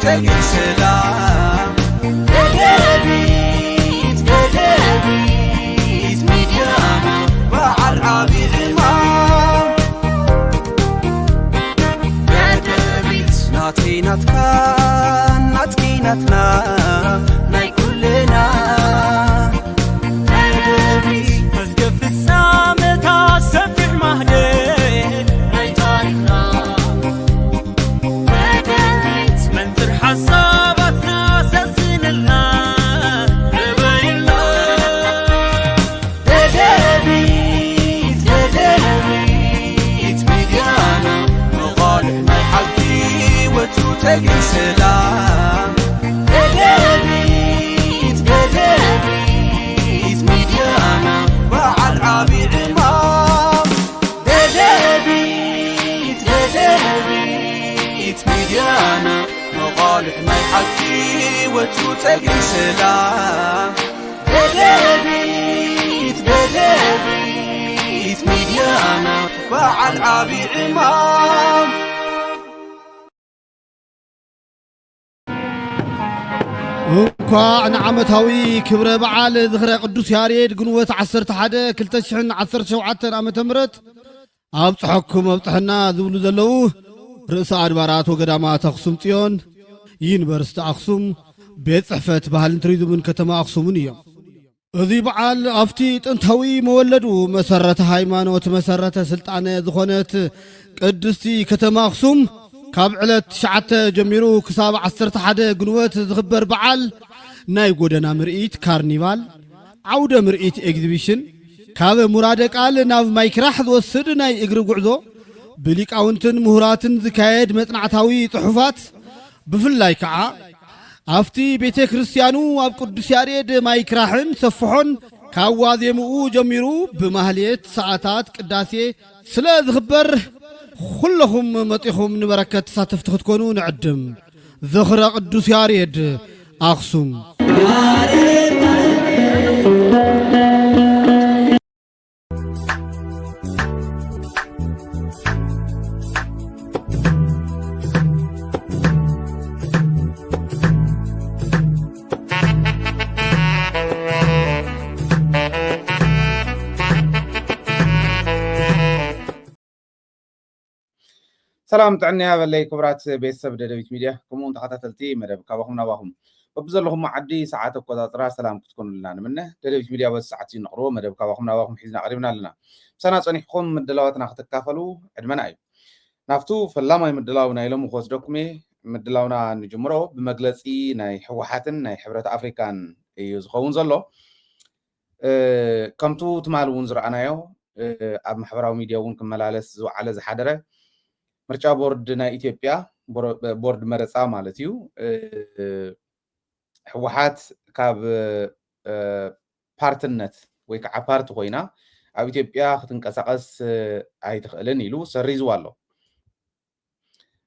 ተግን ሰላም ደደቢት፣ ደደቢት ሚድያና በዓል ዓቢ ዕማም። ደደቢት ናተይ ናትካ፣ ናትኪ ናትና፣ ናይ ኩልና። ደደቢት መዝገብ ፍጻመታት ሰፊሕ ማህደር ናይ ታሪኽና። ደደቢት መንጽር ሓሳባትና ዘዝንልና፣ ዕበይልና። ደደቢት፣ ደደቢት ሚድያና፣ መቓልሕ ናይ ሓቂ ወትሩ ተግን ሰላም። ደደቢት፣ ደደቢት ሚድያና፣ በዓል ዓቢ ዕማም። ደደቢት፣ ደደቢት ሚድያና፣ መቓልሕ ናይ ሓቂ ወትሩ ተግን ሰላም። ደደቢት፣ ደደቢት ሚድያና፣ በዓል ዓቢ ዕማም። እንኳዕ ንዓመታዊ ክብረ በዓል ዝኽረ ቅዱስ ያሬድ ግንቦት ዓሰርተ ሓደ ክልተ ሽሕን ዓሰርተ ሸውዓተን ዓመተ ምህረት ኣብጽሐኩም ኣብጽሐና ዝብሉ ዘለዉ ርእሰ ኣድባራት ወገዳማት ኣኽሱም ጽዮን፣ ዩኒቨርሲቲ ኣኽሱም፣ ቤት ጽሕፈት ባህልን ቱሪዝምን ከተማ ኣኽሱምን እዮም። እዚ በዓል ኣብቲ ጥንታዊ መወለዱ መሰረተ ሃይማኖት መሰረተ ስልጣነ ዝኾነት ቅድስቲ ከተማ ኣኽሱም ካብ ዕለት ትሽዓተ ጀሚሩ ክሳብ ዓሰርተ ሓደ ግንቦት ዝኽበር በዓል ናይ ጎደና ምርኢት፣ ካርኒቫል፣ ዓውደ ምርኢት፣ ኤግዚቢሽን፣ ካብ ሙራደ ቃል ናብ ማይክራሕ ዝወስድ ናይ እግሪ ጉዕዞ፣ ብሊቃውንትን ምሁራትን ዝካየድ መጽናዕታዊ ጽሑፋት፣ ብፍላይ ከዓ ኣብቲ ቤተ ክርስቲያኑ ኣብ ቅዱስ ያሬድ ማይክራሕን ሰፍሖን ካብ ዋዜምኡ ጀሚሩ ብማህሌት፣ ሰዓታት፣ ቅዳሴ ስለ ዝኽበር፣ ኩለኹም መጺኹም ንበረከት ተሳተፍቲ ክትኮኑ ንዕድም። ዝኽረ ቅዱስ ያሬድ ኣኽሱም። ሰላም ጥዕና ያበለይ ክቡራት ቤተሰብ ደደቢት ሚድያ፣ ከምኡ እውን ተኸታተልቲ መደብ ካባኹም ናባኹም። በብዘለኹም ዓዲ ሰዓት ኣቆጻጽራ ሰላም ክትኮኑልና ንምነ። ደደቢት ሚድያ በዚ ሰዓት እዚ ነቕርቦ መደብ ካባኹም ናባኹም ሒዝና ቀሪብና ኣለና። ምሳና ጸኒሕኩም ምድላዋትና ክትካፈሉ ዕድመና እዩ። ናብቱ ፈላማይ ምድላው ናይ ሎሚ ክወስደኩም እየ። ምድላውና ንጅምሮ ብመግለጺ ናይ ህወሓትን ናይ ሕብረት ኣፍሪካን እዩ ዝኸውን ዘሎ። እ፣ ከምቱ ትማል እውን ዝረኣናዮ፣ እ፣ ኣብ ማሕበራዊ ሚድያ እውን ክመላለስ ዝወዓለ ዝሓደረ፣ ምርጫ ቦርድ ናይ ኢትዮጵያ፣ ቦሮ-፣ ቦርድ መረፃ ማለት እዩ፣ እ፣ ህወሓት ካብ፣ እ፣ ፓርትነት ወይ ከዓ ፓርቲ ኮይና ኣብ ኢትዮጵያ ክትንቀሳቐስ፣ እ፣ ኣይትኽእልን ኢሉ ሰሪዝዋ ኣሎ።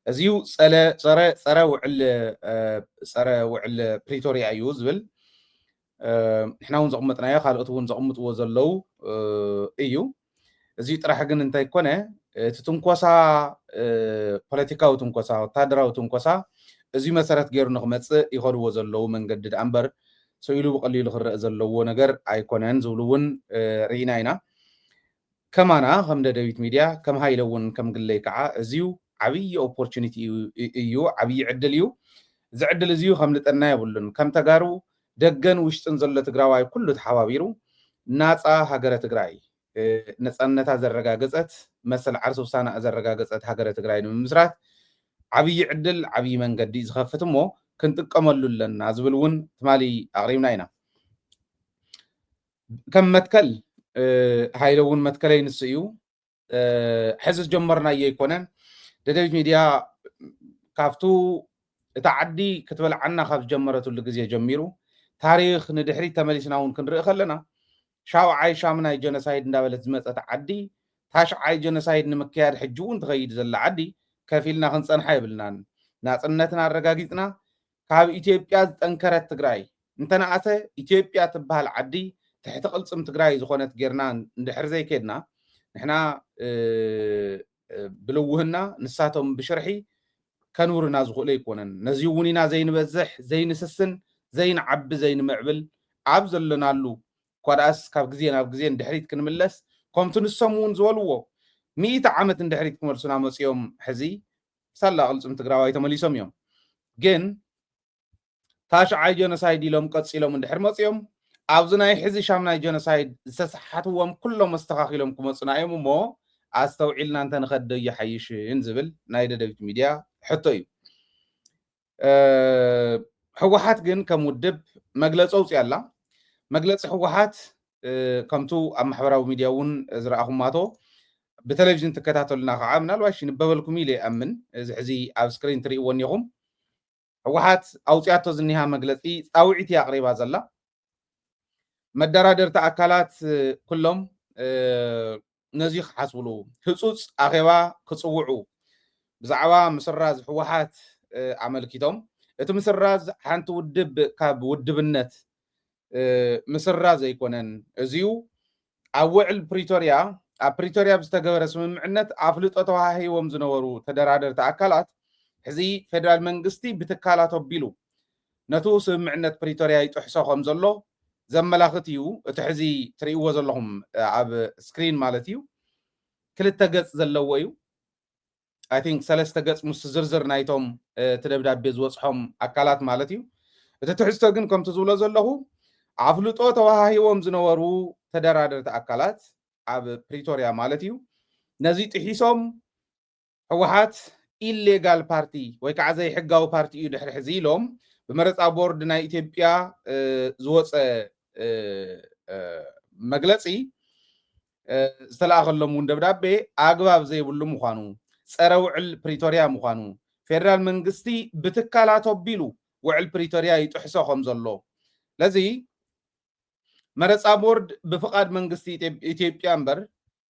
እዚዩ ጸለ-፣ ጸረ-፣ ጸረ ውዕል፣ እ፣ ጸረ ውዕል ፕሪቶርያ እዩ ዝብል፣ እ፣ ንሕና እውን ዘቕመጥናዮ፣ ካልኦት እውን ዘቕምጥዎ ዘለዉ፣ እ፣ እዩ። እዚዩ ጥራሕ ግን እንተይኮነ፣ እቲ ትንኮሳ፣ እ፣ ፖለቲካዊ ትንኮሳ፣ ወታደራዊ ትንኮሳ፣ እዚዩ መሰረት ገይሩ ንኽመጽእ ይኸድዎ ዘለዉ መንገዲ ደኣ እምበር፣ ስኢሉ ብቐሊሉ ክረአ ዘለዎ ነገር ኣይኮነን ዝብሉ እውን፣ እ፣ ርኢና ኢና። ከማና ከም ደደቢት ሚድያ፣ ከም ሃይለ እውን ከም ግለይ ከዓ፣ እዚዩ ዓብዪ ኦፖርቹኒቲ እዩ፣ እዩ፣ ዓብዪ ዕድል እዩ። እዚ ዕድል እዚዩ ከምልጠና የብሉን። ከም ተጋሩ ደገን ውሽጥን ዘሎ ትግራዋይ ኩሉ ተሓባቢሩ ናፃ ሃገረ ትግራይ፣ እ፣ ነፃነታ ዘረጋገፀት፣ መሰል ዓርሰ ውሳነኣ ዘረጋገፀት ሃገረ ትግራይ ንምምስራት ዓብዪ ዕድል፣ ዓብዪ መንገዲ ዝኸፍት እሞ ክንጥቀመሉ ኣለና ዝብል እውን ትማሊ ኣቕሪብና ኢና። ከም መትከል፣ እ፣ ሃይለ እውን መትከለይ ንሱ እዩ። እ፣ ሕዚ ዝጀመርናዮ ኣይኮነን። ደደቢት ሚድያ ካብቱ እታ ዓዲ ክትበልዓና ካብ ዝጀመረትሉ ግዜ ጀሚሩ፣ ታሪኽ ንድሕሪት ተመሊስና እውን ክንርኢ ከለና፣ ሻውዓይ ሻምናይ ጀኖሳይድ እንዳበለት ዝመጸት ዓዲ፣ ታሽዓይ ጀኖሳይድ ንምክያድ ሕጂ እውን ትኸይድ ዘላ ዓዲ፣ ከፊልና ክንጸንሓ የብልናን። ናጽነትና ኣረጋጊጽና፣ ካብ ኢትዮጵያ ዝጠንከረት ትግራይ እንተነኣሰ፣ ኢትዮጵያ ትበሃል ዓዲ ትሕቲ ቅልጽም ትግራይ ዝኾነት ጌርና እንድሕር ዘይከድና፣ ንሕና፣ እ፣ እ፣ ብልውህና፣ ንሳቶም ብሽርሒ ከንውርና ዝኽእሉ ኣይኮነን። ነዚ እውን ኢና ዘይንበዝሕ፣ ዘይንስስን፣ ዘይንዓቢ፣ ዘይንምዕብል፣ ኣብ ዘለናሉ እኳ ደኣስ ካብ ግዜ ናብ ግዜ ንድሕሪት ክንምለስ፣ ከምቲ ንሶም እውን ዝበልዎ፣ ሚእቲ ዓመት ንድሕሪት ክመልሱና መፅዮም። ሕዚ ሳላ ቅልፅም ትግራዋይ ተመሊሶም እዮም። ግን ታሽዓይ ጀኖሳይድ ኢሎም ቀፂሎም እንድሕር መፅዮም፣ ኣብዚ ናይ ሕዚ ሻምናይ ጀኖሳይድ ዝተሰሓትዎም ኩሎም ኣስተኻኺሎም ክመፁና እዮም እሞ፣ ኣስተውዒልና እንተንኸዶ ይሓይሽን ዝብል ናይ ደደቢት ሚድያ ሕቶ እዩ። ህወሓት ግን ከም ውድብ መግለፂ ኣውፅያ ኣላ። መግለፂ ህወሓት ከምቱ ኣብ ማሕበራዊ ሚድያ እውን ዝረኣኹማቶ፣ ብቴሌቪዥን ትከታተሉና ከዓ ምናልባሽ ይንበበልኩም ኢለ ይኣምን። እዚ ሕዚ ኣብ ስክሪን ትርእይዎ እኒኹም። ህወሓት ኣውፅያቶ ዝኒሃ መግለፂ ፃውዒት እያ ኣቕሪባ ዘላ። መደራደርቲ ኣካላት ኩሎም ነዚ ክሓስብሉ፣ ህፁፅ ኣኼባ ክፅውዑ፣ ብዛዕባ ምስራዝ ህወሓት ኣመልኪቶም፣ እቲ ምስራዝ ሓንቲ ውድብ ካብ ውድብነት ምስራዝ ኣይኮነን። እዚዩ ኣብ ውዕል ፕሪቶርያ፣ ኣብ ፕሪቶርያ ብዝተገበረ ስምምዕነት ኣፍልጦ ተዋሃሂቦም ዝነበሩ ተደራደርቲ ኣካላት፣ ሕዚ ፌደራል መንግስቲ ብትካላት ኣቢሉ ነቱ ስምምዕነት ፕሪቶርያ ይጥሕሶ ከም ዘሎ ዘመላኽት እዩ። እቲ ሕዚ ትርእይዎ ዘለኹም ኣብ ስክሪን ማለት እዩ፣ ክልተ ገጽ ዘለዎ እዩ። I think ሰለስተ ገጽ ምስ ዝርዝር ናይቶም እቲ ደብዳቤ ዝበጽሖም ኣካላት ማለት እዩ። እቲ ትሕዝቶ ግን ከምቲ ዝብሎ ዘለኹ ኣፍልጦ ተዋሃሂቦም ዝነበሩ ተደራደርቲ ኣካላት ኣብ ፕሪቶርያ ማለት እዩ ነዚ ጥሒሶም ህወሓት ኢሌጋል ፓርቲ ወይ ከዓ ዘይሕጋዊ ፓርቲ እዩ ድሕሪ ሕዚ ኢሎም ብመረፃ ቦርድ ናይ ኢትዮጵያ ዝወፀ መግለፂ ዝተለኣኸሎም እውን ደብዳቤ ኣግባብ ዘይብሉ ምዃኑ፣ ፀረ ውዕል ፕሪቶርያ ምዃኑ፣ ፌደራል መንግስቲ ብትካላት ኣቢሉ ውዕል ፕሪቶርያ ይጥሕሶ ከም ዘሎ፣ ለዚ መረፃ ቦርድ ብፍቓድ መንግስቲ ኢትዮጵያ እምበር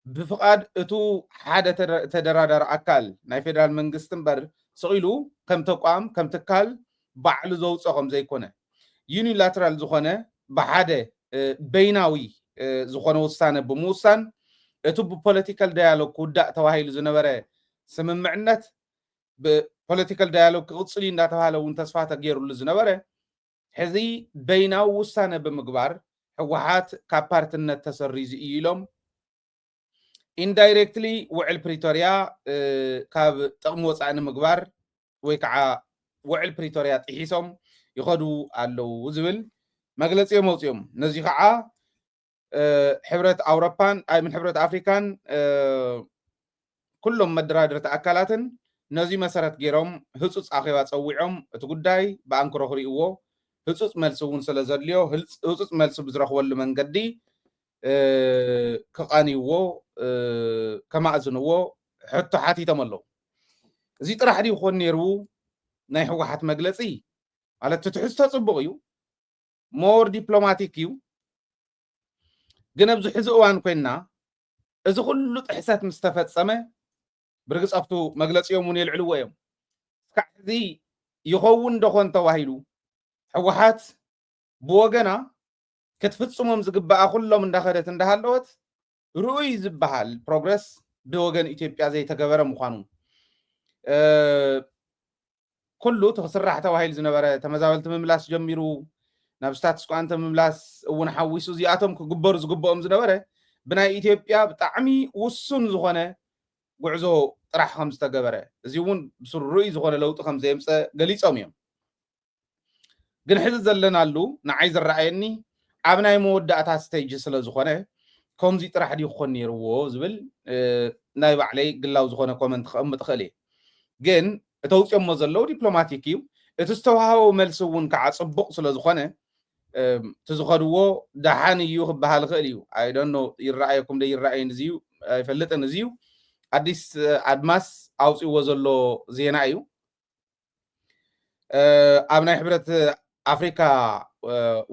ብፍቓድ እቱ ሓደ ተደራዳሪ ኣካል ናይ ፌደራል መንግስቲ እምበር ስቕ ኢሉ ከም ተቋም ከም ትካል ባዕሉ ዘውፅኦ ከም ዘይኮነ፣ ዩኒላተራል ዝኾነ ብሓደ በይናዊ ዝኾነ ውሳነ ብምውሳን እቱ ብፖለቲካል ዳያሎግ ክውዳእ ተባሂሉ ዝነበረ ስምምዕነት ብፖለቲካል ዳያሎግ ክቕፅል እዩ እንዳተባሃለ እውን ተስፋ ተገይሩሉ ዝነበረ ሕዚ በይናዊ ውሳነ ብምግባር ህወሓት ካብ ፓርትነት ተሰሪዙ እዩ ኢሎም ኢንዳይሬክትሊ ውዕል ፕሪቶርያ ካብ ጥቕሚ ወፃኢ ንምግባር ወይ ከዓ ውዕል ፕሪቶርያ ጥሒሶም ይኸዱ ኣለዉ ዝብል መግለፂ እዮም ኣውፅኦም። ነዚ ከዓ ሕብረት ኣውሮፓን ኣይምን ሕብረት ኣፍሪካን ኩሎም መደራደርቲ ኣካላትን ነዚ መሰረት ገይሮም ህፁፅ ኣኼባ ፀዊዖም እቲ ጉዳይ ብኣንክሮ ክርእይዎ ህፁፅ መልሲ እውን ስለ ዘድልዮ ህፁፅ መልሲ ብዝረኽበሉ መንገዲ ክቓንይዎ ከማእዝንዎ ሕቶ ሓቲቶም ኣለዉ። እዚ ጥራሕ ድዩ ክኾን ነይሩ ናይ ህወሓት መግለፂ? ማለት እቲ ትሕዝቶ ፅቡቕ እዩ፣ ሞር ዲፕሎማቲክ እዩ። ግን ኣብዚ ሕዚ እዋን ኮይንና እዚ ኩሉ ጥሕሰት ምስ ተፈጸመ ብርግፅ ኣብቱ መግለፂኦም እውን የልዕልዎ እዮም። እስካዕ ሕዚ ይኸውን ዶኾን ተባሂሉ ህወሓት ብወገና ክትፍፅሞም ዝግበኣ ኩሎም እንዳኸደት እንዳሃለወት ርኡይ ዝበሃል ፕሮግረስ ብወገን ኢትዮጵያ ዘይተገበረ ምዃኑ ኩሉ እቲ ክስራሕ ተባሂሉ ዝነበረ ተመዛበልቲ ምምላስ ጀሚሩ ናብ ስታትስ ኳንተ ምምላስ እውን ሓዊሱ እዚኣቶም ክግበሩ ዝግብኦም ዝነበረ ብናይ ኢትዮጵያ ብጣዕሚ ውሱን ዝኾነ ጉዕዞ ጥራሕ ከም ዝተገበረ እዚ እውን ብስሩይ ዝኾነ ለውጢ ከም ዘየምፀ ገሊፆም እዮም። ግን ሕዚ ዘለናሉ ንዓይ ዝረኣየኒ ኣብ ናይ መወዳእታ ስቴጅ ስለ ዝኾነ ከምዚ ጥራሕ ድዩ ክኾን ነይርዎ ዝብል ናይ ባዕለይ ግላዊ ዝኾነ ኮመንት ክቐምጥ እኽእል እየ። ግን እተውፅኦሞ ዘለዉ ዲፕሎማቲክ እዩ። እቲ ዝተዋሃበው መልሲ እውን ከዓ ፅቡቕ ስለ ዝኾነ እቲ ዝኸድዎ ደሓን እዩ ክበሃል ይኽእል እዩ። ኣይደኖ ይረኣየኩም ዶ ይረኣየን እዚ እዩ ኣይፈልጥን። እዚ እዩ ኣዲስ ኣድማስ ኣውፅዎ ዘሎ ዜና እዩ። ኣብ ናይ ሕብረት ኣፍሪካ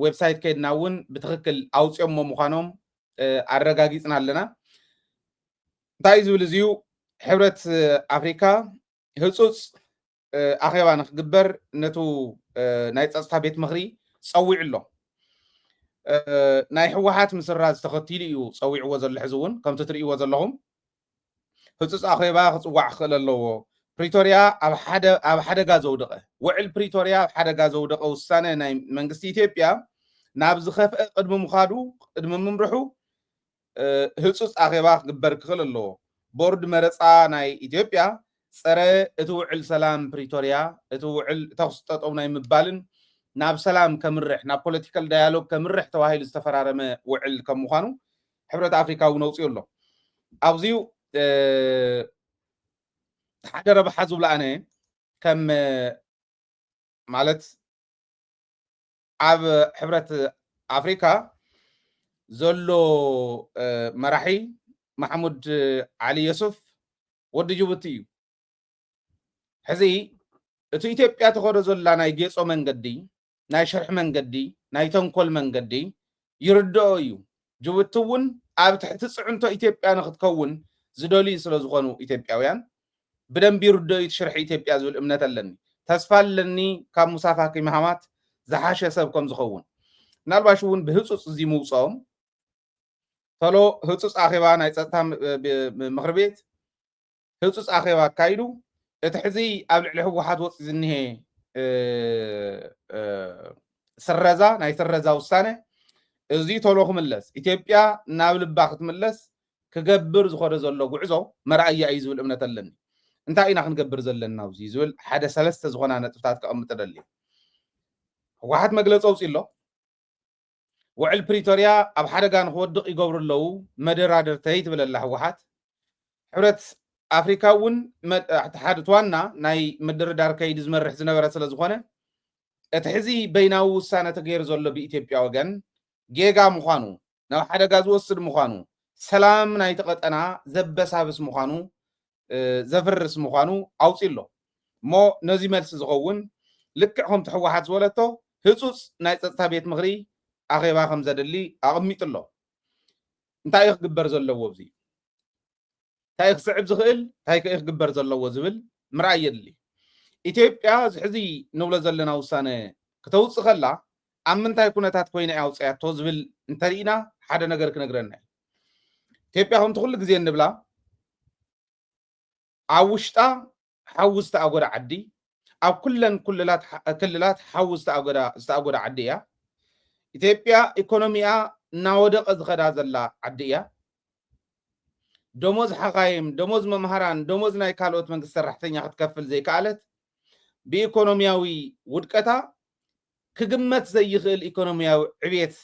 ዌብሳይት ከይድና እውን ብትክክል ኣውፅኦሞ ምዃኖም ኣረጋጊፅና ኣለና። እንታይ እዩ ዝብል እዚዩ? ሕብረት ኣፍሪካ ህፁፅ ኣኼባ ንክግበር ነቱ ናይ ፀፅታ ቤት ምክሪ ፀዊዑ ኣሎ። ናይ ህወሓት ምስራዝ ተኸቲሉ እዩ ፀዊዕዎ ዘሎ። ሕዚ እውን ከምቲ ትርእይዎ ዘለኹም ህፁፅ ኣኼባ ክፅዋዕ ክኽእል ኣለዎ። ፕሪቶርያ ኣብ ሓደ ኣብ ሓደጋ ዘውደቐ ውዕል ፕሪቶርያ ኣብ ሓደጋ ዘውደቐ ውሳነ ናይ መንግስቲ ኢትዮጵያ ናብ ዝኸፍአ ቅድሚ ምኻዱ ቅድሚ ምምርሑ ህፁፅ ኣኼባ ክግበር ክኽእል ኣለዎ። ቦርድ መረፃ ናይ ኢትዮጵያ ፀረ እቲ ውዕል ሰላም ፕሪቶርያ እቲ ውዕል ተኩስ ጠጠው ናይ ምባልን ናብ ሰላም ከምርሕ ናብ ፖለቲካል ዳያሎግ ከምርሕ ተባሂሉ ዝተፈራረመ ውዕል ከም ምዃኑ ሕብረት ኣፍሪካ እውን ኣውፅኡ ኣሎ። ኣብዚዩ ሓደ ረብሓ ዝብሎ ኣነ ከም ማለት ኣብ ሕብረት ኣፍሪካ ዘሎ መራሒ ማሕሙድ ዓሊ የሱፍ ወዲ ጅቡቲ እዩ። ሕዚ እቲ ኢትዮጵያ ተኸዶ ዘላ ናይ ጌጾ መንገዲ ናይ ሽርሒ መንገዲ ናይ ተንኮል መንገዲ ይርድኦ እዩ። ጅቡቲ እውን ኣብ ትሕቲ ፅዕንቶ ኢትዮጵያ ንክትከውን ዝደልዩ ስለ ዝኾኑ ኢትዮጵያውያን ብደንቢ ይርድኦ እዩ እቲ ሽርሒ ኢትዮጵያ ዝብል እምነት ኣለኒ። ተስፋ ኣለኒ ካብ ሙሳ ፋኪ ማሃማት ዝሓሸ ሰብ ከም ዝኸውን። ምናልባሽ እውን ብህፁፅ እዚ ምውፅኦም ተሎ ህፁፅ ኣኼባ ናይ ፀጥታ ምክሪ ቤት ህፁፅ ኣኼባ ኣካይዱ እቲ ሕዚ ኣብ ልዕሊ ህወሓት ወፂ ዝኒሄ ስረዛ ናይ ስረዛ ውሳነ እዚ ቶሎ ክምለስ ኢትዮጵያ ናብ ልባ ክትምለስ ክገብር ዝኸደ ዘሎ ጉዕዞ መርኣያ እዩ ዝብል እምነት ኣለኒ። እንታይ ኢና ክንገብር ዘለና ኣብዚ ዝብል ሓደ ሰለስተ ዝኾና ነጥብታት ከቐምጥ ደሊ። ህወሓት መግለፂ ኣውፂ ኣሎ። ውዕል ፕሪቶርያ ኣብ ሓደጋ ንክወድቕ ይገብሩ ኣለዉ መደራደርተይ ትብል ኣላ ህወሓት። ሕብረት ኣፍሪካ እውን እቲ ሓደ ዋና ናይ ምድርዳር ከይዲ ዝመርሕ ዝነበረ ስለ ዝኾነ እቲ ሕዚ በይናዊ ውሳነ ተገይሩ ዘሎ ብኢትዮጵያ ወገን ጌጋ ምዃኑ ናብ ሓደጋ ዝወስድ ምዃኑ ሰላም ናይቲ ቀጠና ዘበሳብስ ምዃኑ ዘፍርስ ምዃኑ ኣውፂ ኣሎ። እሞ ነዚ መልሲ ዝኸውን ልክዕ ከምቲ ህወሓት ዝበለቶ ህፁፅ ናይ ፀጥታ ቤት ምኽሪ ኣኼባ ከም ዘድሊ ኣቐሚጡ ኣሎ። እንታይ እዩ ክግበር ዘለዎ? እዚ እንታይ ክስዕብ ዝኽእል እንታይ ከ ክግበር ዘለዎ ዝብል ምርኣይ የድሊ። ኢትዮጵያ እዚ ሕዚ ንብሎ ዘለና ውሳነ ክተውፅእ ከላ ኣብ ምንታይ ኩነታት ኮይና እያ ኣውፅያቶ ዝብል እንተርኢና ሓደ ነገር ክነግረና እዩ። ኢትዮጵያ ከምቲ ኩሉ ግዜ እንብላ ኣብ ውሽጣ ሓዊ ዝተኣጎዳ ዓዲ ኣብ ኩለን ክልላት ሓዊ ዝተኣጎዳ ዓዲ እያ። ኢትዮጵያ ኢኮኖሚኣ እናወደቐ ዝኸዳ ዘላ ዓዲ እያ። ደሞዝ ሓኻይም፣ ደሞዝ መምሃራን፣ ደሞዝ ናይ ካልኦት መንግስቲ ሰራሕተኛ ክትከፍል ዘይከኣለት ብኢኮኖሚያዊ ውድቀታ ክግመት ዘይኽእል ኢኮኖሚያዊ ዕብየት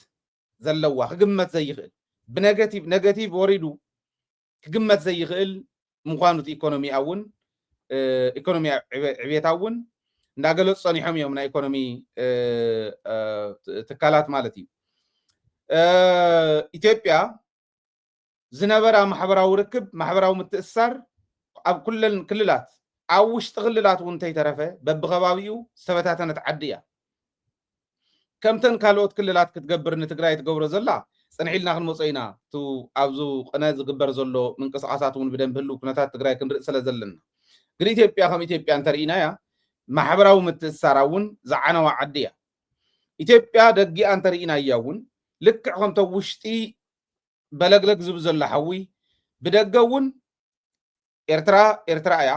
ዘለዋ ክግመት ዘይኽእል ብነገቲቭ ነገቲቭ ወሪዱ ክግመት ዘይኽእል ምዃኑ እቲ ኢኮኖሚኣ እውን ኢኮኖሚ ዕብየታ እውን እንዳገለፁ ፀኒሖም እዮም ናይ ኢኮኖሚ ትካላት ማለት እዩ። ኢትዮጵያ ዝነበራ ማሕበራዊ ርክብ ማሕበራዊ ምትእስሳር ኣብ ኩለን ክልላት ኣብ ውሽጢ ክልላት እውን እንተይተረፈ በብከባቢኡ ዝተበታተነት ዓዲ እያ። ከምተን ካልኦት ክልላት ክትገብር ንትግራይ ትገብሮ ዘላ ፅንሕ ኢልና ክንመፆ ኢና። እቲ ኣብዚ ቅነ ዝግበር ዘሎ ምንቅስቃሳት እውን ብደንብ ህልው ኩነታት ትግራይ ክንርኢ ስለ ዘለና ግን ኢትዮጵያ ከም ኢትዮጵያ እንተርኢናያ ማሕበራዊ ምትእስሳራ እውን ዝዓነዋ ዓዲ እያ። ኢትዮጵያ ደጊኣ እንተርኢናያ እውን ልክዕ ከምቶም ውሽጢ በለግለግ ዝብል ዘሎ ሓዊ ብደገ እውን ኤርትራ ኤርትራ እያ።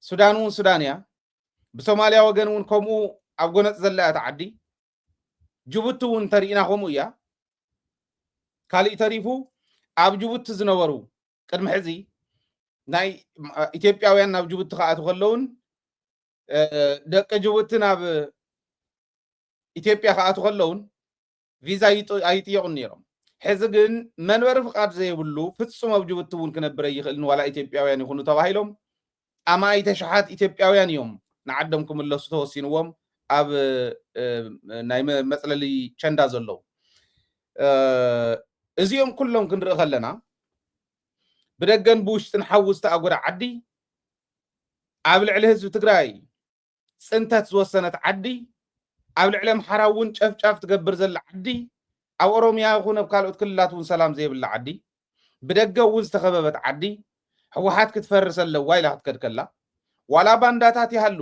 ሱዳን እውን ሱዳን እያ። ብሶማልያ ወገን እውን ከምኡ ኣብ ጎነፅ ዘላ እያ ዓዲ። ጅቡቲ እውን እንተርኢና ከምኡ እያ። ካሊእ ተሪፉ ኣብ ጅቡቲ ዝነበሩ ቅድሚ ሕዚ ናይ ኢትዮጵያውያን ናብ ጅቡቲ ክኣቱ ከለውን ደቂ ጅቡቲ ናብ ኢትዮጵያ ክኣቱ ከለውን ቪዛ ኣይጥየቑን ነይሮም። ሕዚ ግን መንበሪ ፍቓድ ዘይብሉ ፍጹም ኣብ ጅቡቲ እውን ክነብር ኣይኽእልን ዋላ ኢትዮጵያውያን ይኹኑ ተባሂሎም ኣማኢተ ሽሓት ኢትዮጵያውያን እዮም ንዓዶም ክምለሱ ተወሲንዎም ኣብ ናይ መፅለሊ ቸንዳ ዘለዉ። እዚኦም ኩሎም ክንርኢ ከለና ብደገን ብውሽጥን ሓዊ ዝተኣጎደ ዓዲ ኣብ ልዕሊ ህዝቢ ትግራይ ፅንተት ዝወሰነት ዓዲ ኣብ ልዕሊ ኣምሓራ እውን ጨፍጫፍ ትገብር ዘላ ዓዲ ኣብ ኦሮሚያ ይኹን ኣብ ካልኦት ክልላት እውን ሰላም ዘይብላ ዓዲ ብደገ እውን ዝተኸበበት ዓዲ ህወሓት ክትፈርስ ኣለዋ ኢላ ክትከድከላ ዋላ ባንዳታት ይሃሉ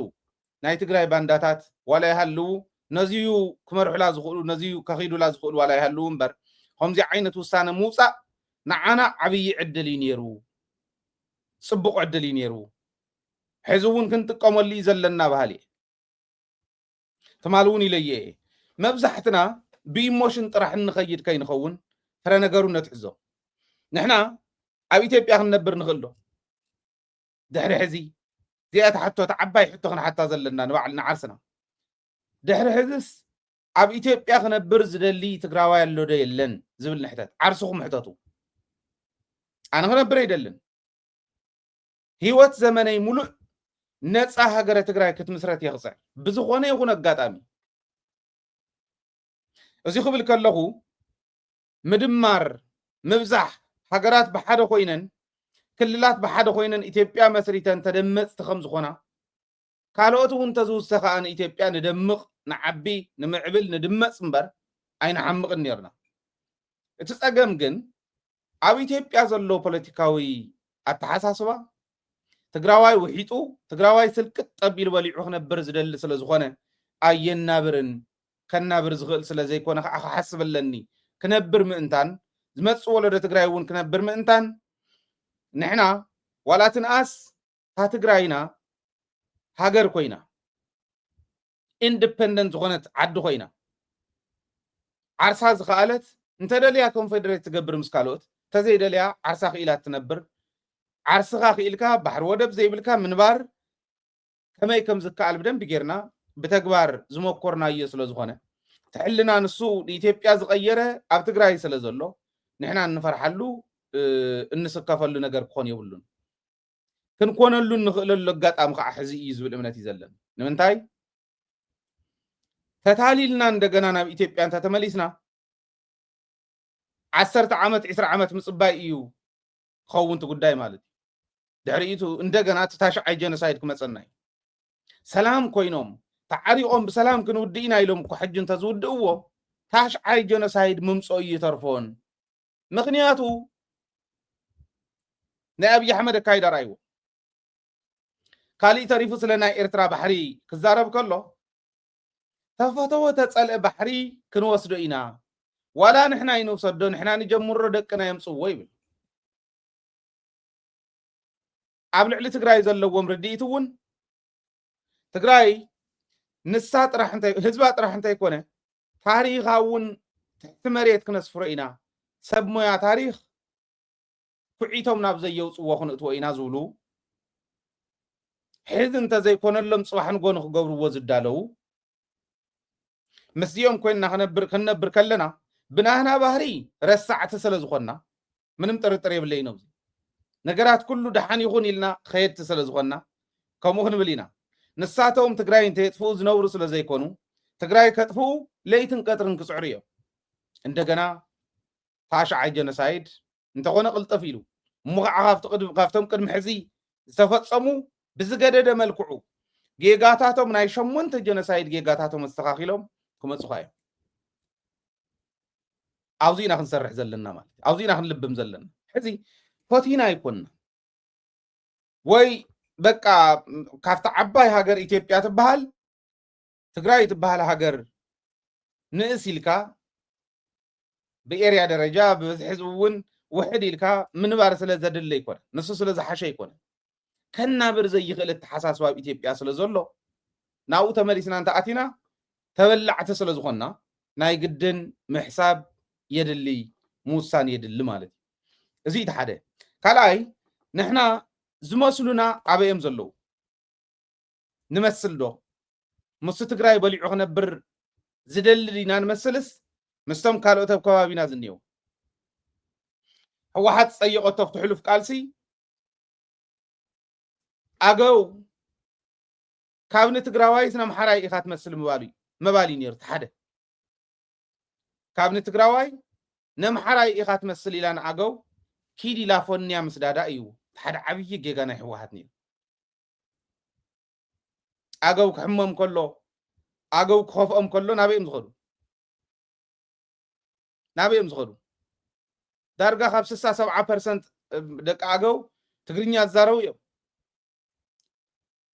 ናይ ትግራይ ባንዳታት ዋላ ይሃልዉ ነዚዩ ክመርሑላ ዝኽእሉ ነዚዩ ከኺዱላ ዝኽእሉ ዋላ ይሃልዉ እምበር ከምዚ ዓይነት ውሳነ ምውፃእ ንዓና ዓብዪ ዕድል እዩ ነይሩ። ፅቡቕ ዕድል እዩ ነይሩ። ሕዚ እውን ክንጥቀመሉ እዩ ዘለና ባህሊ እየ። ትማል እውን ኢለየ እየ። መብዛሕትና ብኢሞሽን ጥራሕ እንኸይድ ከይንኸውን ፍረ ነገሩ ነትሕዞ። ንሕና ኣብ ኢትዮጵያ ክንነብር ንኽእል ዶ? ድሕሪ ሕዚ እዚኣ እታ ሕቶ፣ እታ ዓባይ ሕቶ ክንሓታ ዘለና ንባዕልና ዓርስና። ድሕሪ ሕዝስ ኣብ ኢትዮጵያ ክነብር ዝደሊ ትግራዋይ ኣሎ ዶ የለን ዝብል ንሕተት። ዓርስኹም ሕተቱ። ኣነ ክነብር ኣይደልን። ህይወት ዘመነይ ሙሉእ ነፃ ሃገረ ትግራይ ክትምስረት እየ ክፅዕር። ብዝኾነ ይኹን ኣጋጣሚ። እዚ ክብል ከለኹ ምድማር፣ ምብዛሕ፣ ሃገራት ብሓደ ኮይነን፣ ክልላት ብሓደ ኮይነን ኢትዮጵያ መስሪተን ተደመፅቲ ከም ዝኾና፣ ካልኦት እውን እንተዝውሰ ከዓ ንኢትዮጵያ ንደምቕ፣ ንዓቢ፣ ንምዕብል፣ ንድመፅ እምበር ኣይንዓምቕን ነርና። እቲ ፀገም ግን ኣብ ኢትዮጵያ ዘሎ ፖለቲካዊ ኣተሓሳስባ ትግራዋይ ውሒጡ፣ ትግራዋይ ስልቅጥ ጠቢሉ በሊዑ ክነብር ዝደሊ ስለ ዝኾነ ኣየናብርን፣ ከናብር ዝኽእል ስለ ዘይኮነ ከዓ ክሓስብ ኣለኒ። ክነብር ምእንታን፣ ዝመፅእ ወለዶ ትግራይ እውን ክነብር ምእንታን፣ ንሕና ዋላ ትንኣስ እታ ትግራይና ሃገር ኮይና፣ ኢንዲፐንደንት ዝኾነት ዓዲ ኮይና፣ ዓርሳ ዝኸኣለት፣ እንተደልያ ኮንፌደሬት ትገብር ምስ ካልኦት፣ እንተዘይደልያ ዓርሳ ክኢላ ትነብር። ዓርስኻ ክኢልካ ባሕሪ ወደብ ዘይብልካ ምንባር ከመይ ከም ዝከኣል ብደንቢ ጌርና ብተግባር ዝመኮርናዮ ስለ ዝኾነ፣ እቲ ሕልና ንሱ ንኢትዮጵያ ዝቐየረ ኣብ ትግራይ ስለ ዘሎ፣ ንሕና እንፈርሓሉ፣ እ፣ እንስከፈሉ ነገር ክኾን የብሉን። ክንኮነሉ እንኽእለሉ ኣጋጣሚ ከዓ ሕዚ እዩ ዝብል እምነት እዩ ዘለኒ። ንምንታይ? ተታሊልና እንደገና ናብ ኢትዮጵያ እንተተመሊስና፣ ዓሰርተ ዓመት፣ ዕስራ ዓመት ምፅባይ እዩ ክኸውን እቲ ጉዳይ ማለት እዩ። ድሕሪኡ እንደገና እቲ ታሽዓይ ጀኖሳይድ ክመፀና እዩ። ሰላም ኮይኖም፣ ተዓሪቖም ብሰላም ክንውድእ ኢና ኢሎም እኮ ሕጂ እንተዝውድእዎ፣ ታሽዓይ ጀኖሳይድ ምምፅኦ እዩ ይተርፎን። ምኽንያቱ ናይ ኣብይ ኣሕመድ ኣካይዳ ርኣይዎ። ካሊእ ተሪፉ ስለ ናይ ኤርትራ ባሕሪ ክዛረብ ከሎ፣ ተፈተወ ተጸልአ ባሕሪ ክንወስዶ ኢና፣ ዋላ ንሕና ይንውሰዶ፣ ንሕና ንጀምሮ፣ ደቅና የምጽዎ ይብል። ኣብ ልዕሊ ትግራይ ዘለዎም ርድኢት እውን ትግራይ ንሳ ጥራሕ እንተ-፣ ህዝባ ጥራሕ እንተይኮነ ታሪኻ እውን ትሕቲ መሬት ክነስፍሮ ኢና፣ ሰብ ሞያ ታሪኽ ኩዒቶም ናብ ዘየውፅዎ ክንእትዎ ኢና ዝብሉ፣ ሕዚ እንተዘይኮነሎም ፅባሕ ንጎ ንክገብርዎ ዝዳለዉ፣ ምስዚኦም ኮይንና ክነብር፣ ክንነብር ከለና ብናህና ባህሪ ረሳዕቲ ስለ ዝኾንና ምንም ጥርጥር የብለይን። ኣብዚ ነገራት ኩሉ ደሓን ይኹን ኢልና ኸየድቲ ስለ ዝኾንና ከምኡ ክንብል ኢና። ንሳቶም ትግራይ እንተየጥፍኡ ዝነብሩ ስለ ዘይኮኑ ትግራይ ከጥፍኡ ለይትን ቀጥርን ክፅዕሩ እዮም። እንደገና ታሽዓይ ጀኖሳይድ እንተኾነ ቅልጥፍ ኢሉ እሞ ከዓ ካብቲ ቅድም-፣ ካብቶም ቅድሚ ሕዚ ዝተፈፀሙ ብዝገደደ መልክዑ ጌጋታቶም ናይ ሸሞንተ ጀኖሳይድ ጌጋታቶም ኣስተኻኺሎም ክመፁኻ እዮም። ኣብዚ ኢና ክንሰርሕ ዘለና ማለት እዩ። ኣብዚ ኢና ክንልብም ዘለና። ሕዚ ፈቲና ኣይኮንና ወይ በቃ ካብቲ ዓባይ ሃገር ኢትዮጵያ ትበሃል ትግራይ ትበሃል ሃገር ንእስ ኢልካ ብኤርያ ደረጃ ብብዝሒ ህዝቢ እውን ውሕድ ኢልካ ምንባር ስለ ዘድሊ ኣይኮነ፣ ንሱ ስለ ዝሓሸ ኣይኮነ። ከናብር ዘይኽእል ኣተሓሳስባ ኣብ ኢትዮጵያ ስለ ዘሎ ናብኡ ተመሊስና እንተ ኣቲና ተበላዕቲ ስለ ዝኾንና ናይ ግድን ምሕሳብ የድሊ፣ ምውሳን የድሊ ማለት እዩ። እዚ እቲ ሓደ። ካልኣይ ንሕና ዝመስሉና ኣበይ እዮም ዘለዉ? ንመስል ዶ? ምስ ትግራይ በሊዑ ክነብር ዝደሊ ዲና ንመስልስ ምስቶም ካልኦት ኣብ ከባቢና ዝኒአው? ህወሓት ዝፀየቐቶ ኣብቲ ሕሉፍ ቃልሲ ኣገው ካብ ንትግራዋይስ ነምሓራይ ኢኻ ትመስል ምባሉ እዩ፣ ምባል እዩ ነይሩ። እቲ ሓደ ካብ ንትግራዋይ ነምሓራይ ኢኻ ትመስል ኢላ ንኣገው ኪድ ኢላ ፎንያ ምስዳዳ እዩ እቲ ሓደ ዓብዪ ጌጋ ናይ ህወሓት ነይሩ። ኣገው ክሕመም ከሎ፣ ኣገው ክኸፍኦም ከሎ ናበይ እዮም ዝኸዱ? ናበይ እዮም ዝኸዱ? ዳርጋ ካብ ስሳ ሰብዓ ፐርሰንት ደቂ ኣገው ትግርኛ ዝዛረቡ እዮም።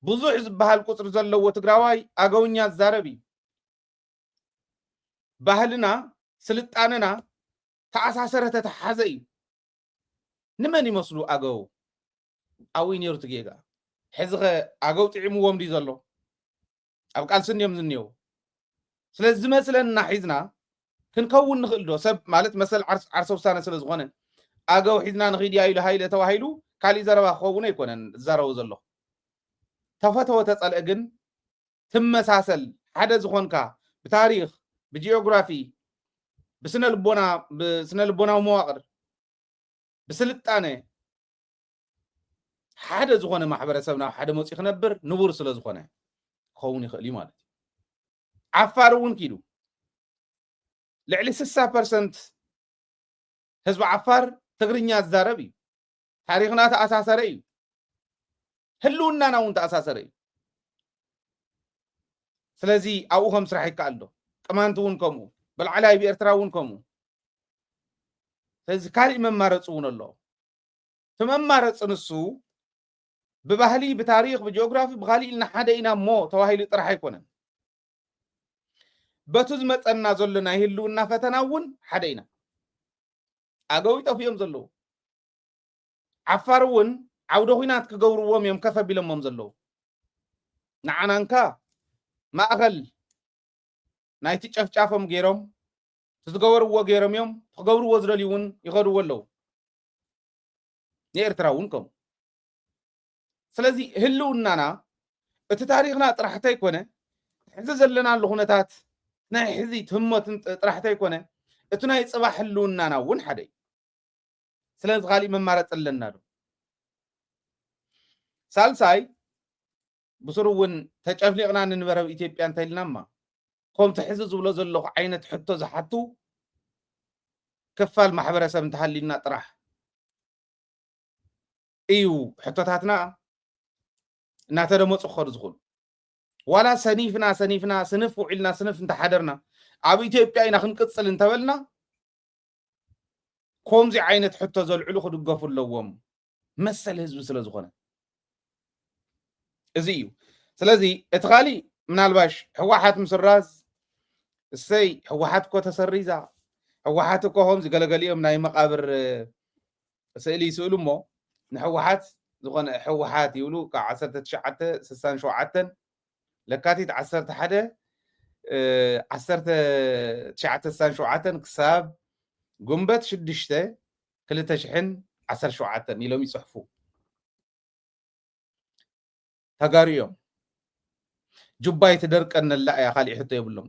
ብዙሕ ዝበሃል ቁፅሪ ዘለዎ ትግራዋይ ኣገውኛ ዝዛረብ እዩ። ባህልና ስልጣነና ተኣሳሰረ ተተሓዘ እዩ። ንመን ይመስሉ ኣገው? ኣብኡ እዩ ነይሩ እቲ ጌጋ። ሕዚ ኸ ኣገው ጥዒምዎም ድዩ ዘሎ? ኣብ ቃልሲ እንድዮም ዝንሄው። ስለዚ ዝመስለና ሒዝና ክንከውን ንኽእል ዶ? ሰብ ማለት መሰል ዓርስ-፣ ዓርሰ ውሳነ ስለ ዝኾነ ኣገው ሒዝና ንኺድ እያ ኢሉ ሃይለ ተባሂሉ ካሊእ ዘረባ ክኸውን ኣይኮነን ዝዛረቦ ዘለኹ። ተፈተወ ተጸልአ ግን ትመሳሰል፣ ሓደ ዝኾንካ ብታሪኽ፣ ብጂኦግራፊ፣ ብስነ ልቦና፣ ብስነ ልቦናዊ መዋቕር፣ ብስልጣነ ሓደ ዝኾነ ማሕበረሰብ ናብ ሓደ መፂኡ ክነብር ንቡር ስለ ዝኾነ ክኸውን ይኽእል እዩ ማለት እዩ። ዓፋር እውን ኪዱ ልዕሊ ስሳ ፐርሰንት ህዝቢ ዓፋር ትግርኛ ዝዛረብ እዩ። ታሪኽና ተኣሳሰረ እዩ። ህልውናና እውን ተኣሳሰረ እዩ። ስለዚ ኣብኡ ከም ስራሕ ይከኣል ዶ? ቅማንት እውን ከምኡ፣ በልዓላይ ብኤርትራ እውን ከምኡ። ስለዚ ካሊእ መማረፂ እውን ኣሎ። እቲ መማረፂ ንሱ ብባህሊ፣ ብታሪኽ፣ ብጂኦግራፊ፣ ብካሊእ ኢልና ሓደ ኢና እሞ ተባሂሉ ጥራሕ ኣይኮነን። በቱ ዝመፀና ዘሎ ናይ ህልውና ፈተና እውን ሓደ ኢና። ኣገው ይጠፍኡ እዮም ዘለዉ። ዓፋር እውን ዓውደ ኹናት ክገብርዎም እዮም ከፍ ኣቢሎሞም ዘለዉ። ንዓናንካ ማእኸል ናይቲ ጨፍጫፎም ገይሮም፣ እቲ ዝገበርዎ ገይሮም እዮም፣ ክገብርዎ ዝደልዩ እውን ይኸድዎ ኣለዉ። ንኤርትራ እውን ከምኡ። ስለዚ ህልውናና እቲ ታሪኽና ጥራሕ ተይኮነ፣ ሕዚ ዘለናሉ ኩነታት ናይ ሕዚ ህሞትን ጥ-፣ ጥራሕ ተይኮነ፣ እቲ ናይ ጽባሕ ህልውናና እውን ሓደ እዩ። ስለዚ ካሊእ መማረፂ ኣለና ዶ? ሳልሳይ፣ ብስሩ እውን ተጨፍሊቕና ንንበረብ ኢትዮጵያ እንተኢልናማ፣ ከምቲ ሕዚ ዝብሎ ዘለኹ ዓይነት ሕቶ ዝሓቱ ክፋል ማሕበረሰብ እንተሃልዩና ጥራሕ እዩ ሕቶታትና እናተደመፁ ክኸዱ ዝኽእሉ። ዋላ ሰኒፍና፣ ሰኒፍና፣ ስንፍ ውዒልና፣ ስንፍ እንተሓደርና፣ ኣብ ኢትዮጵያ ኢና ክንቅፅል እንተበልና፣ ከምዚ ዓይነት ሕቶ ዘልዕሉ ክድገፉ ኣለዎም፣ መሰል ህዝቢ ስለ ዝኾነ። እዚ እዩ። ስለዚ እቲ ካሊእ ምናልባሽ ህወሓት ምስራዝ፣ እሰይ ህወሓት እኮ ተሰሪዛ፣ ህወሓት እኮ ከምዚ ገለገሊኦም ናይ መቓብር፣ እ፣ ስእሊ ይስእሉ እሞ ንህወሓት ዝኾነ ህወሓት ይብሉ ካብ ዓሰርተ ትሽዓተ ስሳን ሸውዓተን ለካቲት ዓሰርተ ሓደ፣ እ፣ ዓሰርተ ትሽዓተ ስሳን ሸውዓተን ክሳብ ጉንበት ሽዱሽተ ክልተ ሽሕን ዓሰርተ ሸውዓተን ኢሎም ይጽሕፉ። ተጋሩ እዮም። ጁባ ኣይትደርቀነላ እያ፣ ካሊእ ሕቶ የብሎም።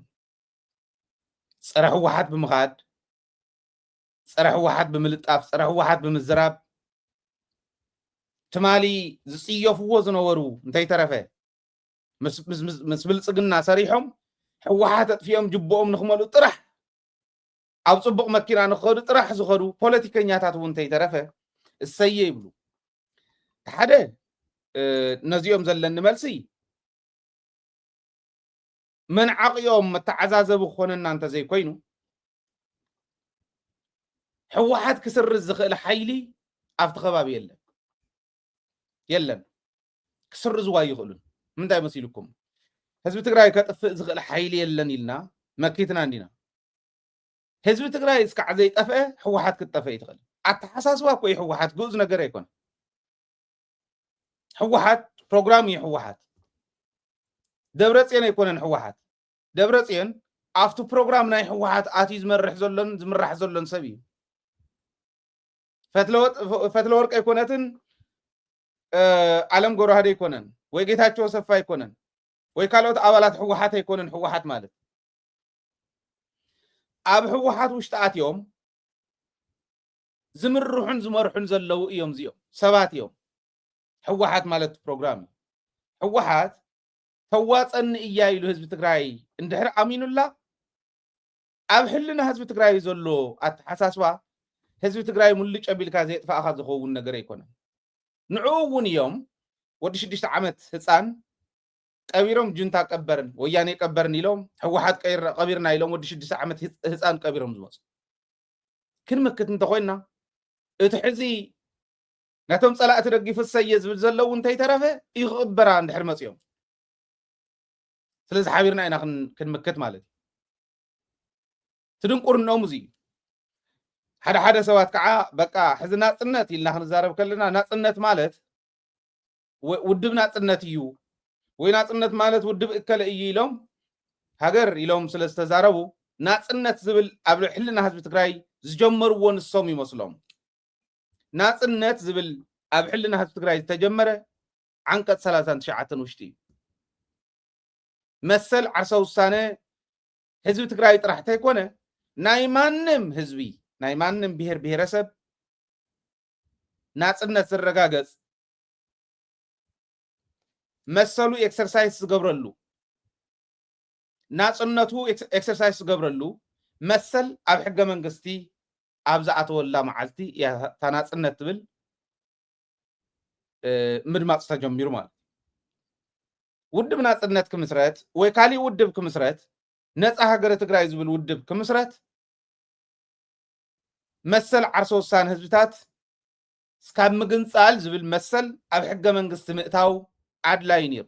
ጸረ ህወሓት ብምኻድ፣ ጸረ ህወሓት ብምልጣፍ፣ ጸረ ህወሓት ብምዝራብ፣ ትማሊ ዝጽየፍዎ ዝነበሩ እንተይተረፈ ምስ፣ ምስ፣ ምስ፣ ምስ ብልጽግና ሰሪሖም ህወሓት ኣጥፊኦም ጅቦኦም ንኽመልኡ ጥራሕ፣ ኣብ ጽቡቕ መኪና ንኽኸዱ ጥራሕ ዝኸዱ ፖለቲከኛታት እውን እንተይተረፈ እሰየ ይብሉ። እቲ ሓደ፣ እ፣ ነዚኦም ዘለኒ መልሲ፣ መንዓቕኦም መተዓዛዘቢ ክኾነና እንተዘይኮይኑ፣ ህወሓት ክስርዝ ዝኽእል ሓይሊ ኣብቲ ከባቢ የለን። የለን። ክስርዝዋ ኣይኽእሉን። ምንታይ መሲልኩም? ህዝቢ ትግራይ ከጥፍእ ዝኽእል ሓይሊ የለን ኢልና መኪትና እንዲና። ህዝቢ ትግራይ እስካዕ ዘይጠፍአ ህወሓት ክትጠፍእ ይትኽእል። ኣተሓሳስባ እኮ እዩ ህወሓት፣ ግኡዝ ነገር ኣይኮነ። ህወሓት ፕሮግራም እዩ ህወሓት። ደብረፅዮን ኣይኮነን ህወሓት። ደብረፅዮን ኣብቲ ፕሮግራም ናይ ህወሓት ኣትዩ ዝመርሕ ዘሎን ዝምራሕ ዘሎን ሰብ እዩ። ፈትለወጥ-፣ ፈትለወርቅ ኣይኮነትን፣ እ፣ ኣለም ገብረዋህድ ኣይኮነን፣ ወይ ጌታቸው ኣሰፋ ኣይኮነን፣ ወይ ካልኦት ኣባላት ህወሓት ኣይኮነን። ህወሓት ማለት ኣብ ህወሓት ውሽጢ ኣትዮም ዝምርሑን ዝመርሑን ዘለዉ እዮም። እዚኦም ሰባት እዮም። ህወሓት ማለት ፕሮግራም እዩ። ህወሓት ተዋፀኒ እያ ኢሉ ህዝቢ ትግራይ እንድሕር ኣሚኑላ፣ ኣብ ሕልና ህዝቢ ትግራይ ዘሎ ኣተሓሳስባ ህዝቢ ትግራይ ሙልጭ ኣቢልካ ዘየጥፋእኻ ዝኸውን ነገር ኣይኮነን። ንዕኡ እውን እዮም ወዲ ሽዱሽተ ዓመት ህፃን ቀቢሮም፣ ጁንታ ቀበርን ወያኔ ቀበርን ኢሎም፣ ህወሓት ቀይር-፣ ቀቢርና ኢሎም ወዲ ሽዱሽተ ዓመት ህፅ-፣ ህፃን ቀቢሮም ዝመፁ። ክንምክት እንተኾይንና፣ እቲ ሕዚ ነቶም ጸላእቲ ደጊፉ እሰየ ዝብል ዘለዉ እንተይተረፈ እዩ ክቕበራ እንድሕር መጺኦም። ስለዚ ሓቢርና ኢና ክን-፣ ክንምክት ማለት እዩ። እቲ ድንቁርንኦም እዚ እዩ። ሓደ ሓደ ሰባት ከዓ በቃ ሕዚ ናጽነት ኢልና ክንዛረብ ከለና ናጽነት ማለት ወ- ውድብ ናጽነት እዩ ወይ ናጽነት ማለት ውድብ እከለ እዩ ኢሎም ሃገር ኢሎም ስለ ዝተዛረቡ ናጽነት ዝብል ኣብ ሕልና ህዝቢ ትግራይ ዝጀመርዎ ንሶም ይመስሎም። ናጽነት ዝብል ኣብ ሕልና ህዝቢ ትግራይ ዝተጀመረ ዓንቀጽ ሰላሳን ትሽዓተን ውሽጢ እዩ። መሰል ዓርሰ ውሳነ ህዝቢ ትግራይ ጥራሕ እንተይኮነ ናይ ማንም ህዝቢ ናይ ማንም ብሄር ብሄረሰብ ናጽነት ዝረጋገጽ መሰሉ ኤክሰርሳይስ ዝገብረሉ ናጽነቱ ኤክስ- ኤክሰርሳይስ ዝገብረሉ መሰል ኣብ ሕገ መንግስቲ ኣብ ዝኣተወላ መዓልቲ እያ እታ ናጽነት ትብል እ፣ ምድማፅ ተጀሚሩ ማለት እዩ። ውድብ ናፅነት ክምስረት ወይ ካሊእ ውድብ ክምስረት ነፃ ሃገረ ትግራይ ዝብል ውድብ ክምስረት መሰል ዓርሰ ውሳነ ህዝብታት እስካብ ምግንፃል ዝብል መሰል ኣብ ሕገ መንግስቲ ምእታው ኣድላይ ነይሩ።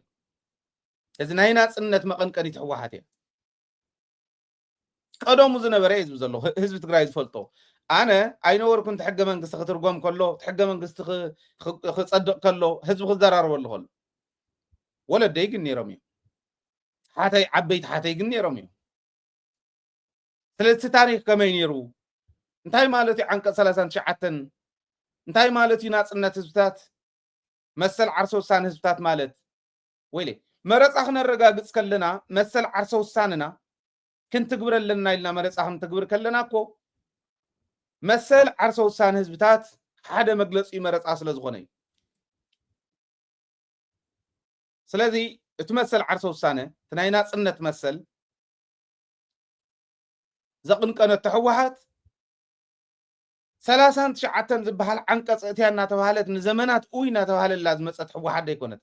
እዚ ናይ ናፅነት መቐንቀኒት ህወሓት እያ። ቀደሙ ዝነበረ እየ ዝብል ዘለኹ ህዝቢ ትግራይ ዝፈልጦ። ኣነ ኣይነበርኩን እቲ ሕገ መንግስቲ ክትርጎም ከሎ እቲ ሕገ መንግስቲ ክፀድቕ ከሎ ህዝቢ ክዘራረበሉ ከሎ ወለደይ ግን ነይሮም እዮም። ሓተይ ዓበይቲ ሓተይ ግን ነይሮም እዮም። ስለዚ እቲ ታሪክ ከመይ ነይሩ? እንታይ ማለት እዩ ዓንቀፅ ሰላሳን ትሽዓተን? እንታይ ማለት እዩ ናፅነት ህዝብታት? መሰል ዓርሰ ውሳነ ህዝብታት ማለት ወይለ መረፃ ክነረጋግፅ ከለና መሰል ዓርሰ ውሳንና ክንትግብር ኣለና ኢልና መረፃ ክንትግብር ከለና እኮ መሰል ዓርሰ ውሳነ ህዝብታት ሓደ መግለፂ መረፃ ስለ ዝኾነ እዩ። ስለዚ እቲ መሰል ዓርሰ ውሳነ እቲ ናይ ናፅነት መሰል ዘቕንቀነቶ ህወሓት ሰላሳን ትሽዓተን ዝበሃል ዓንቀፅ እትያ እናተባሃለት ንዘመናት ኡይ እናተባሃለላ ዝመፀት ህወሓት ዘይኮነት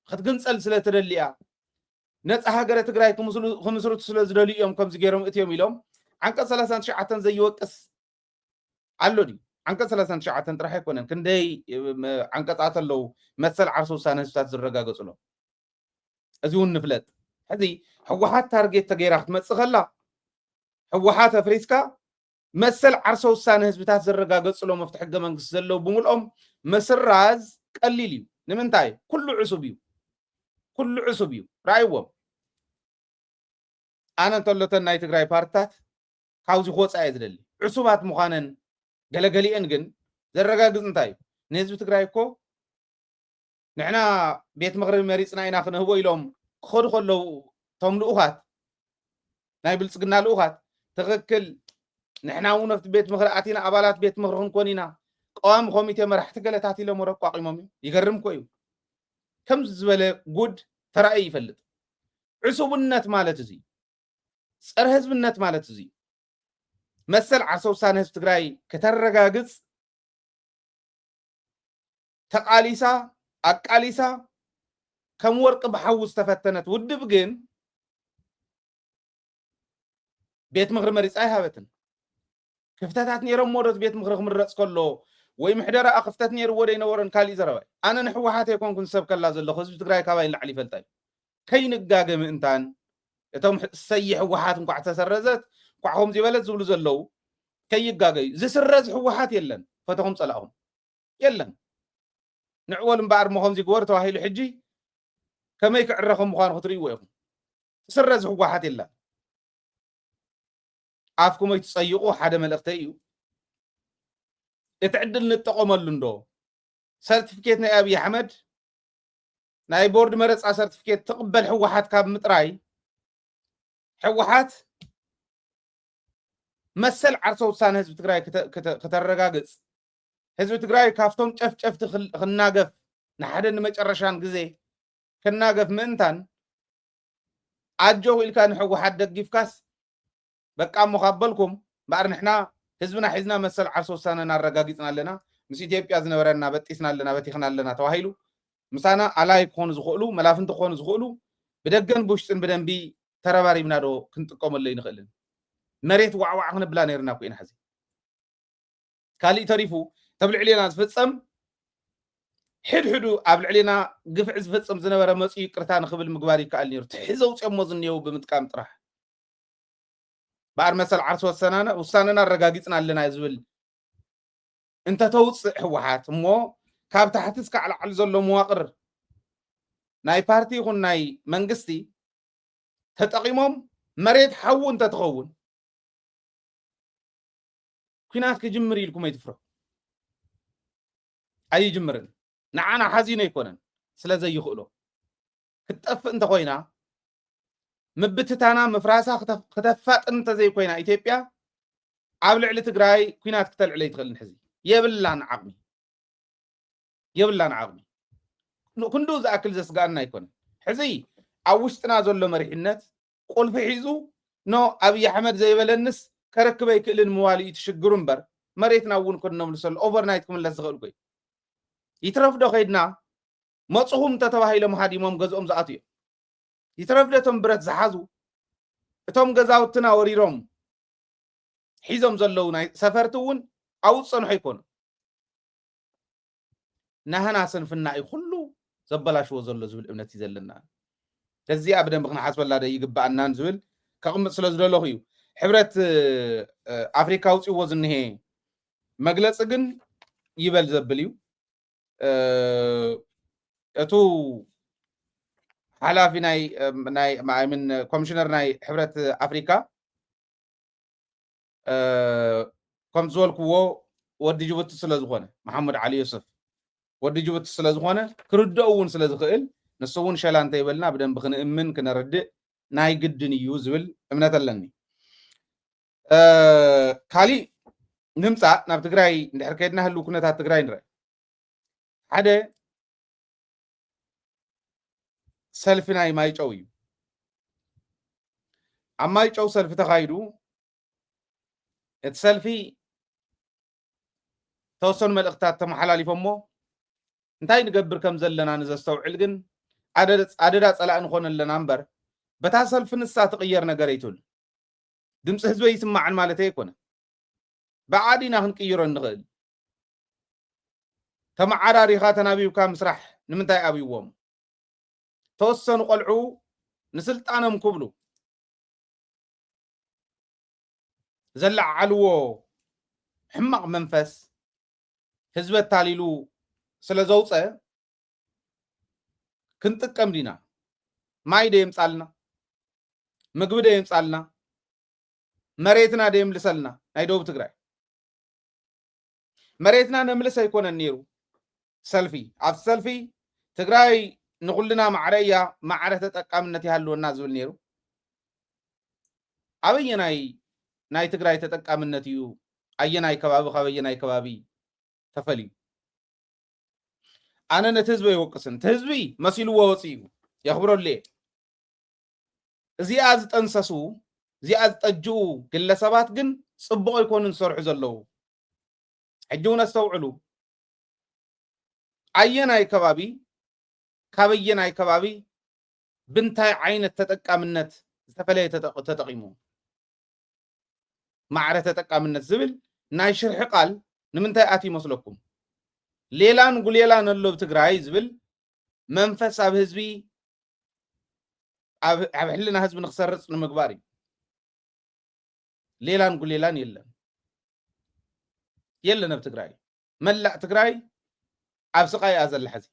ክትግንፀል ስለ ትደሊ እያ። ነፃ ሃገረ ትግራይ ክምስርቱ ስለ ዝደልዩ እዮም ከምዚ ገይሮም እትዮም ኢሎም ዓንቀፅ ሰላሳን ትሽዓተን ዘይወቅስ ኣሎ ድዩ? ዓንቀፅ ሰላሳን ትሽዓተን ጥራሕ ኣይኮነን ክንደይ ዓንቀፃት ኣለዉ መሰል ዓርሰ ውሳነ ህዝብታት ዝረጋገፅሎም። እዚ እውን ንፍለጥ። ሕዚ ህወሓት ታርጌት ተገይራ ክትመፅእ ከላ ህወሓት ኣፍሪስካ መሰል ዓርሰ ውሳነ ህዝብታት ዘረጋገፅሎም ኣብቲ ሕገ መንግስቲ ዘለዉ ብምልኦም ምስራዝ ቀሊል እዩ። ንምንታይ? ኩሉ ዕሱብ እዩ። ኩሉ ዕሱብ እዩ። ረኣይዎም። ኣነ እንተሎተን ናይ ትግራይ ፓርትታት ካብዚ ክወፃ እየ ዝደሊ። ዕሱባት ምዃነን ገለገሊአን ግን ዘረጋግፅ እንታይ እዩ? ንህዝቢ ትግራይ እኮ ንሕና ቤት ምኽሪ መሪፅና ኢና ክንህቦ ኢሎም ክኸዱ ከለዉ እቶም ልኡኻት ናይ ብልፅግና ልኡኻት ትኽክል ንሕና እውን ኣብቲ ቤት ምኽሪ ኣቲና ኣባላት ቤት ምኽሪ ክንኮን ኢና ቀዋሚ ኮሚቴ መራሕቲ ገለታት ኢሎም ወረ ኣቋቂሞም እዮም። ይገርም እኮ እዩ። ከምዚ ዝበለ ጉድ ተራእዩ ይፈልጥ። ዕሱብነት ማለት እዚ ጸረ ህዝብነት ማለት እዚ መሰል ዓርሰ ውሳነ ህዝቢ ትግራይ ከተረጋግፅ ተቃሊሳ ኣቃሊሳ ከም ወርቂ ብሓዊ ዝተፈተነት ውድብ ግን ቤት ምኽሪ መሪፃ ኣይሃበትን። ክፍተታት ነይሮም ሞዶት ቤት ምኽሪ ክምረፅ ከሎ ወይ ምሕደራኣ ክፍተት ነይርዎ ዶ ይነበሮን ካሊእ ዘረባ ኣነ ንሕወሓት ኣይኮንኩን ሰብ ከላ ዘለኹ ህዝቢ ትግራይ ካባይ ንላዕሊ ይፈልጣ እዩ። ከይንጋገ ምእንታን እቶም ሰይ ህወሓት እንኳዕ ተሰረዘት እንኳዕ ከምዚ በለት ዝብሉ ዘለዉ ከይጋገዩ ዝስረዝ ህወሓት የለን። ፈተኹም ፀላእኹም የለን። ንዕወል እምበኣር እሞ ከምዚ ግበር ተባሂሉ ሕጂ ከመይ ክዕረ ከም ምዃኑ ክትርእይዎ ኢኹም። ትስረዝ ህወሓት የላን። ኣፍኩም ኣይትፀይቑ ሓደ መልእኽተይ እዩ። እቲ ዕድል ንጠቐመሉ እንዶ ሰርቲፊኬት ናይ ኣብይ ኣሕመድ ናይ ቦርድ መረፃ ሰርቲፊኬት ትቕበል ህወሓት ካብ ምጥራይ ህወሓት መሰል ዓርሰ ውሳነ ህዝቢ ትግራይ ክተ- ክተ- ክተረጋግፅ ህዝቢ ትግራይ ካብቶም ጨፍጨፍቲ ክል- ክናገፍ ንሓደ ንመጨረሻን ግዜ ክናገፍ ምእንታን ኣጆኹ ኢልካ ንህወሓት ደጊፍካስ በቃ እሞ ካብ በልኩም እምበኣር ንሕና ህዝብና ሒዝና መሰል ዓርሰ ውሳነና ኣረጋጊፅና ኣለና፣ ምስ ኢትዮጵያ ዝነበረና በጢስና ኣለና፣ በቲኽና ኣለና ተባሂሉ ምሳና ኣላይ ክኾኑ ዝኽእሉ መላፍንቲ ክኾኑ ዝኽእሉ ብደገን ብውሽጥን ብደንቢ ተረባሪብና ዶ ክንጥቀመሉ ኣይንኽእልን? መሬት ዋዕዋዕ ክነብላ ነይርና እኮ ኢና። ሕዚ ካሊእ ተሪፉ እቶም ልዕሌና ዝፍፀም ሕድሕዱ ኣብ ልዕሌና ግፍዒ ዝፍፅም ዝነበረ መፅኡ ይቅርታ ንክብል ምግባር ይከኣል ነይሩ። ትሕዚ ዘውፅኦሞ ዝኒየው ብምጥቃም ጥራሕ በኣር መሰል ዓርሲ ወሰናነ ውሳነና ኣረጋጊፅና ኣለና ዝብል እንተተውፅእ ህወሓት እሞ ካብ ታሕቲ እስካዕ ላዕሊ ዘሎ መዋቕር ናይ ፓርቲ ይኹን ናይ መንግስቲ ተጠቒሞም መሬት ሓዊ እንተትኸውን ኲናት ክጅምር ኢልኩም ኣይትፍርሑ። ኣይጅምርን። ንዓና ሓዚኑ ኣይኮነን፣ ስለ ዘይኽእሎ። ክትጠፍእ እንተኾይና፣ ምብትታና፣ ምፍራሳ ክተ-፣ ክተፋጥን እንተዘይኮይና ኢትዮጵያ፣ ኣብ ልዕሊ ትግራይ ኲናት ክተልዕል ኣይትኽእልን። ሕዚ የብላን ዓቕሚ፣ የብላን ዓቕሚ። ክንድኡ ዝኣክል ዘስግኣና ኣይኮነን። ሕዚ ኣብ ውሽጥና ዘሎ መሪሕነት ቁልፊ ሒዙ፣ ኖ፣ ኣብይ ኣሕመድ ዘይበለንስ ከረክብ ኣይክእልን ምባሉ እዩ እቲ ሽግሩ እምበር፣ መሬትና እውን ክንመልሰሉ፣ ኦቨርናይት ክምለስ ዝኽእል እኮ እዩ። ይትረፍ ዶ ከይድና መፅኹም እንተተባሂሎም ሃዲሞም ገዝኦም ዝኣትዉ እዮም። ይትረፍ ዶ እቶም ብረት ዝሓዙ፣ እቶም ገዛውትና ወሪሮም ሒዞም ዘለዉ ናይ ሰፈርቲ እውን ኣብኡ ዝፀንሑ ኣይኮኑን። ናህና ስንፍና እዩ ኩሉ ዘበላሽዎ ዘሎ ዝብል እምነት እዩ ዘለና። እዚኣ ብደንቢ ክንሓስበላ ዶ ይግብኣናን ዝብል ከቕምጥ ስለ ዝደለኹ እዩ። ሕብረት፣ እ፣ ኣፍሪካ ኣውፅዎ ዝንሄ መግለፂ ግን ይበል ዘብል እዩ። እ፣ እቱ ሓላፊ ናይ፣ እ፣ ናይ፣ I mean፣ ኮሚሽነር ናይ ሕብረት ኣፍሪካ፣ እ፣ ከም ዝበልክዎ ወዲ ጅቡቲ ስለ ዝኾነ፣ መሓመድ ዓሊ ዮሱፍ ወዲ ጅቡቲ ስለ ዝኾነ፣ ክርድኦ እውን ስለ ዝኽእል፣ ንሱ እውን ሸላ እንተይበልና ብደንቢ ክንእምን ክነርድእ ናይ ግድን እዩ ዝብል እምነት ኣለኒ። እ፣ ካሊእ ንምፃእ፣ ናብ ትግራይ እንድሕር ከይድና ህልው ኩነታት ትግራይ ንርአ። ሓደ ሰልፊ ናይ ማይጨው እዩ። ኣብ ማይጨው ሰልፊ ተኻይዱ፣ እቲ ሰልፊ ተወሰኑ መልእኽታት ተመሓላሊፎሞ፣ እንታይ ንገብር ከም ዘለና ንዘስተውዕል ግን ኣደ-፣ ኣደዳ ጸላኢ ንኾን ኣለና እምበር፣ በታ ሰልፊ ንሳ ትቕየር ነገር ኣይትብል። ድምፂ ህዝቢ ይስማዕን ማለተይ ኣይኮነ። ብዓዲና ክንቅይሮ እንኽእል። ተመዓራሪኻ ተናቢብካ ምስራሕ ንምንታይ ኣብይዎም? ተወሰኑ ቆልዑ ንስልጣኖም ክብሉ ዘለዓዓልዎ ሕማቕ መንፈስ ህዝቢ ኣታሊሉ ስለ ዘውፀ ክንጥቀም ዲና? ማይ ዶ የምፃልና? ምግቢ ዶ የምፃልና? መሬትና ዶ የምልሰልና? ናይ ደቡብ ትግራይ መሬትና ነምልስ ኣይኮነን ነይሩ ሰልፊ። ኣብቲ ሰልፊ ትግራይ ንኹልና ማዕረ እያ፣ ማዕረ ተጠቃምነት ይሃልወና ዝብል ነይሩ። ኣበየናይ ናይ ትግራይ ተጠቃምነት እዩ? ኣየናይ ከባቢ ካብ ኣየናይ ከባቢ ተፈልዩ? ኣነ ነቲ ህዝቢ ኣይወቅስን። እቲ ህዝቢ መሲልዎ ወፂኡ የኽብረሉ እየ። እዚኣ ዝጠንሰሱ፣ እዚኣ ዝጠጅኡ ግለሰባት ግን ፅቡቕ ኣይኮኑን ዝሰርሑ ዘለዉ። ሕጂ እውን ኣስተውዕሉ። ኣየናይ ከባቢ፣ ካበየናይ ከባቢ፣ ብንታይ ዓይነት ተጠቃምነት ዝተፈለየ ተጠ-፣ ተጠቂሙ? ማዕረ ተጠቃምነት ዝብል ናይ ሽርሒ ቃል ንምንታይ ኣትዩ ይመስለኩም? ሌላን ጉሌላን ኣሎ ኣብ ትግራይ ዝብል መንፈስ ኣብ ህዝቢ፣ ኣብ፣ ኣብ ሕልና ህዝቢ ንክሰርጽ ንምግባር እዩ። ሌላን ጉሌላን የለን፣ የለን ኣብ ትግራይ። መላእ ትግራይ ኣብ ስቓይ እያ ዘላ። ሕዚ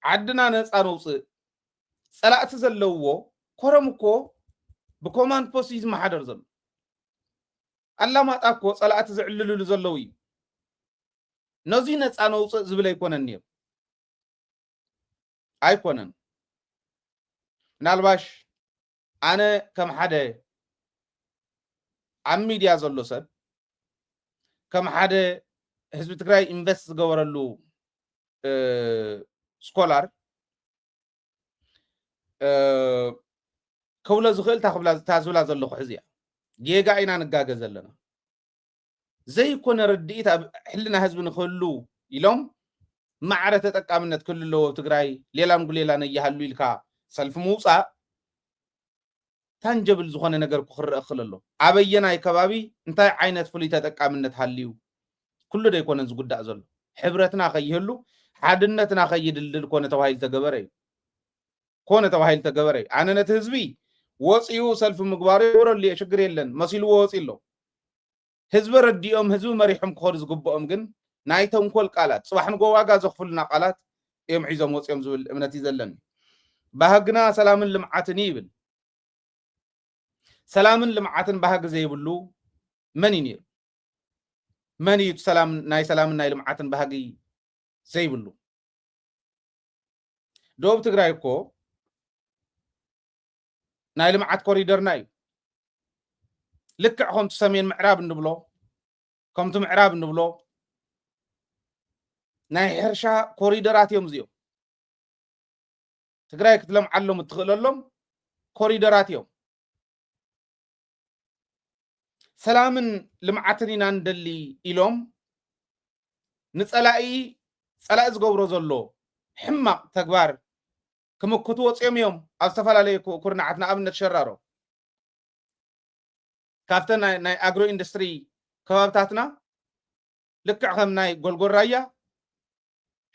ዓድና ነፃ ነውፅእ። ፀላእቲ ዘለውዎ ኮረም እኮ ብኮማንድ ፖስት እዩ ዝመሓደር ዘሎ። ኣላማጣ እኮ ፀላእቲ ዝዕልልሉ ዘለዉ እዩ። ነዚ ነፃ ነውፅእ ዝብል ኣይኮነን ነይሩ። ኣይኮነን። ምናልባሽ ኣነ ከም ሓደ ኣብ ሚድያ ዘሎ ሰብ፣ ከም ሓደ ህዝቢ ትግራይ ኢንቨስት ዝገበረሉ፣ እ፣ ስኮላር፣ እ፣ ክብሎ ዝኽእል እታ ክብላ፣ እታ ዝብላ ዘለኹ ሕዚ እያ። ጌጋ ኢና ንጋገ ዘለና። ዘይኮነ ርድኢት ኣብ ሕልና ህዝቢ ንክህሉ ኢሎም ማዕረ ተጠቃምነት ክህሉ ኣለዎ ኣብ ትግራይ፣ ሌላን ጉሌላን ኣይሃሉ ኢልካ ሰልፊ ምውፃእ ታንጀብል ዝኾነ ነገር እኮ ክረአ ክእል ኣሎ። ኣበየናይ ከባቢ እንታይ ዓይነት ፍሉይ ተጠቃምነት ሃልዩ? ኩሉ ዶ ኣይኮነን ዝጉዳእ ዘሎ? ሕብረትና ከይህሉ፣ ሓድነትና ከይድልድል ኮነ ተባሂሉ ተገበረ እዩ። ኮነ ተባሂሉ ተገበረ እዩ። ኣነ ነቲ ህዝቢ ወፂኡ ሰልፊ ምግባሩ የክብረሉ እየ፣ ሽግር የለን፣ መሲልዎ ወፂኡ ኣሎ። ህዝቢ ረዲኦም፣ ህዝቢ መሪሖም ክኸዱ ዝግብኦም ግን ናይ ተንኮል ቃላት፣ ጽባሕ ንጎ ዋጋ ዘኽፍሉና ቃላት እዮም ሒዞም ወጺኦም ዝብል እምነት እዩ ዘለኒ። ባህግና ሰላምን ልምዓትን እዩ ይብል። ሰላምን ልምዓትን ባህጊ ዘይብሉ መን እዩ ነይሩ? መን እዩ ሰላም፣ ናይ ሰላምን ናይ ልምዓትን ባህጊ ዘይብሉ? ደቡብ ትግራይ እኮ ናይ ልምዓት ኮሪደርና እዩ። ልክዕ ከምቲ ሰሜን ምዕራብ እንብሎ፣ ከምቲ ምዕራብ እንብሎ፣ ናይ ሕርሻ ኮሪደራት እዮም እዚኦም። ትግራይ ክትለምዓሎም እትኽእለሎም ኮሪደራት እዮም። ሰላምን ልምዓትን ኢና ንደሊ ኢሎም ንጸላኢ፣ ጸላኢ ዝገብሮ ዘሎ ሕማቕ ተግባር ክምክቱ ወፂኦም እዮም። ኣብ ዝተፈላለዩ ኩ-፣ ኩርናዓት፣ ንኣብነት ሸራሮ፣ ካብተን ናይ፣ ናይ ኣግሮ ኢንዱስትሪ ከባብታትና፣ ልክዕ ከም ናይ ጎልጎል ራያ፣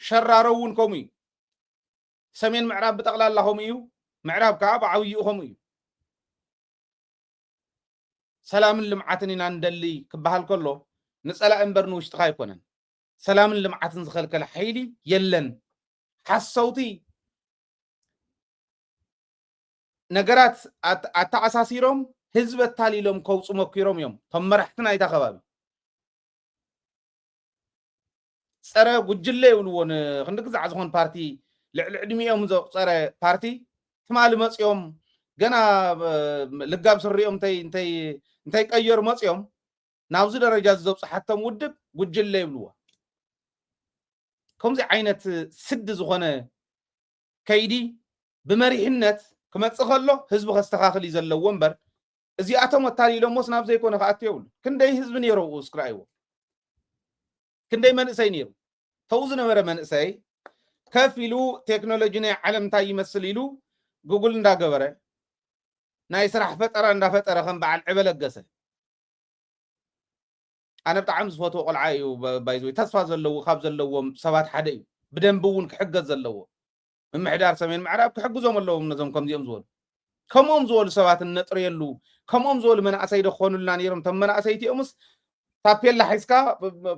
ሸራሮ እውን ከምኡ እዩ። ሰሜን ምዕራብ ብጠቕላላ ከምኡ እዩ። ምዕራብ ከዓ ብዓብይኡ ከምኡ እዩ። ሰላምን ልምዓትን ኢና ንደሊ ክበሃል ከሎ፣ ንጸላኢ እምበር ንውሽጥኻ ኣይኮነን። ሰላምን ልምዓትን ዝኸልከለ ሓይሊ የለን። ሓሰውቲ ነገራት ኣት-፣ ኣተኣሳሲሮም ህዝቢ ኣታሊሎም ከውፁ መኪሮም እዮም እቶም መራሕቲ ናይታ ከባቢ። ጸረ ጉጅለ ይብልዎ፣ ንክንዲ ግዛዕ ዝኾን ፓርቲ፣ ልዕሊ ዕድሚኦም ዘቑጸረ ፓርቲ፣ ትማሊ መጺኦም ገና፣ እ፣ ልጋብ ስሪኦም እንተይ-፣ እንተይ-፣ እንተይቀየሩ መጺኦም ናብዚ ደረጃ እዚ ዘብጽሓቶም ውድብ ጉጅለ ይብልዎ። ከምዚ ዓይነት ስዲ ዝኾነ ከይዲ ብመሪሕነት ክመጽእ ከሎ ህዝቢ ከስተኻኽል እዩ ዘለዎ እምበር፣ እዚኣቶም ኣታሊሎሞስ ናብ ዘይኮነ ክኣቱ የብሉ። ክንደይ ህዝቢ ነይሩ ኣብኡ እስኪ ረኣይዎ። ክንደይ መንእሰይ ነይሩ። ተው ዝነበረ መንእሰይ ከፍ ኢሉ ቴክኖሎጂ ናይ ዓለም እንታይ ይመስል ኢሉ ጉግል እንዳገበረ ናይ ስራሕ ፈጠራ እንዳፈጠረ ከም በዓል ዕበ ለገሰ። ኣነ ብጣዕሚ ዝፈትዎ ቆልዓ እዩ። ባ-፣ ባይዘወይ ተስፋ ዘለዎ ካብ ዘለዎም ሰባት ሓደ እዩ። ብደንቢ እውን ክሕገዝ ዘለዎ። ምምሕዳር ሰሜን ምዕራብ ክሕግዞም ኣለዎም ነዞም ከምዚኦም ዝበሉ። ከምኦም ዝበሉ ሰባት እነጥርየሉ፣ ከምኦም ዝበሉ መናእሰይ ዶ ክኾኑልና ነይሮም? እቶም መናእሰይ እቲኦምስ ታፔላ ሒዝካ፣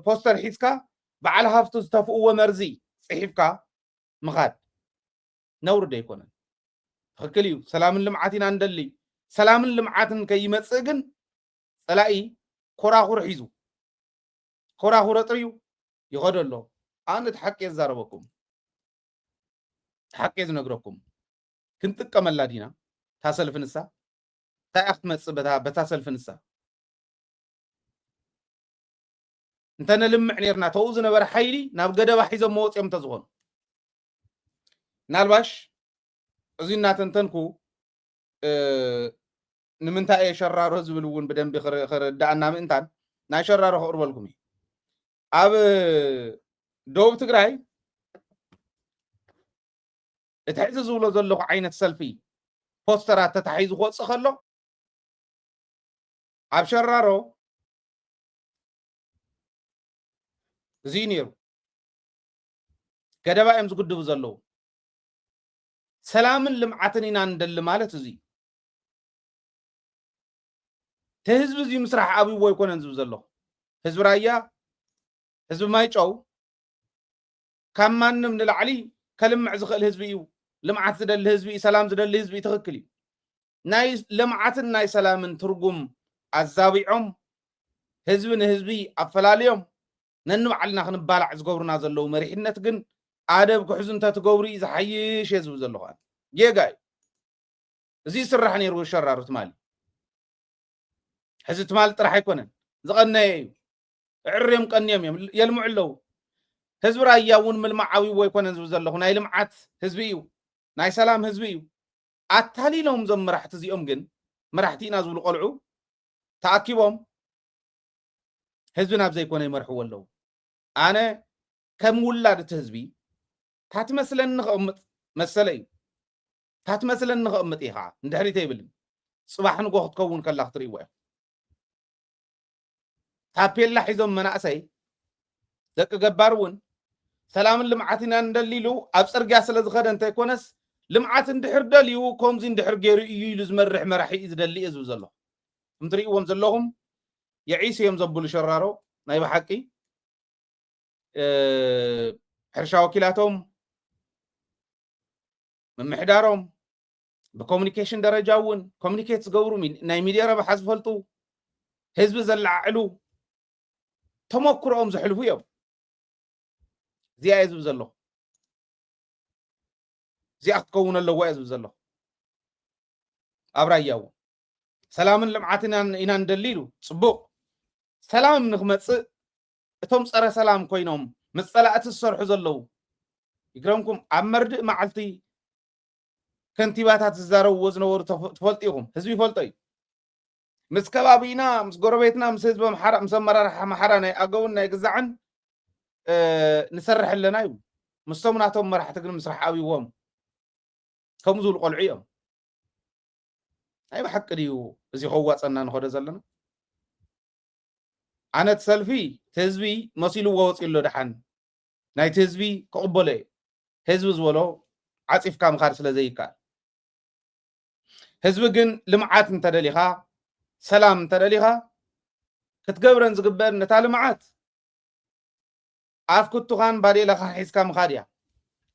ፖስተር ሒዝካ፣ በዓል ሃፍቱ ዝተፍእዎ መርዚ ጽሒፍካ ምኻድ ነውሪ ዶ ኣይኮነን? ትኽክል እዩ። ሰላምን ልምዓት ኢና ንደሊ። ሰላምን ልምዓትን ከይመጽእ ግን ጸላኢ ኮራኹር ሒዙ፣ ኮራኹር ኣጥርዩ ይኸዶ ኣሎ። ኣነ እቲ ሓቂ እየ ዝዛረበኩም። እቲ ሓቂ እየ ዝነግረኩም። ክንጥቀመላ ዲና እታ ሰልፊ ንሳ? እንታይ እያ ክትመጽእ በታ፣ በታ ሰልፊ ንሳ? እንተነልምዕ ኔርና፣ ተኡ ዝነበረ ሓይሊ ናብ ገደባ ሒዞም መወጽኦም እንተዝኾኑ። ምናልባሽ እዚ እናተንተንኩ፣ እ፣ ንምንታይ እየ ሸራሮ ዝብል እውን ብደንቢ ክር-፣ ክርዳኣና ምእንታን፣ ናይ ሸራሮ ከቕርበልኩም እዩ። ኣብ ደቡብ ትግራይ እቲ ሕዚ ዝብሎ ዘለኹ ዓይነት ሰልፊ ፖስተራት ተታሒዙ ክወፅእ ከሎ፣ ኣብ ሸራሮ እዚ እዩ ነይሩ። ገደባ እዮም ዝጉድቡ ዘለዉ። ሰላምን ልምዓትን ኢና ንደሊ ማለት እዚ እዩ። እቲ ህዝቢ እዚ ምስራሕ ኣብይዎ ኣይኮነን ዝብል ዘለኹ። ህዝቢ ራያ፣ ህዝቢ ማይጨው ካብ ማንም ንላዕሊ ከልምዕ ዝኽእል ህዝቢ እዩ። ልምዓት ዝደሊ ህዝቢ እዩ፣ ሰላም ዝደሊ ህዝቢ እዩ። ትኽክል እዩ። ናይ ልምዓትን ናይ ሰላምን ትርጉም ኣዛቢዖም፣ ህዝቢ ንህዝቢ ኣፈላልዮም፣ ነንባዕልና ክንባላዕ ዝገብሩና ዘለዉ መሪሕነት ግን ኣደብ ክሕዙ እንተትገብሩ እዩ ዝሓይሽ እየ ዝብል ዘለኹ። ጌጋ እዩ። እዚ ይስራሕ ነይሩ ሸራሮ ትማሊ። ሕዚ ትማሊ ጥራሕ ኣይኮነን፣ ዝቐነየ እዩ። እዕርዮም ቀንዮም እዮም፣ የልምዑ ኣለዉ። ህዝቢ ራያ እውን ምልማዕ ኣብይዎ ኣይኮነን ዝብል ዘለኹ፣ ናይ ልምዓት ህዝቢ እዩ፣ ናይ ሰላም ህዝቢ እዩ። ኣታሊሎም እዞም መራሕቲ እዚኦም ግን፣ መራሕቲ ኢና ዝብሉ ቆልዑ ተኣኪቦም ህዝቢ ናብ ዘይኮነ ይመርሕዎ ኣለዉ። ኣነ ከም ውላድ እቲ ህዝቢ፣ ታትመስለኒ ከቕምጥ መሰለ እዩ። ታትመስለኒ ከቕምጥ እየ ከዓ፣ ንድሕሪት ኣይብልን። ጽባሕ ንጎ ክትከውን ከላ ክትርእይዎ ኢኹም። ታፔላ ሒዞም መናእሰይ፣ ደቂ ገባር እውን ሰላምን ልምዓትን ኢና ንደሊ ኢሉ ኣብ ጽርግያ ስለ ዝኸደ እንተይኮነስ፣ ልምዓት እንድሕር ደልዩ፣ ከምዚ እንድሕር ገይሩ እዩ ኢሉ ዝመርሕ መራሒ እዩ ዝደሊ እየ ዝብል ዘለኹ። ከም ትርእይዎም ዘለኹም፣ የዒስ እዮም ዘብሉ ሸራሮ፣ ናይ ብሓቂ። ሕርሻ ወኪላቶም፣ ምምሕዳሮም፣ ብኮሚኒኬሽን ደረጃ እውን ኮሚኒኬት ዝገብሩ፣ ናይ ሚድያ ረብሓ ዝፈልጡ፣ ህዝቢ ዘለዓዕሉ፣ ተመክሮኦም ዘሕልፉ እዮም። እዚኣ እየ ዝብል ዘለኹ። እዚኣ ክትከውን ኣለዋ እየ ዝብል ዘለኹ። ኣብ ራያ እውን ሰላምን ልምዓትን ኢና ንደሊ ኢሉ። ፅቡቕ። ሰላም ንክመፅእ እቶም ፀረ ሰላም ኮይኖም ምስ ፀላእቲ ዝሰርሑ ዘለዉ፣ ይግረምኩም፣ ኣብ መርድእ መዓልቲ ከንቲባታት ዝዛረብዎ ዝነበሩ ትፈልጡ ኢኹም። ህዝቢ ይፈልጦ እዩ። ምስ ከባቢና፣ ምስ ጎረቤትና፣ ምስ ህዝቢ ኣምሓራ፣ ምስ ኣመራርሓ ኣምሓራ ናይ ኣገውን ናይ ግዛዕን ንሰርሕ ኣለና እዩ። ምስቶም ናቶም መራሕቲ ግን ምስራሕ ኣብይዎም ከምኡ ዝብሉ ቆልዑ እዮም። ናይ ብሓቂ ድዩ እዚ ከዋፀና ንኸዶ ዘለና? ኣነ እቲ ሰልፊ እቲ ህዝቢ መሲልዎ ወፂኡ ኣሎ። ደሓን ናይቲ ህዝቢ ክቕበሎ እየ። ህዝቢ ዝበሎ ዓፂፍካ ምኻድ ስለ ዘይከኣል፣ ህዝቢ ግን ልምዓት እንተደሊኻ፣ ሰላም እንተደሊኻ፣ ክትገብረን ዝግበአን ነታ ልምዓት ኣፍ ክቱኻን ባዴላኻን ሒዝካ ምኻድ እያ።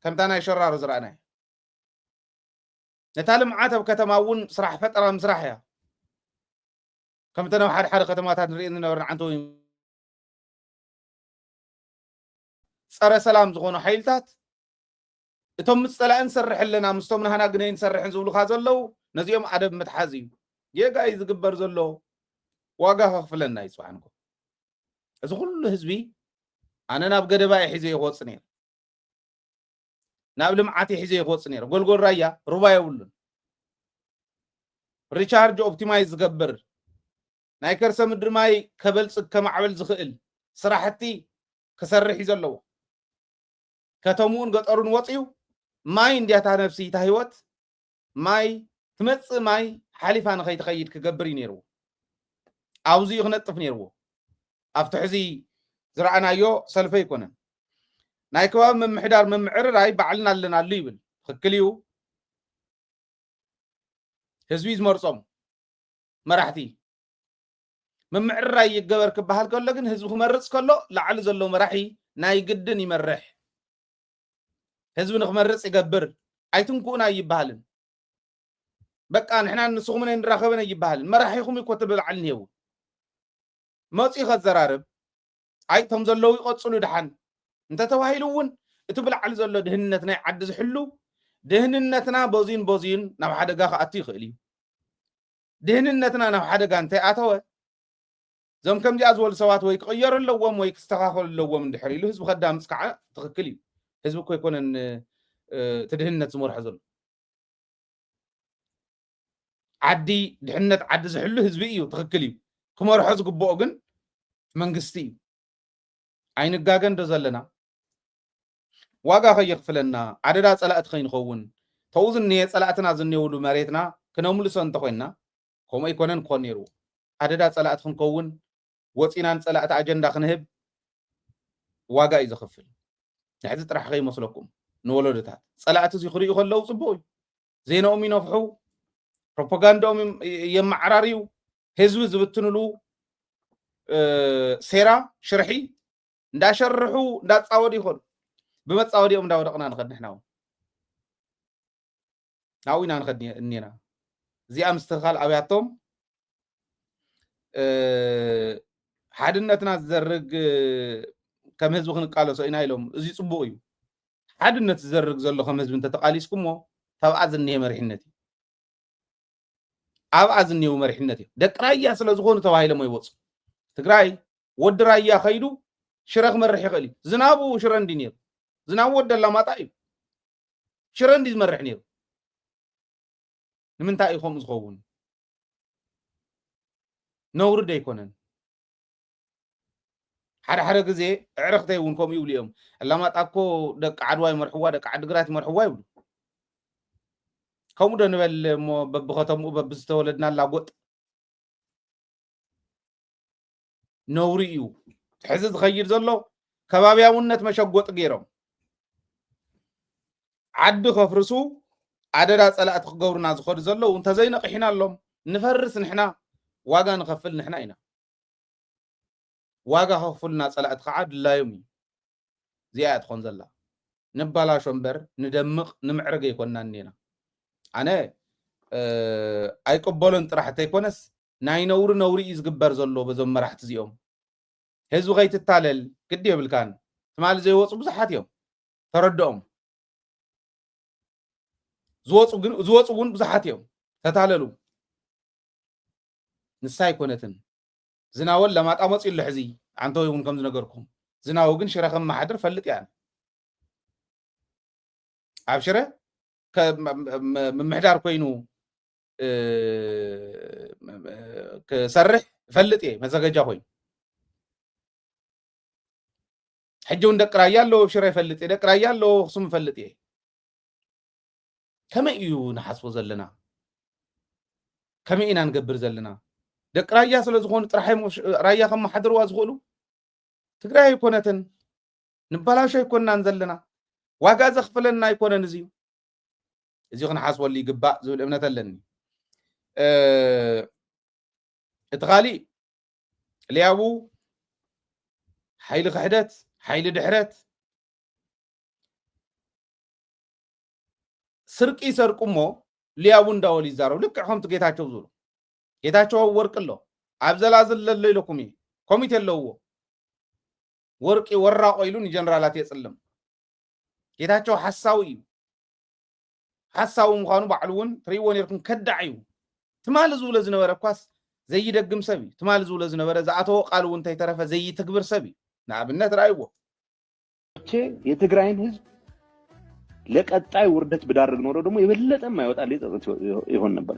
ከምታ ናይ ሸራሮ ዝረኣናዮ፣ ነታ ልምዓት ኣብ ከተማ እውን ስራሕ ፈጠራ ምስራሕ እያ። ከምተን ኣብ ሓደ ሓደ ከተማታት ንሪኤን ዝነበርና ዓንተው ፀረ ሰላም ዝኾኑ ሓይልታት፣ እቶም ምስ ፀላኢ ንሰርሕ ኣለና፣ ምስቶም ናህና ግነይ ንሰርሕን ዝብሉኻ ዘለዉ፣ ነዚኦም ኣደብ ምትሓዝ እዩ። ጌጋ እዩ ዝግበር ዘሎ፣ ዋጋ ከኽፍለና እዩ። ፅባሕ ንግሆ እዚ ኩሉ ህዝቢ ኣነ ናብ ገደባ እየ ሒዘ ክወፅእ ነይረ፣ ናብ ልምዓት እየ ሒዘ ክወፅእ ነይረ። ጎልጎል ራያ ሩባ የብሉን። ሪቻርጅ ኦፕቲማይዝ ዝገብር፣ ናይ ከርሰ ምድሪ ማይ ከበልፅግ ከማዕበል ዝኽእል ስራሕቲ ክሰርሕ እዩ ዘለዎ። ከተምኡን ገጠሩን ወፅዩ ማይ እንድያታ ነብሲ እታ ህይወት፣ ማይ ትመፅእ ማይ ሓሊፋ ንኸይትኸይድ ክገብር እዩ ነይርዎ። ኣብዚኡ ክነጥፍ ነይርዎ። ኣብቲ ሕዚ ዝረኣናዮ ሰልፊ ኣይኮነን። ናይ ከባቢ ምምሕዳር ምምዕርራይ ባዕልና ኣለናሉ ይብል። ትኽክል እዩ። ህዝቢ እዩ ዝመርፆም መራሕቲ። ምምዕርራይ ይገበር ክበሃል ከሎ ግን ህዝቢ ክመርፅ ከሎ ላዕሊ ዘሎ መራሒ ናይ ግድን ይመርሕ። ህዝቢ ንክመርፅ ይገብር። ኣይትንኩኡና ኣይበሃልን። በቃ ንሕና ንስኹምን ኣይንራኸብን ኣይበሃልን። መራሒኹም እኮ ትብል ዓሊ እኒሄው መፂኡ ከዘራርብ፣ ኣይ እቶም ዘለዉ ይቐፅሉ ደሓን እንተተባሂሉ እውን እቲ ብላዕሊ ዘሎ ድህንነት ናይ ዓዲ ዝሕሉ፣ ድህንነትና በዚን በዚን ናብ ሓደጋ ክኣቱ ይኽእል እዩ። ድህንነትና ናብ ሓደጋ እንተይኣተወ፣ እዞም ከምዚኣ ዝበሉ ሰባት ወይ ክቕየሩ ኣለዎም ወይ ክስተኻኸሉ ኣለዎም እንድሕር ኢሉ ህዝቢ ከዳምፅ ከዓ ትኽክል እዩ። ህዝቢ እኮ ኣይኮነን እቲ ድህንነት ዝመርሖ ዘሎ። ዓዲ፣ ድሕነት ዓዲ ዝሕሉ ህዝቢ እዩ፣ ትኽክል እዩ። ክመርሖ ዝግብኦ ግን መንግስቲ እዩ። ኣይንጋገን ዶ ዘለና? ዋጋ ከየኽፍለና፣ ኣደዳ ፀላእቲ ከይንኸውን፣ ተው ዝንሄ ፀላእትና ዝንሄውሉ መሬትና ክነምልሶ እንተኮይንና፣ ከምኡ ኣይኮነን ክኾን ነይርዎ። ኣደዳ ፀላእቲ ክንከውን፣ ወፂና ንፀላእቲ ኣጀንዳ ክንህብ ዋጋ እዩ ዘኽፍል። ንሕዚ ጥራሕ ከይመስለኩም ንወለዶታት። ፀላእቲ እዚ ክርእዩ ከለዉ ፅቡቕ እዩ። ዜናኦም ይነፍሑ፣ ፕሮፓጋንዳኦም የም-፣ የመዓራርዩ፣ ህዝቢ ዝብትንሉ፣ እ፣ ሴራ፣ ሽርሒ እንዳሸርሑ እንዳፃወዱ ይኸዱ። ብመፃወዲኦም እንዳወደቕና ንኸድ ንሕና እውን። ናብኡ ኢና ንኸድ እኒ-፣ እኒና። እዚኣ ምስትኽኻል ኣብያቶም፣ እ፣ ሓድነትና ዝዘርግ፣ ከም ህዝቢ ክንቃለሶ ኢና ኢሎም። እዚ ፅቡቕ እዩ። ሓድነት ዝዘርግ ዘሎ ከም ህዝቢ እንተተቓሊስኩሞ፣ ታብኣ ዝኒሄ መሪሕነት እዩ። ኣብኣ ዝኒሄው መሪሕነት እዩ። ደቂ ራያ ስለ ዝኾኑ ተባሂሎም ኣይወፁ። ትግራይ፣ ወዲ ራያ ከይዱ ሽረ ክመርሕ ይኽእል እዩ። ዝናቡ ሽረ እንዲ ነይሩ። ዝናቡ ወዲ ኣላማጣ እዩ። ሽረ እንዲ ዝመርሕ ነይሩ። ንምንታይ እዩ ከምኡ ዝኸውን? ነውሪ ዶ ኣይኮነን? ሓደ ሓደ ግዜ ኣዕርኽተይ እውን ከምኡ ይብሉ እዮም። ኣላማጣ እኮ ደቂ ዓድዋ ይመርሕዋ፣ ደቂ ዓድግራት ይመርሕዋ ይብሉ። ከምኡ ዶ ንበል እሞ በብኸተምኡ በብዝተወለድናላ ጎጥ? ነውሪ እዩ። እቲ ሕዚ ዝኸይድ ዘሎ ከባብያውነት መሸጎጢ ገይሮም ዓዲ ከፍርሱ ኣደዳ ጸላእቲ ክገብሩና ዝኸዱ ዘለዉ እንተዘይነቒሕናሎም ንፈርስ ንሕና፣ ዋጋ ንኸፍል ንሕና ኢና። ዋጋ ከኽፍሉና ጸላእቲ ከዓ ድላዮም እዩ። እዚኣ እያ ትኾን ዘላ። ንባላሾ እምበር ንደምቕ ንምዕርግ ኣይኮንናን እኒና። ኣነ ኣይቅበሎን ጥራሕ እንተይኮነስ ናይ ነውሪ ነውሪ እዩ ዝግበር ዘሎ በዞም መራሕቲ እዚኦም። ህዝቢ ከይትታለል ግዲ የብልካን። ትማሊ ዘይወፁ ብዙሓት እዮም፣ ተረድኦም። ዝወፁ እውን ብዙሓት እዮም፣ ተታለሉ። ንሳ ኣይኮነትን። ዝናወ ለማጣ መፂኡ ኣሎ ሕዚ፣ ዓንተወይ እውን ከም ዝነገርኩም። ዝናወ ግን ሽረ ከም መሓድር ፈልጥ እያ። ኣብ ሽረ ምምሕዳር ኮይኑ ክሰርሕ እፈልጥ እየ፣ መዘገጃ ኮይኑ። ሕጂ እውን ደቂ ራያ ኣለዎ ኣብ ሽረ ይፈልጥ እየ፣ ደቂ ራያ ኣለዎ ኣኽሱም ይፈልጥ እየ። ከመይ እዩ ንሓስቦ ዘለና? ከመይ ኢና ንገብር ዘለና? ደቂ ራያ ስለ ዝኾኑ ጥራሕ እዮም ራያ ከመሓድርዋ ዝኽእሉ። ትግራይ ኣይኮነትን፣ ንባላሾ ኣይኮንናን ዘለና። ዋጋ ዘኽፍለና ኣይኮነን እዚ። እዚ ክንሓስበሉ ይግባእ ዝብል እምነት ኣለኒ። እቲ ካሊእ ሊያቡ ሓይሊ ክሕደት፣ ሓይሊ ድሕረት፣ ስርቂ ይሰርቁ እሞ ሊያቡ እንዳበሉ ይዛረቡ። ልክዕ ከምቲ ጌታቸው ዝብሉ፣ ጌታቸው ኣብ ወርቂ ኣሎ፣ ኣብ ዘላዝል ዘሎ ኢለኩም እዩ። ኮሚቴ ኣለውዎ። ወርቂ ወራቆ ኢሉ ንጀነራላት የፅልም። ጌታቸው ሓሳዊ እዩ። ሓሳዊ ምዃኑ ባዕሉ እውን ትርእይዎ ነርኩም፣ ከዳዕ እዩ። ትማሊ ዝብሎ ዝነበረ እኳስ ዘይደግም ሰብ እዩ። ትማሊ ዝብሎ ዝነበረ ዝኣተዎ ቃል እውን እንተይተረፈ ዘይትግብር ሰብ እዩ። ንኣብነት ረኣይዎ። የትግራይን ህዝብ ለቀጣይ ውርደት ብዳርግ ኖሮ ደግሞ የበለጠ የማይወጣ ጸጸት ይሆን ነበር።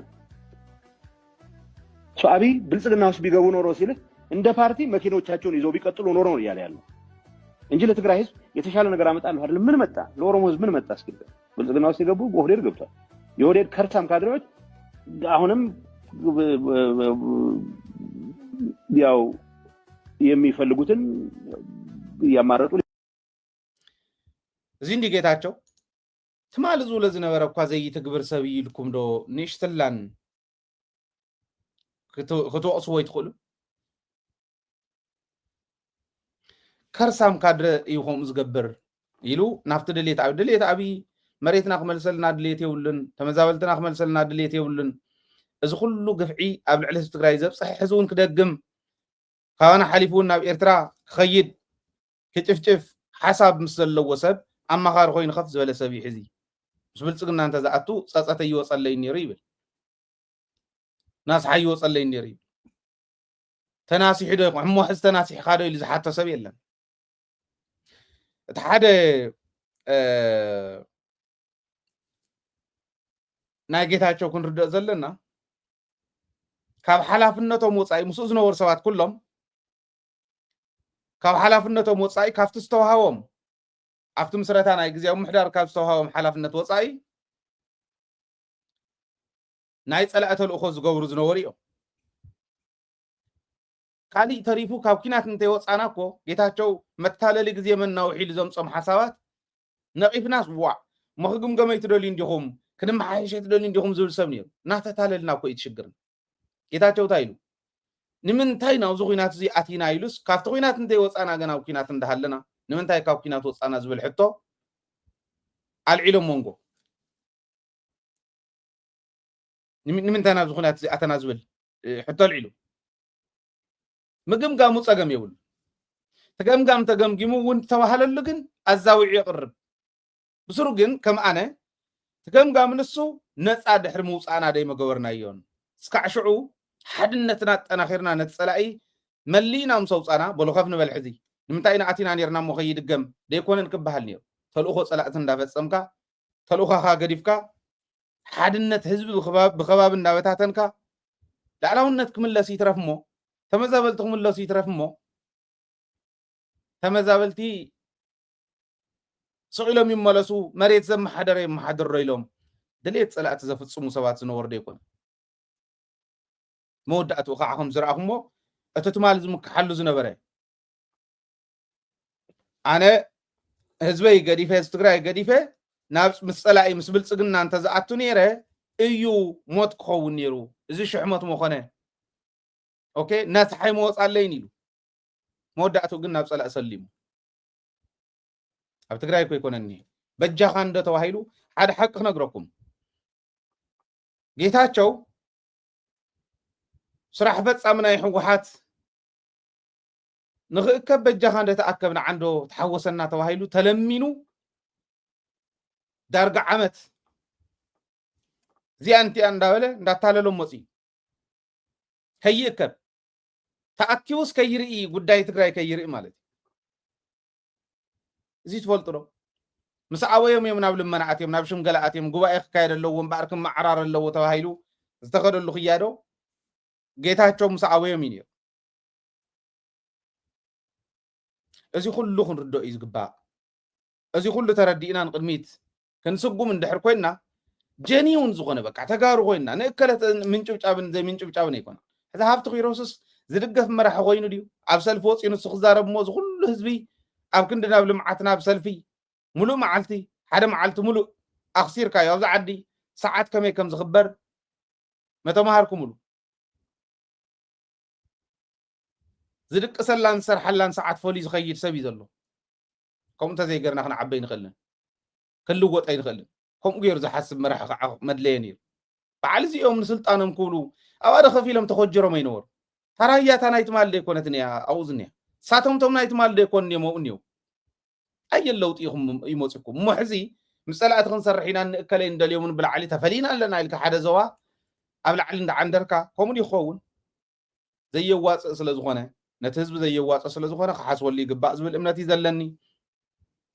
አብይ ብልጽግና ውስጥ ቢገቡ ኖሮ ሲልህ እንደ ፓርቲ መኪኖቻቸውን ይዘው ቢቀጥሉ ኖሮ ነው እያለ ያለው እንጂ ለትግራይ ህዝብ የተሻለ ነገር አመጣለሁ አይደለም። ምን መጣ? ለኦሮሞ ህዝብ ምን መጣ? እስኪ ብልጽግና ውስጥ የገቡ ኦህዴድ ገብቷል። የኦህዴድ ከርሳም ካድሬዎች አሁንም ያው የሚፈልጉትን እያማረጡ እዚ እንዲ ጌታቸው ትማሊ ዝብሎ ዝነበረ እኳ ዘይትግብር ሰብ እዩ ኢልኩም ዶ ንእሽትላን ክትወቕስዎ ይትኽእሉ? ከርሳም ካድረ እዩ ከምኡ ዝገብር ኢሉ ናብቲ ድሌት ኣብይ ድሌት ኣብይ መሬትና ክመልሰልና ድሌት የብሉን፣ ተመዛበልትና ክመልሰልና ድሌት የብሉን። እዚ ኩሉ ግፍዒ ኣብ ልዕሊ ህዝቢ ትግራይ ዘብፅሐ ሕዚ እውን ክደግም ካባና ሓሊፉ እውን ናብ ኤርትራ ክኸይድ ክጭፍጭፍ ሓሳብ ምስ ዘለዎ ሰብ ኣማኻሪ ኮይኑ ከፍ ዝበለ ሰብ እዩ። ሕዚ ምስ ብልፅግና እንተዝኣቱ ፀፀተ ይወፀለይ ነይሩ ይብል፣ ናስሓ ይወፀለይ ነይሩ ይብል። ተናሲሑ ዶ ይኾን እሞ ሕዚ ተናሲሕካ ዶ ኢሉ ዝሓቶ ሰብ የለን። እቲ ሓደ ናይ ጌታቸው ክንርድኦ ዘለና ካብ ሓላፍነቶም ወፃኢ ምስኡ ዝነበሩ ሰባት ኩሎም ካብ ሓላፍነቶም ወፃኢ ካብቲ ዝተዋሃቦም ኣብቲ ምስረታ ናይ ግዜያዊ ምሕዳር ካብ ዝተዋሃቦም ሓላፍነት ወፃኢ ናይ ፀላኢ ተልእኾ ዝገብሩ ዝነበሩ እዮም። ካሊእ ተሪፉ ካብ ኲናት እንተይወፃና እኮ ጌታቸው መታለሊ ግዜ መናውሒ ኢሉ ዘምፆም ሓሳባት ነቒፍናስ ዋዕ እሞ ክግምገመ ኣይትደልዩ እንዲኹም፣ ክንመሓየሽ ኣይትደልዩ እንዲኹም ዝብል ሰብ ነይሩ። እናተታለልና እኮ እዩ እቲ ሽግርና። ጌታቸው እንታይ ኢሉ? ንምንታይ ናብዚ ኲናት እዚ ኣቲና ኢሉስ ካብቲ ኲናት እንተይወፃና ገና ኣብ ኲናት እንዳሃለና ንምንታይ ካብ ኲናት ወፃና ዝብል ሕቶ ኣልዒሎም መንጎ ንምንታይ ናብዚ ኩናት እዚ ኣተና ዝብል ሕቶ ኣልዒሉ ምግምጋሙ ፀገም የብሉ። ተገምጋም ተገምጊሙ እውን ተባሃለሉ ግን ኣዛዊዑ የቕርብ። ብስሩ ግን ከም ኣነ ተገምጋም ንሱ ነፃ ድሕሪ ምውፃእና ደይ መገበርናዮን እስካዕ ሽዑ ሓድነትና ኣጠናኺርና ነቲ ፀላኢ መሊእና ምስ ኣውፃና በሉ ከፍ ንበል ሕዚ ንምንታይ ኢና ኣቲና ነርና እሞ ከይድገም ደይኮነን ክበሃል ነይሩ። ተልእኾ ፀላእቲ እንዳፈፀምካ ተልእኾኻ ገዲፍካ ሓድነት ህዝቢ ብኸባቢ እንዳበታተንካ ላዕላውነት ክምለስ ይትረፍ እሞ ተመዛበልቲ ክምለሱ ይትረፍ እሞ ተመዛበልቲ ስቕ ኢሎም ይመለሱ፣ መሬት ዘመሓደረ የመሓድር ዶ ኢሎም ድሌት ፀላእቲ ዘፍፅሙ ሰባት ዝነበሩ ዶ ይኮኑ? መወዳእትኡ ከዓ ከም ዝረኣኹሞ እቲ ትማሊ ዝምክሓሉ ዝነበረ ኣነ ህዝበይ ገዲፈ ህዝቢ ትግራይ ገዲፈ ናብ ምስ ፀላኢ ምስ ብልፅግና እንተዝኣቱ ነይረ እዩ ሞት ክኸውን ነይሩ። እዚ ሽሕ ሞት መኾነ። ኦኬ ናስሓይ መወፅ ኣለይን ኢሉ መወዳእትኡ ግን ናብ ፀላኢ ሰሊሙ። ኣብ ትግራይ እኮ ኣይኮነን እኒሄ። በጃኻ እንደ ተባሂሉ ሓደ ሓቂ ክነግረኩም። ጌታቸው ስራሕ ፈጻሚ ናይ ህወሓት ንኽእከብ በጃኻ እንደ ተኣከብ ንዓንዶ ተሓወሰና ተባሂሉ ተለሚኑ ዳርጋ ዓመት እዚኣ እንቲኣ እንዳበለ እንዳታለሎም መፅዩ። ከይእከብ ተኣኪቡስ ከይርኢ፣ ጉዳይ ትግራይ ከይርኢ ማለት እዩ። እዚ ትፈልጡ ዶ? ምስ ኣበዮም እዮም ናብ ልመና ኣትዮም፣ ናብ ሽምገላ ኣትዮም፣ ጉባኤ ክካየድ ኣለዎ እምበኣር ክመዓራር ኣለዎ ተባሂሉ ዝተኸደሉ ክያዶ ጌታቸው ምስ ኣበዮም እዩ ነይሩ። እዚ ኩሉ ክንርድኦ እዩ ዝግባእ። እዚ ኩሉ ተረዲእና ንቅድሚት ክንስጉም እንድሕር ኮይንና፣ ጀኒውን ዝኾነ በቃ ተጋሩ ኮይንና፣ ንእከለ ምንጭብጫብን ዘይምንጭብጫብን ኣይኮነ። ሕዚ ሃብቲ ኪሮስስ ዝድገፍ መራሒ ኮይኑ ድዩ? ኣብ ሰልፊ ወፂኡ ንሱ ክዛረብ እሞ፣ እዚ ኩሉ ህዝቢ ኣብ ክንዲ ናብ ልምዓት ናብ ሰልፊ ሙሉእ መዓልቲ፣ ሓደ መዓልቲ ሙሉእ ኣኽሲርካዮ። ኣብዚ ዓዲ ሰዓት ከመይ ከም ዝኽበር መተማሃርኩምሉ። ዝድቅሰላን ዝሰርሓላን ሰዓት ፈልዩ ዝኸይድ ሰብ እዩ ዘሎ። ከምኡ እንተዘይገርና ክንዓበ ኣይንኽእልን፣ ክንልወጥ ኣይንኽእልን። ከምኡ ገይሩ ዝሓስብ መራሒ ከዓ መድለየ ነይሩ። በዓል እዚኦም ንስልጣኖም ክብሉ ኣብኣ ዶ ከፊሎም ተኾጀሮም ኣይነበሩ። ታራያ እታ ናይ ትማል ዶ ኣይኮነትን እያ ኣብኡ ዝኒያ። ሳቶም ቶም ናይ ትማል ዶ ኣይኮኑን እዮም ኣብኡ እኒው። ኣየን ለውጢ ኢኹም ይመፅኩም እሞ ሕዚ ምስ ፀላእቲ ክንሰርሕ ኢና ንእከለይ እንደልዮምን ብላዕሊ ተፈሊና ኣለና ኢልካ ሓደ ዞባ ኣብ ላዕሊ እንዳዓንደርካ ከምኡ ድዩ ክኸውን? ዘየዋፅእ ስለ ዝኾነ፣ ነቲ ህዝቢ ዘየዋፅእ ስለ ዝኾነ ክሓስበሉ ይግባእ ዝብል እምነት እዩ ዘለኒ።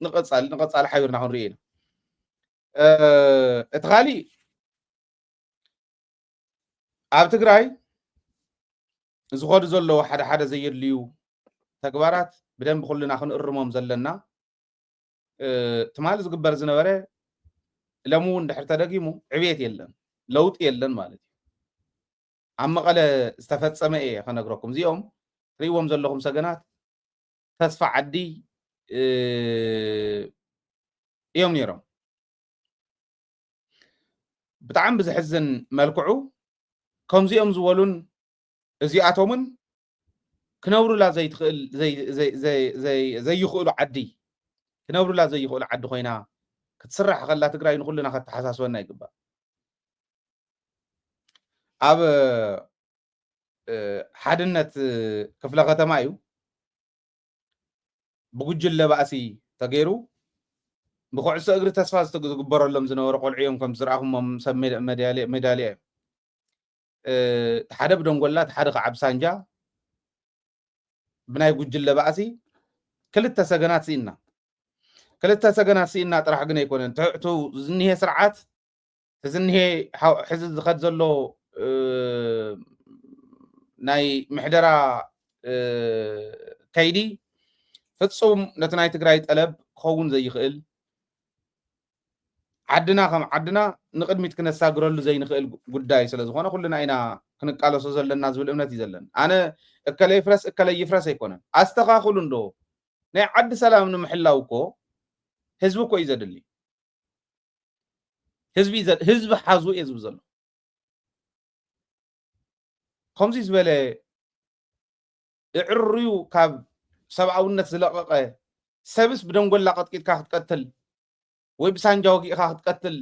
ንቐፃሊ ንቐፃሊ ሓቢርና ክንሪኦ ኢና። እቲ ካሊእ ኣብ ትግራይ ዝኸዱ ዘለዉ ሓደ ሓደ ዘየድልዩ ተግባራት ብደንቢ ኩልና ክንእርሞም ዘለና። ትማሊ ዝግበር ዝነበረ ሎሚ እውን ድሕር ተደጊሙ ዕቤት የለን፣ ለውጢ የለን ማለት እዩ። ኣብ መቐለ ዝተፈፀመ እየ ከነግረኩም። እዚኦም ትሪእዎም ዘለኹም ሰገናት ተስፋ ዓዲ እዮም ነይሮም። ብጣዕሚ ብዝሕዝን መልክዑ ከምዚኦም ዝበሉን እዚኣቶምን ክነብሩላ ዘይትኽእል ዘይይኽእሉ ዓዲ ክነብሩላ ዘይኽእሉ ዓዲ ኮይና ክትስራሕ ከላ ትግራይ ንኩልና ከተሓሳስበና ይግባእ። ኣብ ሓድነት ክፍለ ከተማ እዩ ብጉጅለ ባእሲ ተገይሩ ብኩዕሶ እግሪ ተስፋ ዝግበረሎም ዝነበሩ ቆልዑ እዮም ከም ዝረኣኹሞም ሰብ ሜዳልያ እዮም። ሓደ ብደንጎላ ሓደ ከዓ ብሳንጃ ብናይ ጉጅለ ባእሲ ክልተ ሰገናት ስኢና ክልተ ሰገናት ስኢና ጥራሕ ግን ኣይኮነን ትሕቱ ዝኒሄ ስርዓት ዝኒሄ ሕዚ ዝኸድ ዘሎ ናይ ምሕደራ ከይዲ ፍፁም ነቲ ናይ ትግራይ ጠለብ ክኸውን ዘይኽእል ዓድና ከም ዓድና ንቕድሚት ክነሳግረሉ ዘይንኽእል ጉዳይ ስለ ዝኾነ ኩልና ኢና ክንቃለሶ ዘለና ዝብል እምነት እዩ ዘለና። ኣነ እከለ ይፍረስ እከለ ይፍረስ ኣይኮነን። ኣስተኻኽሉ እንዶ ናይ ዓዲ ሰላም ንምሕላው እኮ ህዝቢ እኮ እዩ ዘድሊ። ህዝቢ ህዝቢ ሓዙ እየ ዝብል ዘሎ። ከምዚ ዝበለ እዕርዩ ካብ ሰብኣውነት ዝለቐቐ ሰብስ ብደንጎላ ቀጥቂጥካ ክትቀትል ወይ ብሳንጃ ወጊእካ ክትቀትል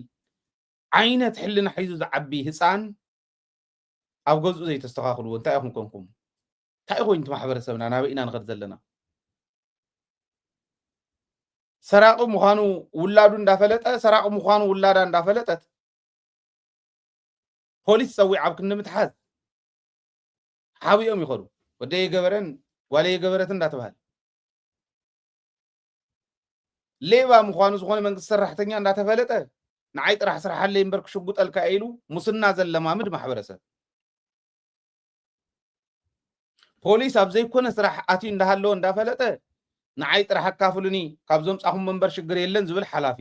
ዓይነት ሕልና ሒዙ ዝዓቢ ህፃን ኣብ ገዝኡ ዘይተስተኻኽልዎ እንታይ ኢኹም ኮንኩም? እንታይ ኮይኑ እቲ ማሕበረሰብና ናበይ ኢና ንኸድ ዘለና? ሰራቂ ምዃኑ ውላዱ እንዳፈለጠ ሰራቂ ምዃኑ ውላዳ እንዳፈለጠት ፖሊስ ፀዊዕ ኣብ ክንዲ ምትሓዝ ሓቢኦም ይኸዱ። ወደይ የገበረን ጓለይ የገበረት እንዳተባሃለ ሌባ ምዃኑ ዝኾነ መንግስቲ ሰራሕተኛ እንዳተፈለጠ ንዓይ ጥራሕ ስራሓለይ እምበር ክሽጉጠልካ ኢሉ ሙስና ዘለማምድ ማሕበረሰብ ፖሊስ ኣብ ዘይኮነ ስራሕ ኣትዩ እንዳሃለወ እንዳፈለጠ ንዓይ ጥራሕ ኣካፍሉኒ ካብ ዘምፃኹም መንበር ሽግር የለን ዝብል ሓላፊ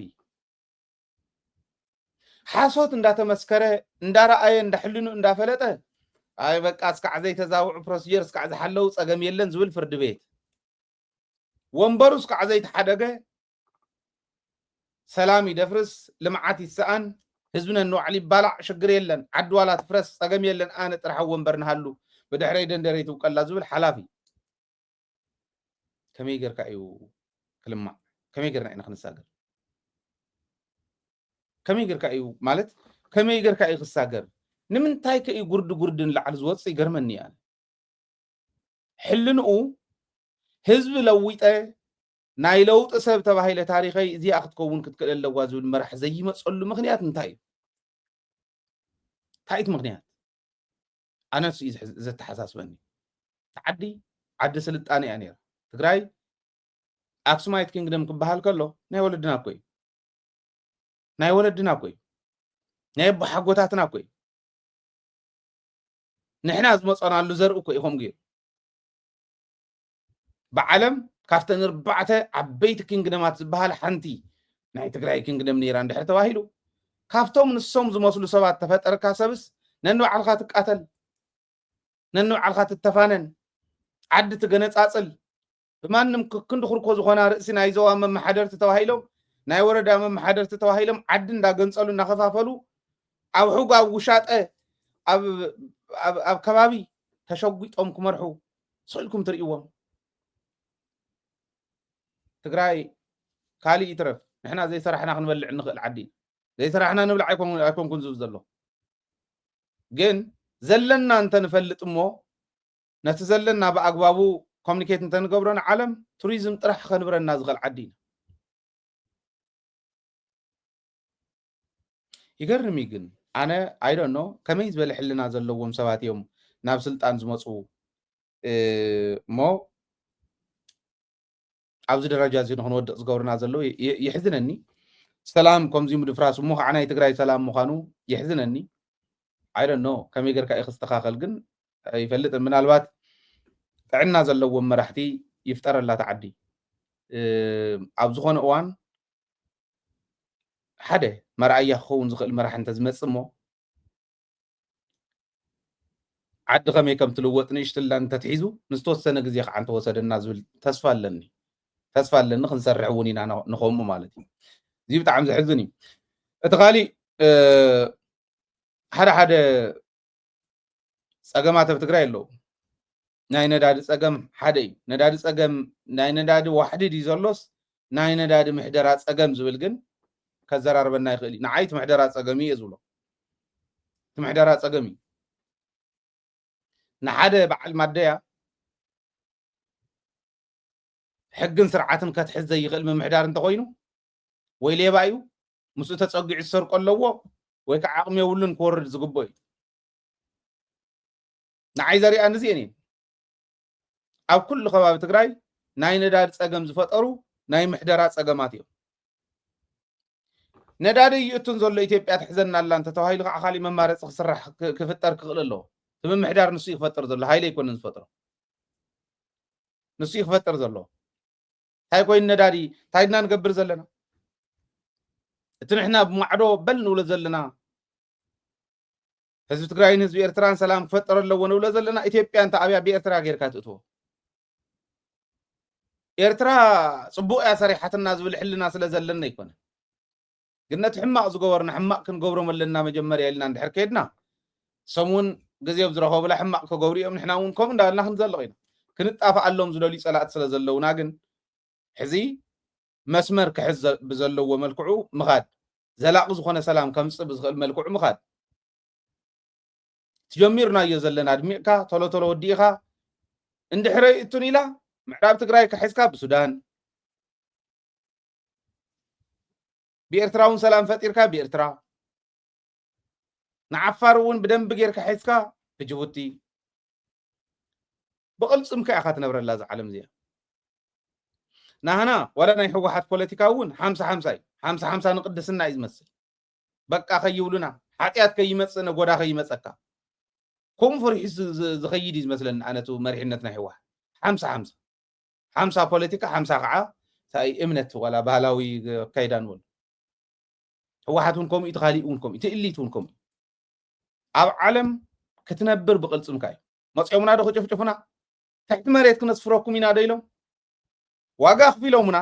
ሓሶት እንዳተመስከረ እንዳረኣየ እንዳሕልኑ እንዳፈለጠ ኣይ በቃ እስካዕ ዘይተዛውዑ ፕሮሲጀር እስካዕ ዝሓለዉ ፀገም የለን ዝብል ፍርዲ ቤት ወንበሩ እስካዕ ዘይተሓደገ ሰላም ይደፍርስ፣ ልምዓት ይሰኣን፣ ህዝቢ ነንባዕሉ ይባላዕ፣ ሽግር የለን፣ ዓዲ ዋላ ትፍረስ፣ ጸገም የለን፣ ኣነ ጥራሕ ኣብ ወንበር ንሃሉ፣ ብድሕረይ ደንደረይ ትውቀላ ዝብል ሓላፊ ከመይ ጌርካ እዩ ክልማዕ? ከመይ ጌርና ኢና ክንሳገር? ከመይ ጌርካ እዩ ማለት ከመይ ጌርካ እዩ ክሳገር? ንምንታይ ከ እዩ ጉርዲ ጉርዲ ንላዕሊ ዝወፅእ? ይገርመኒ ኣነ። ሕልንኡ ህዝቢ ለዊጠ ናይ ለውጢ ሰብ ተባሂለ ታሪኸይ እዚኣ ክትከውን ክትክእል ኣለዋ ዝብል መራሕ ዘይመፀሉ ምክንያት እንታይ እዩ? እንታይ እቲ ምክንያት? ኣነ ንሱ እዩ ዘተሓሳስበኒ። ዓዲ ዓዲ ስልጣነ እያ ነይራ። ትግራይ ኣክሱማይት ኪንግደም ክበሃል ከሎ ናይ ወለድና እኮ እዩ። ናይ ወለድና እኮ እዩ። ናይ ኣቦሓጎታትና እኮ እዩ። ንሕና ዝመፀናሉ ዘርኢ እኮ ኢኹም ገይሩ። ብዓለም ካብተን ኣርባዕተ ዓበይቲ ኪንግደማት ዝበሃል ሓንቲ ናይ ትግራይ ኪንግደም ነይራ እንድሕር ተባሂሉ ካብቶም ንሶም ዝመስሉ ሰባት ተፈጠርካ ሰብስ ነንባዕልካ ትቃተል፣ ነንባዕልካ ትተፋነን፣ ዓዲ ትገነፃፅል፣ ብማንም ክንዲ ኩርኮ ዝኾና ርእሲ ናይ ዞባ መመሓደርቲ ተባሂሎም ናይ ወረዳ መመሓደርቲ ተባሂሎም ዓዲ እንዳገንፀሉ እናኸፋፈሉ ኣብ ሑግ ኣብ ውሻጠ ኣብ ከባቢ ተሸጒጦም ክመርሑ ስኢልኩም ትርእይዎም። ትግራይ ካሊእ ይትረፍ ንሕና ዘይሰራሕና ክንበልዕ እንኽእል ዓዲ ኢና። ዘይሰራሕና ንብላዕ ኣይኮንኩን ዝብል ዘሎ ግን ዘለና እንተንፈልጥ እሞ ነቲ ዘለና ብኣግባቡ ኮሚኒኬት እንተንገብሮ ንዓለም ቱሪዝም ጥራሕ ከንብረና ዝኽእል ዓዲ ኢና። ይገርም እዩ ግን ኣነ ኣይደኖ ከመይ ዝበለ ሕልና ዘለዎም ሰባት እዮም ናብ ስልጣን ዝመፁ እሞ ኣብዚ ደረጃ እዚ ንክንወድቕ ዝገብርና ዘለዉ የሕዝነኒ። ሰላም ከምዚ ምድፍራስ እሞ ከዓ ናይ ትግራይ ሰላም ምዃኑ የሕዝነኒ። ኣይደኖ ከመይ ጌርካ እዩ ክስተኻኸል ግን ኣይፈልጥን። ምናልባት ጥዕና ዘለዎም መራሕቲ ይፍጠረላ እታ ዓዲ። ኣብ ዝኾነ እዋን ሓደ መርኣያ ክኸውን ዝኽእል መራሒ እንተዝመፅእ እሞ ዓዲ ከመይ ከም ትልወጥ ንእሽትላ እንተትሒዙ ንዝተወሰነ ግዜ ከዓ እንተወሰደና ዝብል ተስፋ ኣለኒ ተስፋ ኣለኒ ክንሰርሕ እውን ኢና ንኸምኡ ማለት እዩ። እዚ ብጣዕሚ ዘሕዝን እዩ። እቲ ካሊእ ሓደ ሓደ ፀገማት ኣብ ትግራይ ኣለዉ። ናይ ነዳዲ ፀገም ሓደ እዩ። ነዳዲ ፀገም ናይ ነዳዲ ዋሕዲ ድዩ ዘሎስ ናይ ነዳዲ ምሕደራ ፀገም ዝብል ግን ከዘራርበና ይኽእል እዩ። ንዓይ እቲ ምሕደራ ፀገም እዩ ዝብሎ። እቲ ምሕደራ ፀገም እዩ። ንሓደ በዓል ማደያ ሕግን ስርዓትን ከትሕዝ ዘይኽእል ምምሕዳር እንተኾይኑ ወይ ሌባ እዩ፣ ምስኡ ተፀጊዑ ዝሰርቆ ኣለዎ ወይ ከዓ ዓቕሚ የብሉን ክወርድ ዝግቦ እዩ። ንዓይ ዘሪኣኒ እዚአን እየን። ኣብ ኩሉ ከባቢ ትግራይ ናይ ነዳዲ ፀገም ዝፈጠሩ ናይ ምሕደራ ፀገማት እዮም። ነዳዲ ይእቱን ዘሎ ኢትዮጵያ ትሕዘና ኣላ እንተተባሂሉ ከዓ ካሊእ መማረፂ ክስራሕ ክፍጠር ክኽእል ኣለዎ። እቲ ምምሕዳር ንሱ እዩ ክፈጥር ዘሎ፣ ሃይለ ኣይኮነን ዝፈጥሮ። ንሱ እዩ ክፈጥር ዘሎ። እንታይ ኮይኑ ነዳዲ እንታይ ድና ንገብር ዘለና? እቲ ንሕና ብማዕዶ በል ንብሎ ዘለና ህዝቢ ትግራይን ህዝቢ ኤርትራን ሰላም ክፈጠር ኣለዎ ንብሎ ዘለና ኢትዮጵያ እንተ ኣብያ ብኤርትራ ጌርካ ትእትዎ። ኤርትራ ፅቡቅ እያ ሰሪሓትና ዝብል ሕልና ስለ ዘለና ኣይኮነ። ግን ነቲ ሕማቅ ዝገበርና ሕማቅ ክንገብሮም ኣለና መጀመርያ ኢልና እንድሕር ከይድና ሰሙን ግዜ ኣብ ዝረኸቡላ ሕማቅ ክገብሩ እዮም። ንሕና እውን ከምኡ እንዳበልና ክንዘልቕ ኢና። ክንጣፍኣሎም ዝደልዩ ፀላእቲ ስለ ዘለውና ግን ሕዚ መስመር ክሕዝ ብዘለዎ መልክዑ ምኻድ፣ ዘላቂ ዝኾነ ሰላም ከምፅእ ብዝኽእል መልክዑ ምኻድ። ትጀሚርናዮ ዘለና ኣድሚቕካ ቶሎ ቶሎ ወዲእኻ እንድሕረ ይእቱን ኢላ ምዕራብ ትግራይ ክሕዝካ ብሱዳን ብኤርትራ እውን ሰላም ፈጢርካ ብኤርትራ ንዓፋር እውን ብደንቢ ጌርካ ሒዝካ ብጅቡቲ ብቕልፅምካ ኢኻ ትነብረላ እዛ ዓለም እዚኣ። ናህና ዋላ ናይ ህወሓት ፖለቲካ እውን ሓምሳ ሓምሳ እዩ። ሓምሳ ሓምሳ ንቅድስና እዩ ዝመስል። በቃ ከይብሉና ሓጢኣት ከይመፅእ ነጎዳ ከይመፀካ ከምኡ ፈሪሑ ዝኸይድ እዩ ዝመስለኒ ኣነቱ መሪሕነት ናይ ህወሓት ሓምሳ ሓምሳ ሓምሳ ፖለቲካ ሓምሳ ከዓ እንታይ እምነት ዋላ ባህላዊ ኣካይዳ ንበሉ። ህወሓት እውን ከምኡ እዩ፣ እቲ ካሊእ እውን ከምኡ እቲ እሊት እውን ከምኡ ኣብ ዓለም ክትነብር ብቅልፅምካ እዩ። መፂኦምና ዶ ክጭፍጭፉና ትሕቲ መሬት ክነስፍረኩም ኢና ዶ ኢሎም ዋጋ ኣኽፊሎምና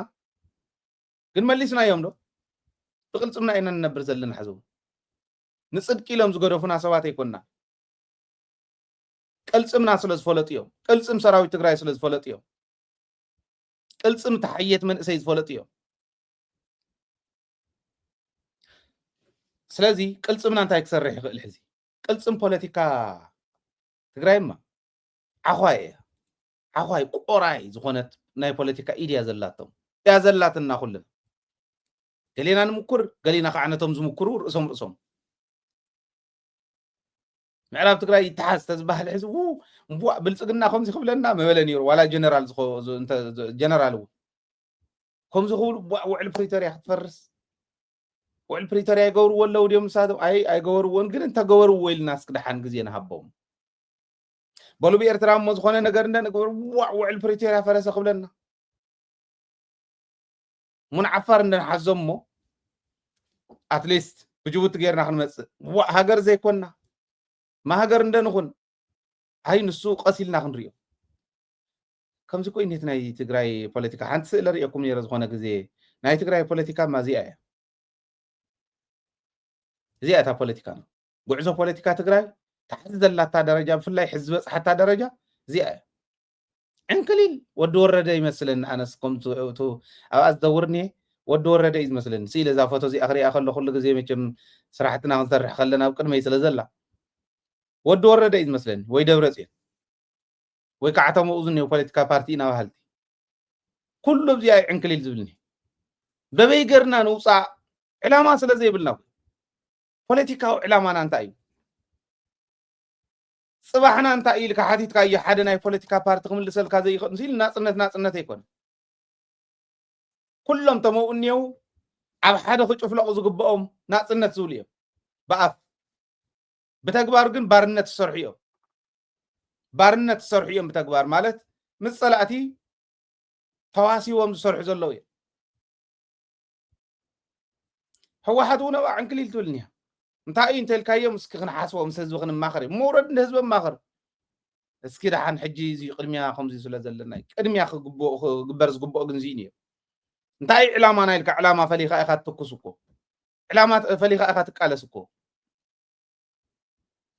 ግን መሊስናዮም ዶ? ብቅልፅምና ኢና ንነብር ዘለና ሕዚ እውን ንፅድቂ ኢሎም ዝገደፉና ሰባት ኣይኮንና። ቅልፅምና ስለ ዝፈለጡ እዮም። ቅልፅም ሰራዊት ትግራይ ስለ ዝፈለጡ እዮም። ቅልፅም ተሓየት መንእሰይ ዝፈለጡ እዮም። ስለዚ ቅልጽምና እንታይ ክሰርሕ ይኽእል? ሕዚ ቅልጽም ፖለቲካ ትግራይማ ዓዃይ እያ። ዓዃይ ቆራይ ዝኾነት ናይ ፖለቲካ ኢድ እያ ዘላቶም፣ እያ ዘላትና ኩልና። ገሌና ንምኩር፣ ገሌና ከዓ ነቶም ዝምኩሩ ርእሶም ርእሶም። ምዕራብ ትግራይ ይተሓዝ ተዝበሃል ሕዚ ው፣ እምቧእ ብልጽግና ከምዚ ክብለና መበለ ነይሩ። ዋላ ጀነራል ዝኸ-፣ ዝ-፣ እንተ-፣ ዝ-፣ ጀነራል እውን ከምዚ ክብሉ፣ እምቧእ ውዕል ፕሪቶርያ ክትፈርስ፣ ውዕል ፕሪቶርያ ይገብርዎ ኣለዉ ድዮም ንሳቶም? ኣይ፣ ኣይገበርዎን፣ ግን እንተገበርዎ ኢልና እስኪ ደሓን ግዜ ንሃቦም። በሉ ብኤርትራ እሞ ዝኾነ ነገር እንደ ንግበር፣ ዋዕ ውዕል ፕሪቶርያ ፈረሰ ክብለና። ሙን ዓፋር እንደ ንሓዞም እሞ፣ ኣትሊስት ብጅቡቲ ጌርና ክንመጽእ። ዋዕ ሃገር ዘይኮንና፣ ማሃገር እንደ ንኹን። ኣይ ንሱ ቀስ ኢልና ክንሪኦ። ከምዚ እኮ እዩ ነቲ ናይ ትግራይ ፖለቲካ። ሓንቲ ስእሊ ርእየኩም ነይረ ዝኾነ ግዜ። ናይ ትግራይ ፖለቲካ ማዚኣ እያ። እዚኣ እታ ፖለቲካና። ጉዕዞ ፖለቲካ ትግራይ ታሕቲ ዘላታ ደረጃ፣ ብፍላይ ሕዚ ዝበጽሓታ ደረጃ እዚኣ እያ። ዕንክሊል ወዲ ወረደ ይመስለኒ ኣነስ፣ ከምቲ ኣብኣ ዝዘውር እኒሄ ወዲ ወረደ እዩ ዝመስለኒ። ስኢለ እዛ ፎቶ እዚኣ ክሪኣ ከሎ ኩሉ ግዜ መቸም ስራሕትና ክንሰርሕ ከለና ኣብ ቅድመይ ስለ ዘላ ወዲ ወረደ እዩ ዝመስለኒ፣ ወይ ደብረጽዮን፣ ወይ ከዓ እቶም ኣብኡ ዝኒሄው ፖለቲካ ፓርቲ ኢና በሃልቲ። ኩሉ ኣብዚኣ እዩ ዕንክሊል ዝብልኒ። በበይ ገርና ንውፃእ ዕላማ ስለ ዘይብልና እኮ። ፖለቲካዊ ዕላማና እንታይ እዩ? ጽባሕና እንታይ እዩ ኢልካ ሓቲትካዮ ሓደ ናይ ፖለቲካ ፓርቲ ክምልሰልካ ዘይኽእል፣ ምስ ኢሉ ናጽነት ናጽነት ኣይኮነ። ኩሎም ተመኡ እኒሄው ኣብ ሓደ ክጭፍለቑ ዝግብኦም ናጽነት ዝብሉ እዮም ብኣፍ። ብተግባር ግን ባርነት ዝሰርሑ እዮም። ባርነት ዝሰርሑ እዮም ብተግባር፣ ማለት ምስ ጸላእቲ ተዋሲቦም ዝሰርሑ ዘለዉ እዮም። ህወሓት እውን ኣብኣ ዕንክሊል ትብልኒ እያ። እንታይ እዩ እንተልካዮም እስኪ ክንሓስቦ፣ ምስ ህዝቢ ክንማኸር እዩ። መውረድ ንህዝቢ ኣማኸር። እስኪ ደሓን ሕጂ እዚ ቅድሚያ ከምዚ ስለ ዘለና እዩ። ቅድሚያ ክግብኦ፣ ክግበር ዝግብኦ ግን እዚ እዩ ነይሩ። እንታይ እዩ ዕላማና ኢልካ ዕላማ ፈሊኻ ኢኻ ትትኩስ እኮ። ዕላማ ፈሊኻ ኢኻ ትቃለስ እኮ።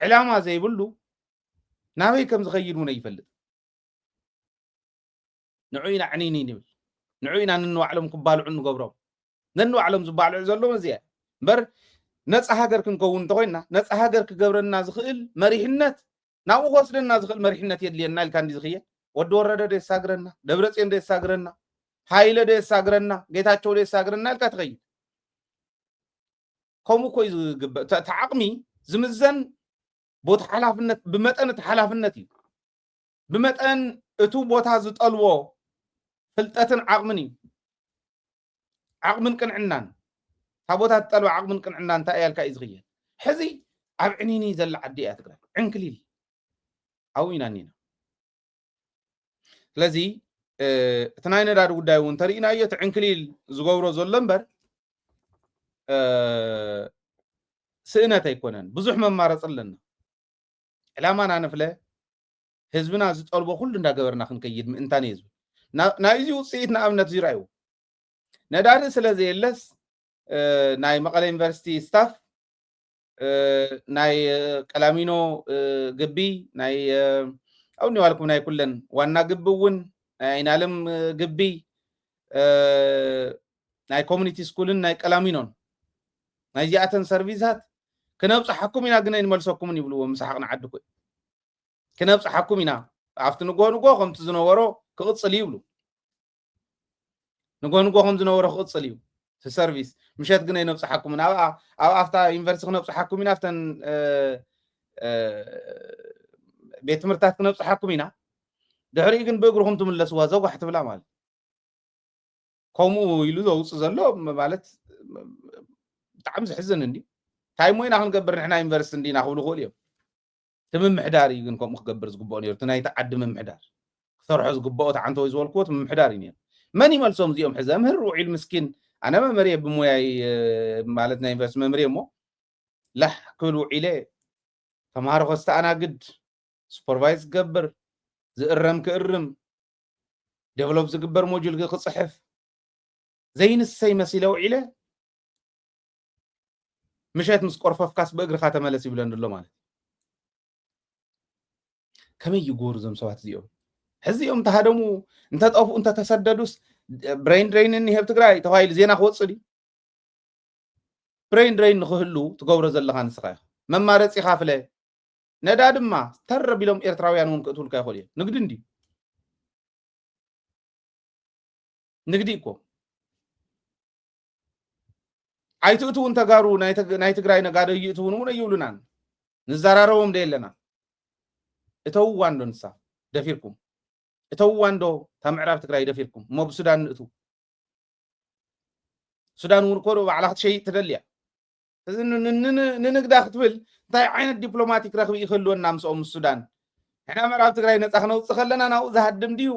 ዕላማ ዘይብሉ ናበይ ከም ዝኸይድ እውን ኣይፈልጥ። ንዑ ኢና ዕንይንይ ንብል። ንዑ ኢና ነንባዕሎም ክባልዑ ንገብሮም። ነንባዕሎም ዝባልዑ ዘለዉ እዚኣ እምበር ነፃ ሃገር ክንከውን እንተኮይና፣ ነፃ ሃገር ክገብረና ዝኽእል መሪሕነት፣ ናብኡ ክወስደና ዝኽእል መሪሕነት የድልየና ኢልካ እንዲ ዝኽየ። ወዲ ወረደ ዶ የሳግረና? ደብረፅዮን ዶ የሳግረና? ሃይለ ዶ የሳግረና? ጌታቸው ዶ የሳግረና ኢልካ ትኸይድ። ከምኡ እኮ እዩ ዝግበእ። እቲ፣ እቲ ዓቕሚ ዝምዘን ቦታ ሓላፍነት፣ ብመጠን እቲ ሓላፍነት እዩ። ብመጠን እቱ ቦታ ዝጠልቦ ፍልጠትን ዓቕምን እዩ። ዓቕምን ቅንዕናን። እታ ቦታ ትጠልቦ ዓቕምን ቅንዕናን እንታይ እያ ኢልካ እዩ ዝኽየድ። ሕዚ ኣብ ዕኒኒ ዘላ ዓዲ እያ ትግራይ። ዕንክሊል። ኣብኡ ኢና እኒና። ስለዚ፣ እ፣ እቲ ናይ ነዳዲ ጉዳይ እውን ተሪኢናዮ፣ እቲ ዕንክሊል ዝገብሮ ዘሎ እምበር፣ እ፣ ስእነት ኣይኮነን። ብዙሕ መማረፂ ኣለና። ዕላማና ንፍለ፣ ህዝብና ዝጠልቦ ኩሉ እንዳገበርና ክንከይድ ምእንታን እየ ዝብል። ና-፣ ናይዚ ውፅኢት ንኣብነት እዚ ረኣይዎ። ነዳዲ ስለ ዘየለስ፣ እ፣ ናይ መቐለ ዩኒቨርሲቲ ስታፍ፣ እ፣ ናይ፣ እ፣ ቀላሚኖ፣ እ፣ ግቢ፣ ናይ፣ እ፣ ኣብኒ ዋልኩም ናይ ኩለን ዋና ግቢ እውን፣ ናይ ኣይናለም፣ እ፣ ግቢ፣ እ፣ ናይ ኮሚኒቲ ስኩልን ናይ ቀላሚኖን፣ ናይዚኣተን ሰርቪሳት ክነብፅሓኩም ኢና ግን ኣይንመልሰኩምን ይብልዎ። ምስ ሓቕና ዓዲ ኮይ ክነብፅሓኩም ኢና። ኣብቲ ንጎ ንጎ ከምቲ ዝነበሮ ክቕፅል እዩ ይብሉ። ንጎ ንጎ ከም ዝነበሮ ክቕፅል እዩ እቲ ሰርቪስ። ምሸት ግን ኣይነብፅሓኩምን። ኣብ፣ ኣብ ኣፍታ ዩኒቨርሲቲ ክነብፅሓኩም ኢና፣ ኣብተን፣ እ፣ እ፣ ቤት ትምህርትታት ክነብፅሓኩም ኢና። ድሕሪኡ ግን ብእግርኹም ትምለስዋ ዘጓሕ ትብላ ማለት። ከምኡ ኢሉ ዘውፅእ ዘሎ ማለት ብጣዕሚ ዘሕዝን እንዲ። እንታይ እሞ ኢና ክንገብር ንሕና ዩኒቨርሲቲ እንዲና ክብሉ ይኽእሉ እዮም። እቲ ምምሕዳር እዩ ግን ከምኡ ክገብር ዝግብኦ ነይሩ። እቲ ናይቲ ዓዲ ምምሕዳር ክሰርሖ ዝግብኦ፣ እቲ ዓንተወይ ዝበልክዎ እቲ ምምሕዳር እዩ ነይሩ። መን ይመልሶም እዚኦም? ሕዚ መምህር ውዒል ምስኪን፣ ኣነ መምህር እየ ብሞያይ፣ እ፣ ማለት ናይ ዩኒቨርሲቲ መምህር እየ እሞ፣ ላሕ ክብል ውዒለ፣ ተምሃሮ ከስተኣናግድ፣ ሱፐርቫይዝ ክገብር፣ ዝእረም ክእርም፣ ዴቨሎፕ ዝግበር ሞጁል ክፅሕፍ፣ ዘይንሰይ መሲለ ውዒለ፣ ምሸት ምስ ቆርፈፍካስ ብእግርኻ ተመለስ ይብለን ኣሎ ማለት እዩ። ከመይ ይጎሩ እዞም ሰባት እዚኦም? ሕዚ እዮም እንተሃደሙ፣ እንተጠፍኡ፣ እንተተሰደዱስ ብሬን ድሬን እኒሄ ኣብ ትግራይ ተባሂሉ ዜና ክወፅእ ድዩ? ብሬን ድሬን ንክህሉ ትገብሮ ዘለኻ ንስኻ ኢኻ። መማረፂኻ ፍለ። ነዳ ድማ ተር ቢሎም ኤርትራውያን እውን ክእትውልካ ይኽእሉ እዮም። ንግዲ እንድዩ። ንግዲ እኮ ኣይትእትውን ተጋሩ ናይ ትግ- ናይ ትግራይ ነጋዶ ይእትውን እውን ኣይብሉናን። ንዘራረቦም ዶ የለና? እተውዋ እንዶ ንሳ ደፊርኩም፣ እተውዋ እንዶ እታ ምዕራብ ትግራይ ደፊርኩም እሞ ብሱዳን ንእትው። ሱዳን እውን እኮ ባዕላ ክትሸይጥ ትደልያ። እዚ ን- ን- ን- ንንግዳ ክትብል እንታይ ዓይነት ዲፕሎማቲክ ረኽቢ ይክህልወና ምስኦም ምስ ሱዳን? ንሕና ምዕራብ ትግራይ ነፃ ክነውፅእ ከለና ናብኡ ዝሃድም ድዩ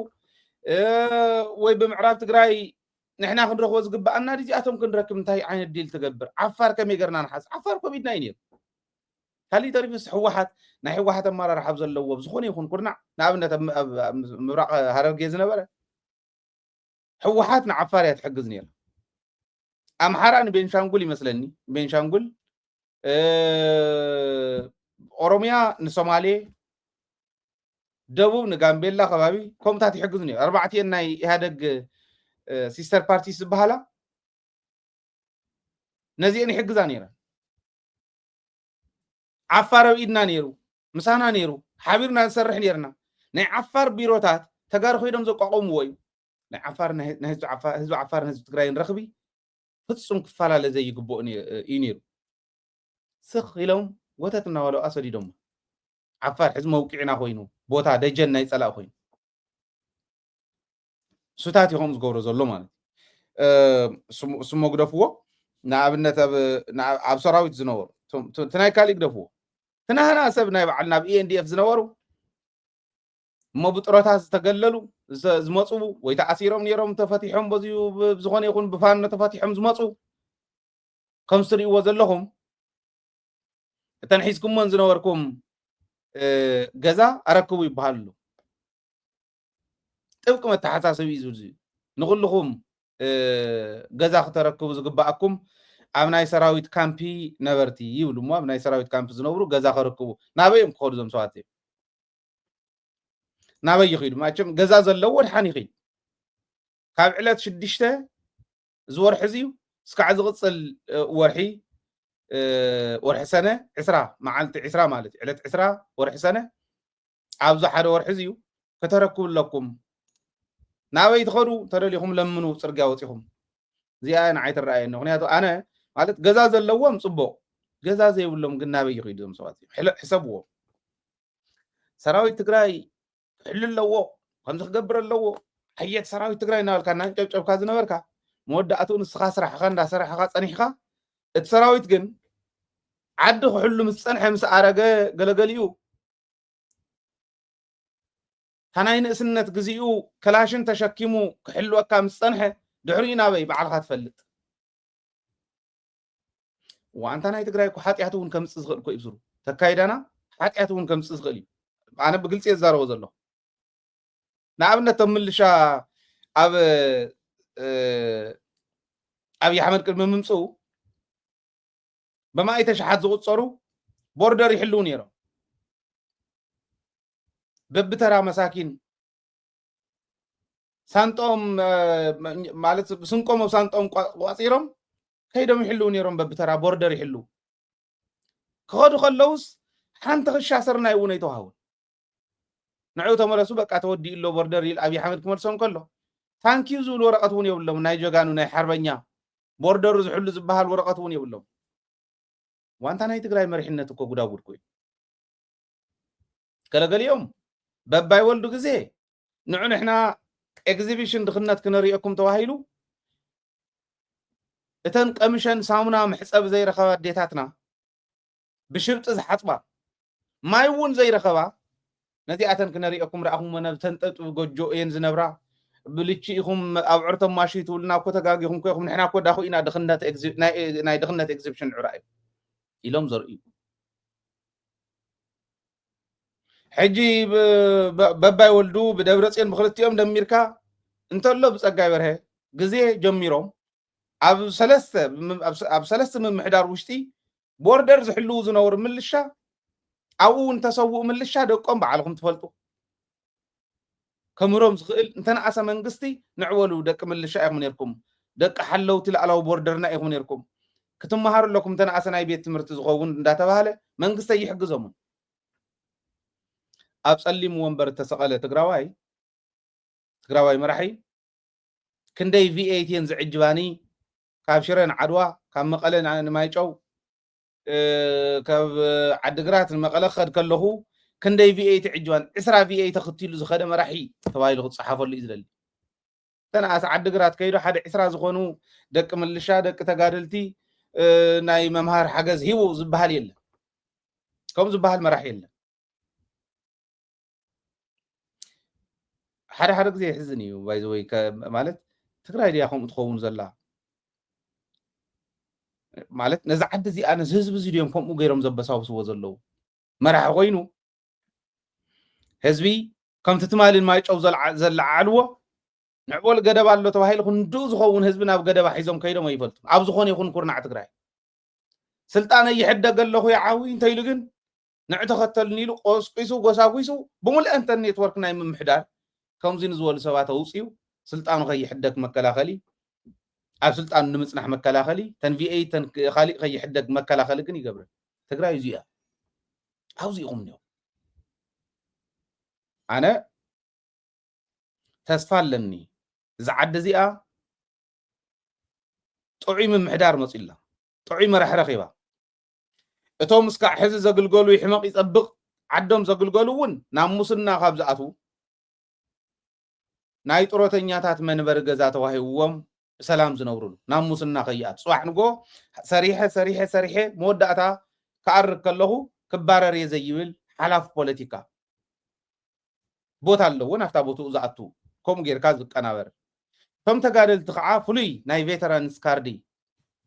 ወይ ብምዕራብ ትግራይ ንሕና ክንረኽቦ ዝግበኣና ድዚኣቶም ክንረክብ እንታይ ዓይነት ዲል ትገብር? ዓፋር ከመይ ገርና ንሓዝ? ዓፋር ኮቪድና እዩ ነይሩ። ካሊእ ተሪፉስ ህወሓት ናይ ህወሓት ኣመራርሓ ኣብ ዘለዎ ብዝኾነ ይኹን ኩርናዕ ንኣብነት ኣብ ኣብ- ኣብ ምብራቕ ሃረርጌ ዝነበረ ህወሓት ንዓፋር እያ ትሕግዝ ነይራ። ኣምሓራ ንቤንሻንጉል ይመስለኒ፣ ቤንሻንጉል ኦሮሚያ ንሶማሌ፣ ደቡብ ንጋምቤላ ከባቢ ከምኡታት ይሕግዝ ነይሩ። ኣርባዕቲኤን ናይ ኢህኣደግ ሲስተር ፓርቲ ዝበሃላ ነዚአን ይሕግዛ ነይረን። ዓፋር ኣብ ኢድና ነይሩ፣ ምሳና ነይሩ፣ ሓቢርና ንሰርሕ ነይርና። ናይ ዓፋር ቢሮታት ተጋሩ ኮይዶም ዘቋቋምዎ እዩ። ናይ ዓፋር ናይ ህዝቢ ዓፋር ህዝቢ ትግራይን ረኽቢ ፍጹም ክፈላለ ዘይግብኦ እዩ ነይሩ። ስኽ ኢሎም ወተት እናበሉ ኣሰዲዶሞ። ዓፋር ሕዚ መውቅዒና ኮይኑ ቦታ ደጀን ናይ ጸላእ ኮይኑ ሱታት ኢኹም ዝገብሮ ዘሎ ማለት እዩ። ስሞ ግደፍዎ። ንኣብነት ኣብ ሰራዊት ዝነበሩ ትናይ ካሊእ ግደፍዎ። ትናህና ሰብ ናይ በዓል ናብ ኢኤንዲኤፍ ዝነበሩ እሞ ብጥሮታ ዝተገለሉ ዝመፁ ወይ ተኣሲሮም ነይሮም ተፈቲሖም በዚዩ ብዝኾነ ይኹን ብፋኖ ተፈቲሖም ዝመፁ ከም ትሪእዎ ዘለኹም እተን ሒዝኩሞን ዝነበርኩም ገዛ ኣረክቡ ይበሃል ኣሎ። ጥብቂ መተሓሳሰቢ እዩ ዝብል ንኩልኹም ገዛ ክተረክቡ ዝግባኣኩም ኣብ ናይ ሰራዊት ካምፒ ነበርቲ ይብሉ እሞ ኣብ ናይ ሰራዊት ካምፒ ዝነብሩ ገዛ ከረክቡ ናበይ እዮም ክኸዱ እዞም ሰባት እዮም? ናበይ ይኽዱ? ማቸም ገዛ ዘለዎ ድሓን ይኽድ። ካብ ዕለት ሽዱሽተ እዚ ወርሒ እዚ እዩ እስካዕ ዝቕፅል ወርሒ ወርሒ ሰነ ዕስራ መዓልቲ ዕስራ ማለት እዩ ዕለት ዕስራ ወርሒ ሰነ ኣብዚ ሓደ ወርሒ እዚ እዩ ከተረክቡ ኣለኩም። ናበይ ትኸዱ? ተደሊኹም ለምኑ ፅርግያ ወፂኹም። እዚኣ ንዓይ ትረኣየኒ ምክንያቱ ኣነ ማለት ገዛ ዘለዎም ፅቡቕ ገዛ ዘይብሎም ግን ናበይ ይኽዱ እዞም ሰባት እዮም? ሕሰብዎም። ሰራዊት ትግራይ ክሕሉ ኣለዎ፣ ከምዚ ክገብር ኣለዎ። ሓየት ሰራዊት ትግራይ እናበልካ እናንጨብጨብካ ዝነበርካ መወዳእትኡ ንስኻ ስራሕኻ እንዳሰራሕኻ ፀኒሕካ እቲ ሰራዊት ግን ዓዲ ክሕሉ ምስ ፀንሐ ምስ ኣረገ ገለገሊኡ እታ ናይ ንእስነት ግዚኡ ከላሽን ተሸኪሙ ክሕልወካ ምስ ፀንሐ ድሕሪኡ ናበይ ባዕልኻ ትፈልጥ። ዋንታ ናይ ትግራይ እኮ ሓጢኣት እውን ከምፅእ ዝኽእል እኮ ይብስሩ ተካይዳና ሓጢኣት እውን ከምፅእ ዝኽእል እዩ። ኣነ ብግልፂ የዛረቦ ዘለኹ። ንኣብነት ቶም ምልሻ ኣብ ኣብይ ኣሕመድ ቅድሚ ምምፅኡ ብማእተ ሸሓት ዝቁፀሩ ቦርደር ይሕልው ነይሮም። በብተራ መሳኪን ሳንጦም ማለት ስንቆም ኣብ ሳንጦም ቋፂሮም ከይዶም ይሕልው ነይሮም። በብተራ ቦርደር ይሕልው ክኸዱ ከለውስ ሓንቲ ክሻ ስርናይ እውን ኣይተዋህቡን። ንዑ ተመለሱ በቃ ተወዲኡ ኣሎ ቦርደር ኢል ኣብይ ኣሕመድ ክመልሶም ከሎ ታንኪዩ ዝብል ወረቐት እውን የብሎም። ናይ ጀጋኑ ናይ ሓርበኛ ቦርደሩ ዝሕሉ ዝበሃል ወረቐት እውን የብሎም። ዋንታ ናይ ትግራይ መሪሕነት እኮ ጉዳጉድ ኮይኑ ገለገሊኦም በባይ ወልዱ ግዜ ንዑ ንሕና ኤግዚቢሽን ድኽነት ክነሪኦኩም ተባሂሉ እተን ቀምሸን ሳሙና መሕፀቢ ዘይረኸባ ኣዴታትና ብሽብጢ ዝሓፅባ ማይ እውን ዘይረኸባ ነዚኣተን ክነሪኦኩም ረኣኹም ነብተን ጠጥቢ ጎጆ እየን ዝነብራ ብልቺ ኢኹም ኣብ ዕርቶም ማሹ ትብልና እኮ ተጋጊኹም ኮ ኢኹም ንሕና እኮ ዳኹ ኢና ድኽነት ናይ ድኽነት ኤግዚቢሽን ዕራ እዩ ኢሎም ዘርእዩ ሕጂ በባይ ወልዱ ብደብረፅዮን ብክልቲኦም ደሚርካ እንተሎ ብፀጋይ በርሀ ግዜ ጀሚሮም ኣብ ሰለስተ ኣብ ሰለስተ ምምሕዳር ውሽጢ ቦርደር ዝሕልው ዝነበሩ ምልሻ ኣብኡ እውን ተሰውኡ ምልሻ ደቆም በዓልኹም ትፈልጡ። ከምህሮም ዝኽእል እንተነኣሰ መንግስቲ ንዕበሉ ደቂ ምልሻ ኢኹም ነርኩም፣ ደቂ ሓለውቲ ላዕላዊ ቦርደርና ኢኹም ነርኩም፣ ክትመሃሩ ኣለኩም፣ እተን ኣሰናይ ቤት ትምህርቲ ዝኸውን እንዳተባሃለ መንግስቲ ይሕግዞምን። ኣብ ጸሊም ወንበር እተሰቐለ ትግራዋይ፣ ትግራዋይ መራሒ፣ ክንደይ ቪኤይት እየን ዝዕጅባኒ፣ ካብ ሽረ ንዓድዋ፣ ካብ መቐለ ን-፣ ንማይጨው፣ እ፣ ካብ ዓድግራት ንመቐለ ክኸድ ከለኹ፣ ክንደይ ቪኤይት ይዕጅባን፣ ዕስራ ቪኤይት ተኽቲሉ ዝኸደ መራሒ ተባሂሉ ክጸሓፈሉ እዩ ዝደሊ። እተን ኣስ ዓድግራት ከይዱ ሓደ ዕስራ ዝኾኑ ደቂ ምልሻ፣ ደቂ ተጋደልቲ፣ እ፣ ናይ መምሃር ሓገዝ ሂቡ ዝበሃል የለን። ከምኡ ዝበሃል መራሒ የለን። ሓደ ሓደ ግዜ የሕዝን እዩ። ባይ ዘ ወይ፣ ከ-፣ ማለት ትግራይ ድያ ከምኡ ትኸውን ዘላ? ማለት ነዚ ዓዲ እዚኣ፣ ነዚ ህዝቢ እዚ ድዮም ከምኡ ገይሮም ዘበሳብስዎ ዘለዉ? መራሒ ኮይኑ ህዝቢ ከምቲ ትማሊ ማይጨው ዘልዓ-፣ ዘለዓዓልዎ ንዕበሉ ገደብ ኣሎ ተባሂሉ ክንድኡ ዝኸውን ህዝቢ ናብ ገደባ ሒዞም ከይዶም ኣይፈልጡን። ኣብ ዝኾነ ይኹን ኩርናዕ ትግራይ ስልጣነይ ይሕደግ ኣለኹ ይዓዊ እንተኢሉ ግን ንዕ ተኸተሉኒ ኢሉ ቆስቂሱ ጎሳጒሱ ብምልአን እተን ኔትወርክ ናይ ምምሕዳር ከምዚ ንዝበሉ ሰባት ኣውፅኡ ስልጣኑ ከይሕደግ መከላኸሊ፣ ኣብ ስልጣኑ ንምፅናሕ መከላኸሊ፣ ተን ቪኤይት ተን ካሊእ ከይሕደግ መከላኸሊ ግን ይገብረን። ትግራይ እዚኣ ኣብዚኢኹም እኒኦም። ኣነ ተስፋ ኣለኒ። እዛ ዓዲ እዚኣ ጥዑይ ምምሕዳር መፂኡላ፣ ጥዑይ መራሒ ረኺባ። እቶም እስካዕ ሕዚ ዘግልገሉ ይሕመቕ ይፀብቕ ዓዶም ዘግልገሉ እውን ናብ ሙስና ካብ ዝኣትዉ ናይ ጥሮተኛታት መንበሪ ገዛ ተዋሂብዎም ብሰላም ዝነብሩሉ ናብ ሙስና ከይኣቱ። ጽባሕ ንጎ ሰሪሐ ሰሪሐ ሰሪሐ መወዳእታ ክኣርግ ከለኹ ክባረር እየ ዘይብል ሓላፊ ፖለቲካ ቦታ ኣለዎ፣ ናብታ ቦትኡ ዝኣቱ ከምኡ ጌርካ ዝቀናበር። እቶም ተጋደልቲ ከዓ ፍሉይ ናይ ቬተራንስ ካርዲ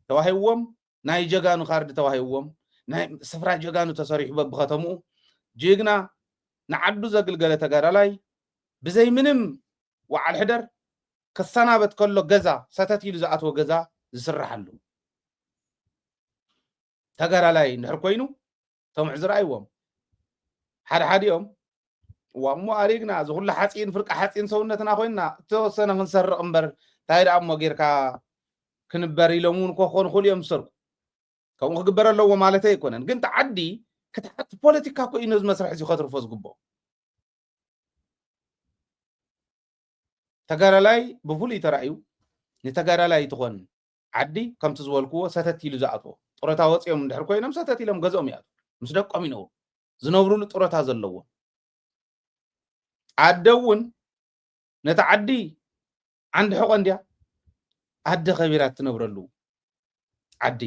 ተዋሂብዎም፣ ናይ ጀጋኑ ካርዲ ተዋሂብዎም፣ ናይ ስፍራ ጀጋኑ ተሰሪሑ በብኸተምኡ ጅግና ንዓዱ ዘግልገለ ተጋዳላይ ብዘይ ምንም ወዓል ሕደር ክሰናበት ከሎ ገዛ ሰተት ኢሉ ዝኣትዎ ገዛ ዝስርሓሉ ተጋዳላይ እንድሕር ኮይኑ እቶም ሕዚ ረኣይዎም ሓደ ሓዲኦም እዋ እሞ ኣሪግና እዚ ኩሉ ሓፂን ፍርቂ ሓፂን ሰውነትና ኮይንና እተወሰነ ክንሰርቕ እምበር እንታይ ደኣ እሞ ጌርካ ክንበር ኢሎም እውን ክኾኑ ክእሉ እዮም ዝሰርቁ። ከምኡ ክግበር ኣለዎ ማለት ኣይኮነን፣ ግን እቲ ዓዲ ክትሓት ፖለቲካ እኮ እዩ ነዚ መስርሕ እዚ ከትርፎ ዝግብኦ። ተጋዳላይ ብፍሉይ ተራእዩ ንተጋዳላይ ትኾን ዓዲ ከምቲ ዝበልክዎ ሰተት ኢሉ ዝኣትዎ ጥሮታ ወፂኦም እንድሕር ኮይኖም ሰተት ኢሎም ገዝኦም ይኣትዉ፣ ምስ ደቆም ይነብሩ፣ ዝነብሩሉ ጥሮታ ዘለዎም። ኣደ እውን ነታ ዓዲ ዓንዲ ሕቖ እንድያ። ኣደ ከቢራ እትነብረሉ ዓዲ።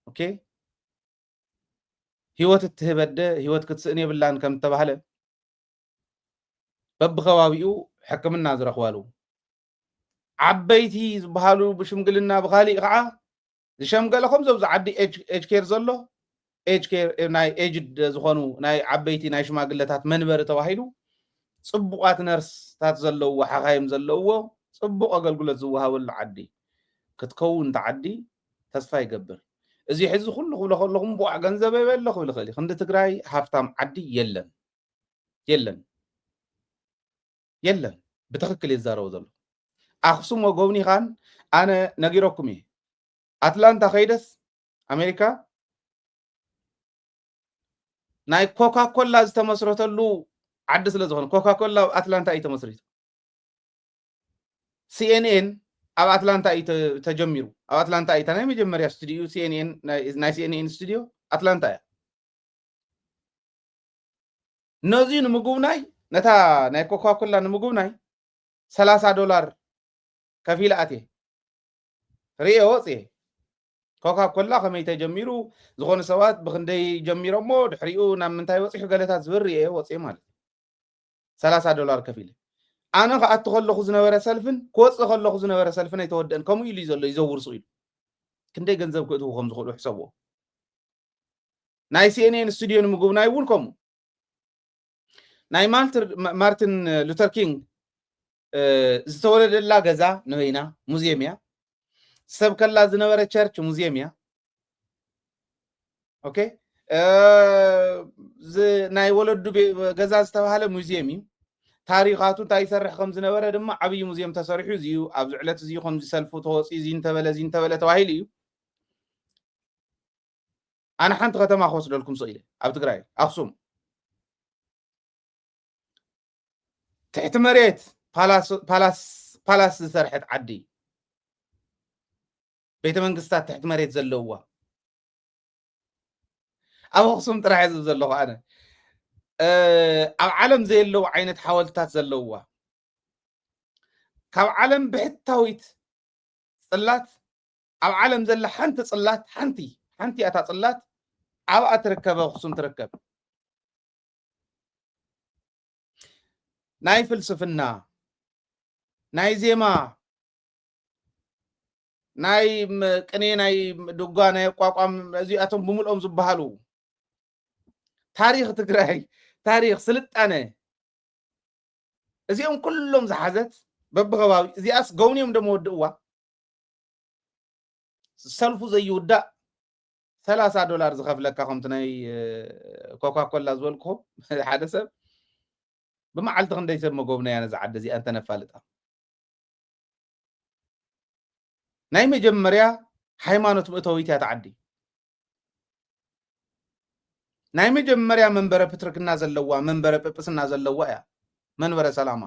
ኦኬ፣ ህይወት እትህብ ኣደ ህይወት ክትስእን የብላን ከም እተባህለ በብኸባቢኡ ሕክምና ዝረኽባሉ ዓበይቲ ዝበሃሉ ብሽምግልና ብኻሊእ ከዓ ዝሸምገለ ከምዞም ኣብዚ ዓዲ ኤጅ ኬር ዘሎ ኤጅ ኬር ናይ ኤጅድ ዝኾኑ ናይ ዓበይቲ ናይ ሽማግለታት መንበሪ ተባሂሉ ፅቡቓት ነርስታት ዘለውዎ ሓኻይም ዘለውዎ ፅቡቕ ኣገልግሎት ዝወሃበሉ ዓዲ ክትከውን እታ ዓዲ ተስፋ ይገብር። እዚ ሕዚ ኩሉ ክብሎ ከለኹ እምቡዕ ገንዘብ የበለ ክብል ይኽእል እዩ። ክንዲ ትግራይ ሃፍታም ዓዲ የለን፣ የለን፣ የለን። ብትኽክል እየ ዝዛረቦ ዘሎ። ኣኽሱም ወጎብኒኻን ኣነ ነጊረኩም እየ። ኣትላንታ ከይደስ ኣሜሪካ ናይ ኮካ ኮላ ዝተመስረተሉ ዓዲ ስለ ዝኾነ ኮካ ኮላ ኣብ ኣትላንታ እዩ ተመስሪቱ። ሲኤንኤን ኣብ ኣትላንታ እዩ ተ-፣ ተጀሚሩ። ኣብ ኣትላንታ እዩ እታ ናይ መጀመርያ ስቱዲዮ ሲኤንኤን፣ ናይ፣ ናይ ሲኤንኤን ስቱዲዮ ኣትላንታ እያ። ነዚ ንምጉብናይ፣ ነታ ናይ ኮካ ኮላ ንምጉብናይ ሰላሳ ዶላር ከፊለ ኣትየ። ርእየ ወፅየ። ኮካ ኮላ ከመይ ተጀሚሩ፣ ዝኾኑ ሰባት ብክንደይ ጀሚሮሞ፣ ድሕሪኡ ናብ ምንታይ በፂሑ ገለታት ዝብል ርእየ ወፅየ ማለት እዩ። ሰላሳ ዶላር ከፊለ። ኣነ ክኣቱ ከለኹ ዝነበረ ሰልፍን ክወፅእ ከለኹ ዝነበረ ሰልፍን ኣይተወደአን። ከምኡ ኢሉ እዩ ዘሎ፣ ይዘውር ሱቕ ኢሉ። ክንደይ ገንዘብ ክእትዉ ከም ዝኽእሉ ሕሰብዎ። ናይ ሲኤንኤን ስቱዲዮ ንምጉብናይ እውን ከምኡ። ናይ ማልትር-፣ ማ-፣ ማርቲን ሉተር ኪንግ፣ እ፣ ዝተወለደላ ገዛ ንበይና ሙዚየም እያ። ዝሰብከላ ዝነበረ ቸርች ሙዚየም እያ። ኦኬ፣ እ፣ ዝ-፣ ናይ ወለዱ ቤ-፣ ገዛ ዝተባህለ ሙዚየም እዩ። ታሪኻቱ እንታይ ይሰርሕ ከም ዝነበረ ድማ ዓብዪ ሙዚየም ተሰሪሑ፣ እዚ እዩ፣ ኣብዚ ዕለት እዚ እዩ ከምዚ ሰልፉ ተወፂኡ፣ እዚ እንተበለ፣ እዚ እንተበለ ተባሂሉ እዩ። ኣነ ሓንቲ ከተማ ክወስደልኩም ስኢለ ኣብ ትግራይ ኣክሱም ትሕቲ መሬት ፓላስ ዝሰርሐት ዓዲ ቤተ መንግስታት ትሕቲ መሬት ዘለውዋ ኣብ ኣክሱም ጥራሕ ዝብ ዘለኹ ኣነ ኣብ ዓለም ዘየለዉ ዓይነት ሓወልትታት ዘለውዋ ካብ ዓለም ብሕታዊት ፅላት ኣብ ዓለም ዘላ ሓንቲ ፅላት ሓንቲ ሓንቲ እታ ፅላት ኣብኣ ትርከብ ኣክሱም ትርከብ ናይ ፍልስፍና ናይ ዜማ ናይ ቅኔ ናይ ድጓ ናይ ኣቋቋም እዚኣቶም ብምልኦም ዝበሃሉ ታሪክ ትግራይ ታሪክ ስልጣነ እዚኦም ኩሎም ዝሓዘት በብከባቢ እዚኣስ ገውንዮም ደመወድእዋ ሰልፉ ዘይውዳእ ሰላሳ ዶላር ዝኸፍለካ ከምቲ ናይ ኮካኮላ ዝበልኩኹም ሓደ ሰብ ብመዓልቲ ክንደይ ሰብ መጎብነያ ነዛ ዓዲ እዚኣ እንተነፋልጣ ናይ መጀመርያ ሃይማኖት ምእተዊት እያ ተዓዲ ናይ መጀመርያ መንበረ ፕትርክና ዘለዋ መንበረ ጵጵስና ዘለዋ እያ መንበረ ሰላማ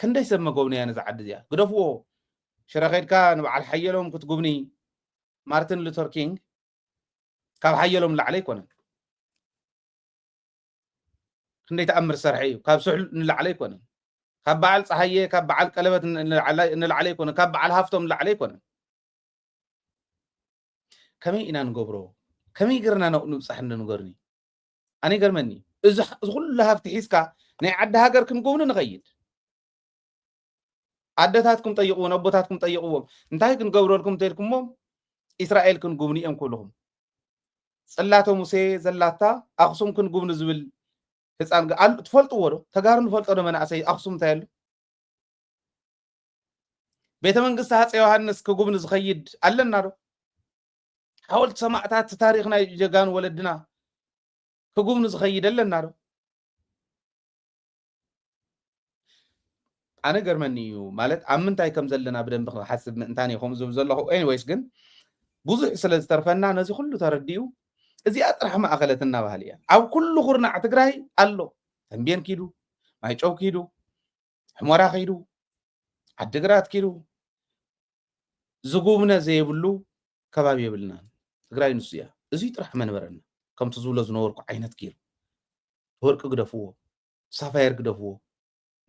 ክንደይ ሰብ መጎብነያ ነዛ ዓዲ እዚኣ ግደፍዎ ሽረ ከድካ ንበዓል ሓየሎም ክትጉብኒ ማርቲን ሉተር ኪንግ ካብ ሓየሎም ላዕለ ኣይኮነን ክንደይ ተኣምር ዝሰርሐ እዩ ካብ ስሑል ንላዕለ ኣይኮነን ካብ በዓል ፀሃየ ካብ በዓል ቀለበት ንላዕለ ኣይኮነን ካብ በዓል ሃፍቶም ንላዕለ ኣይኮነን ከመይ ኢና ንገብሮ ከመይ ገርና ናብኡ ንብፃሕ እንዶ ንገርኒ ኣነ ይገርመኒ እዚ ኩሉ ሃፍቲ ሒዝካ ናይ ዓዲ ሃገር ክንጎብኒ ንኸይድ ኣደታትኩም ጠይቅዎ ኣቦታትኩም ጠይቅዎም እንታይ ክንገብረልኩም እንተልኩሞም ኢስራኤል ክንጉብኒ እዮም ክብልኹም ፅላተ ሙሴ ዘላታ ኣክሱም ክንጉብኒ ዝብል ህፃን ትፈልጥዎ ዶ ተጋሩ ንፈልጦ ዶ መናእሰይ ኣክሱም እንታይ ኣሎ ቤተ መንግስቲ ሃፀ ዮሃንስ ክጉብኒ ዝኸይድ ኣለና ዶ ሓወልቲ ሰማዕታት ታሪክ ናይ ጀጋኑ ወለድና ክጉብኒ ዝኸይድ ኣለና ዶ ኣነ ገርመኒ እዩ ማለት ኣብ ምንታይ ከም ዘለና ብደንብ ክሓስብ ምእንታን እዩ ከምኡ ዝብል ዘለኹ ኤኒወይስ ግን ብዙሕ ስለ ዝተርፈና ነዚ ኩሉ ተረዲኡ እዚኣ ጥራሕ ማእኸለት እናባህል እያ ኣብ ኩሉ ኩርናዕ ትግራይ ኣሎ ተንቤን ኪዱ ማይጨው ኪዱ ሕሞራ ኪዱ ዓድግራት ኪዱ ዝጉብነ ዘይብሉ ከባቢ የብልናን ትግራይ ንሱ እያ እዙይ ጥራሕ መንበረና ከምቲ ዝብሎ ዝነበርኩ ዓይነት ኪዱ ወርቂ ግደፍዎ ሳፋየር ግደፍዎ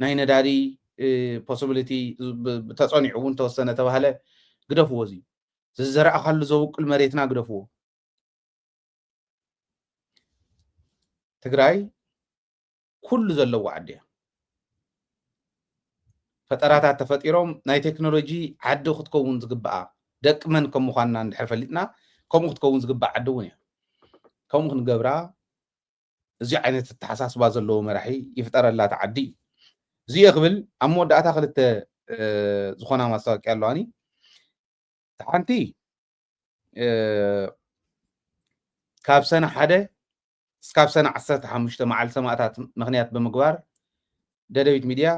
ናይ ነዳዲ possibility ተፀኒዑ እውን ተወሰነ ተባሃለ ግደፍዎ እዚ ዝዘራእካሉ ዘውቅል መሬትና ግደፍዎ ትግራይ ኩሉ ዘለዎ ዓዲ እያ ፈጠራታት ተፈጢሮም ናይ ቴክኖሎጂ ዓዲ ክትከውን ዝግብኣ ደቂ መን ከም ምኳንና እንድሕር ፈሊጥና ከምኡ ክትከውን ዝግብኣ ዓዲ እውን እያ ከምኡ ክንገብራ እዚ ዓይነት ኣተሓሳስባ ዘለዎ መራሒ ይፍጠረላ እቲ ዓዲ እዩ። እዚ እየ ክብል ኣብ መወዳእታ ክልተ ዝኾና ማስታወቂያ ኣለዋኒ። እቲ ሓንቲ ካብ ሰነ ሓደ እስካብ ሰነ ዓሰርተ ሓሙሽተ መዓልቲ ሰማእታት ምክንያት ብምግባር ደደቢት ሚድያ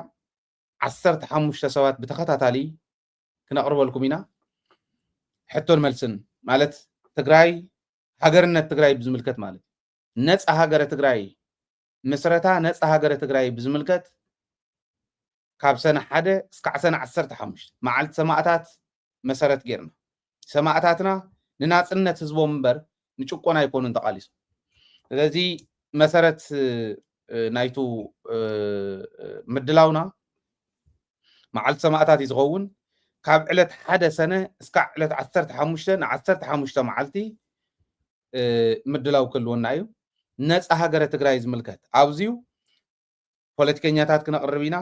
ዓሰርተ ሓሙሽተ ሰባት ብተኸታታሊ ክነቕርበልኩም ኢና። ሕቶን መልስን ማለት ትግራይ ሃገርነት ትግራይ ብዝምልከት ማለት ነፃ ሃገረ ትግራይ ምስረታ ነፃ ሃገረ ትግራይ ብዝምልከት ካብ ሰነ ሓደ እስካዕ ሰነ ዓሰርተ ሓሙሽተ መዓልቲ ሰማእታት መሰረት ጌርና ሰማእታትና ንናፅነት ህዝቦም እምበር ንጭቆና ኣይኮኑን ተቃሊሶም። ስለዚ መሰረት ናይቱ ምድላውና መዓልቲ ሰማእታት እዩ ዝኸውን። ካብ ዕለት ሓደ ሰነ እስካዕ ዕለት ዓሰርተ ሓሙሽተ ን ዓሰርተ ሓሙሽተ መዓልቲ ምድላው ክህልወና እዩ። ነፃ ሃገረ ትግራይ ዝምልከት ኣብዚዩ ፖለቲከኛታት ክነቕርብ ኢና።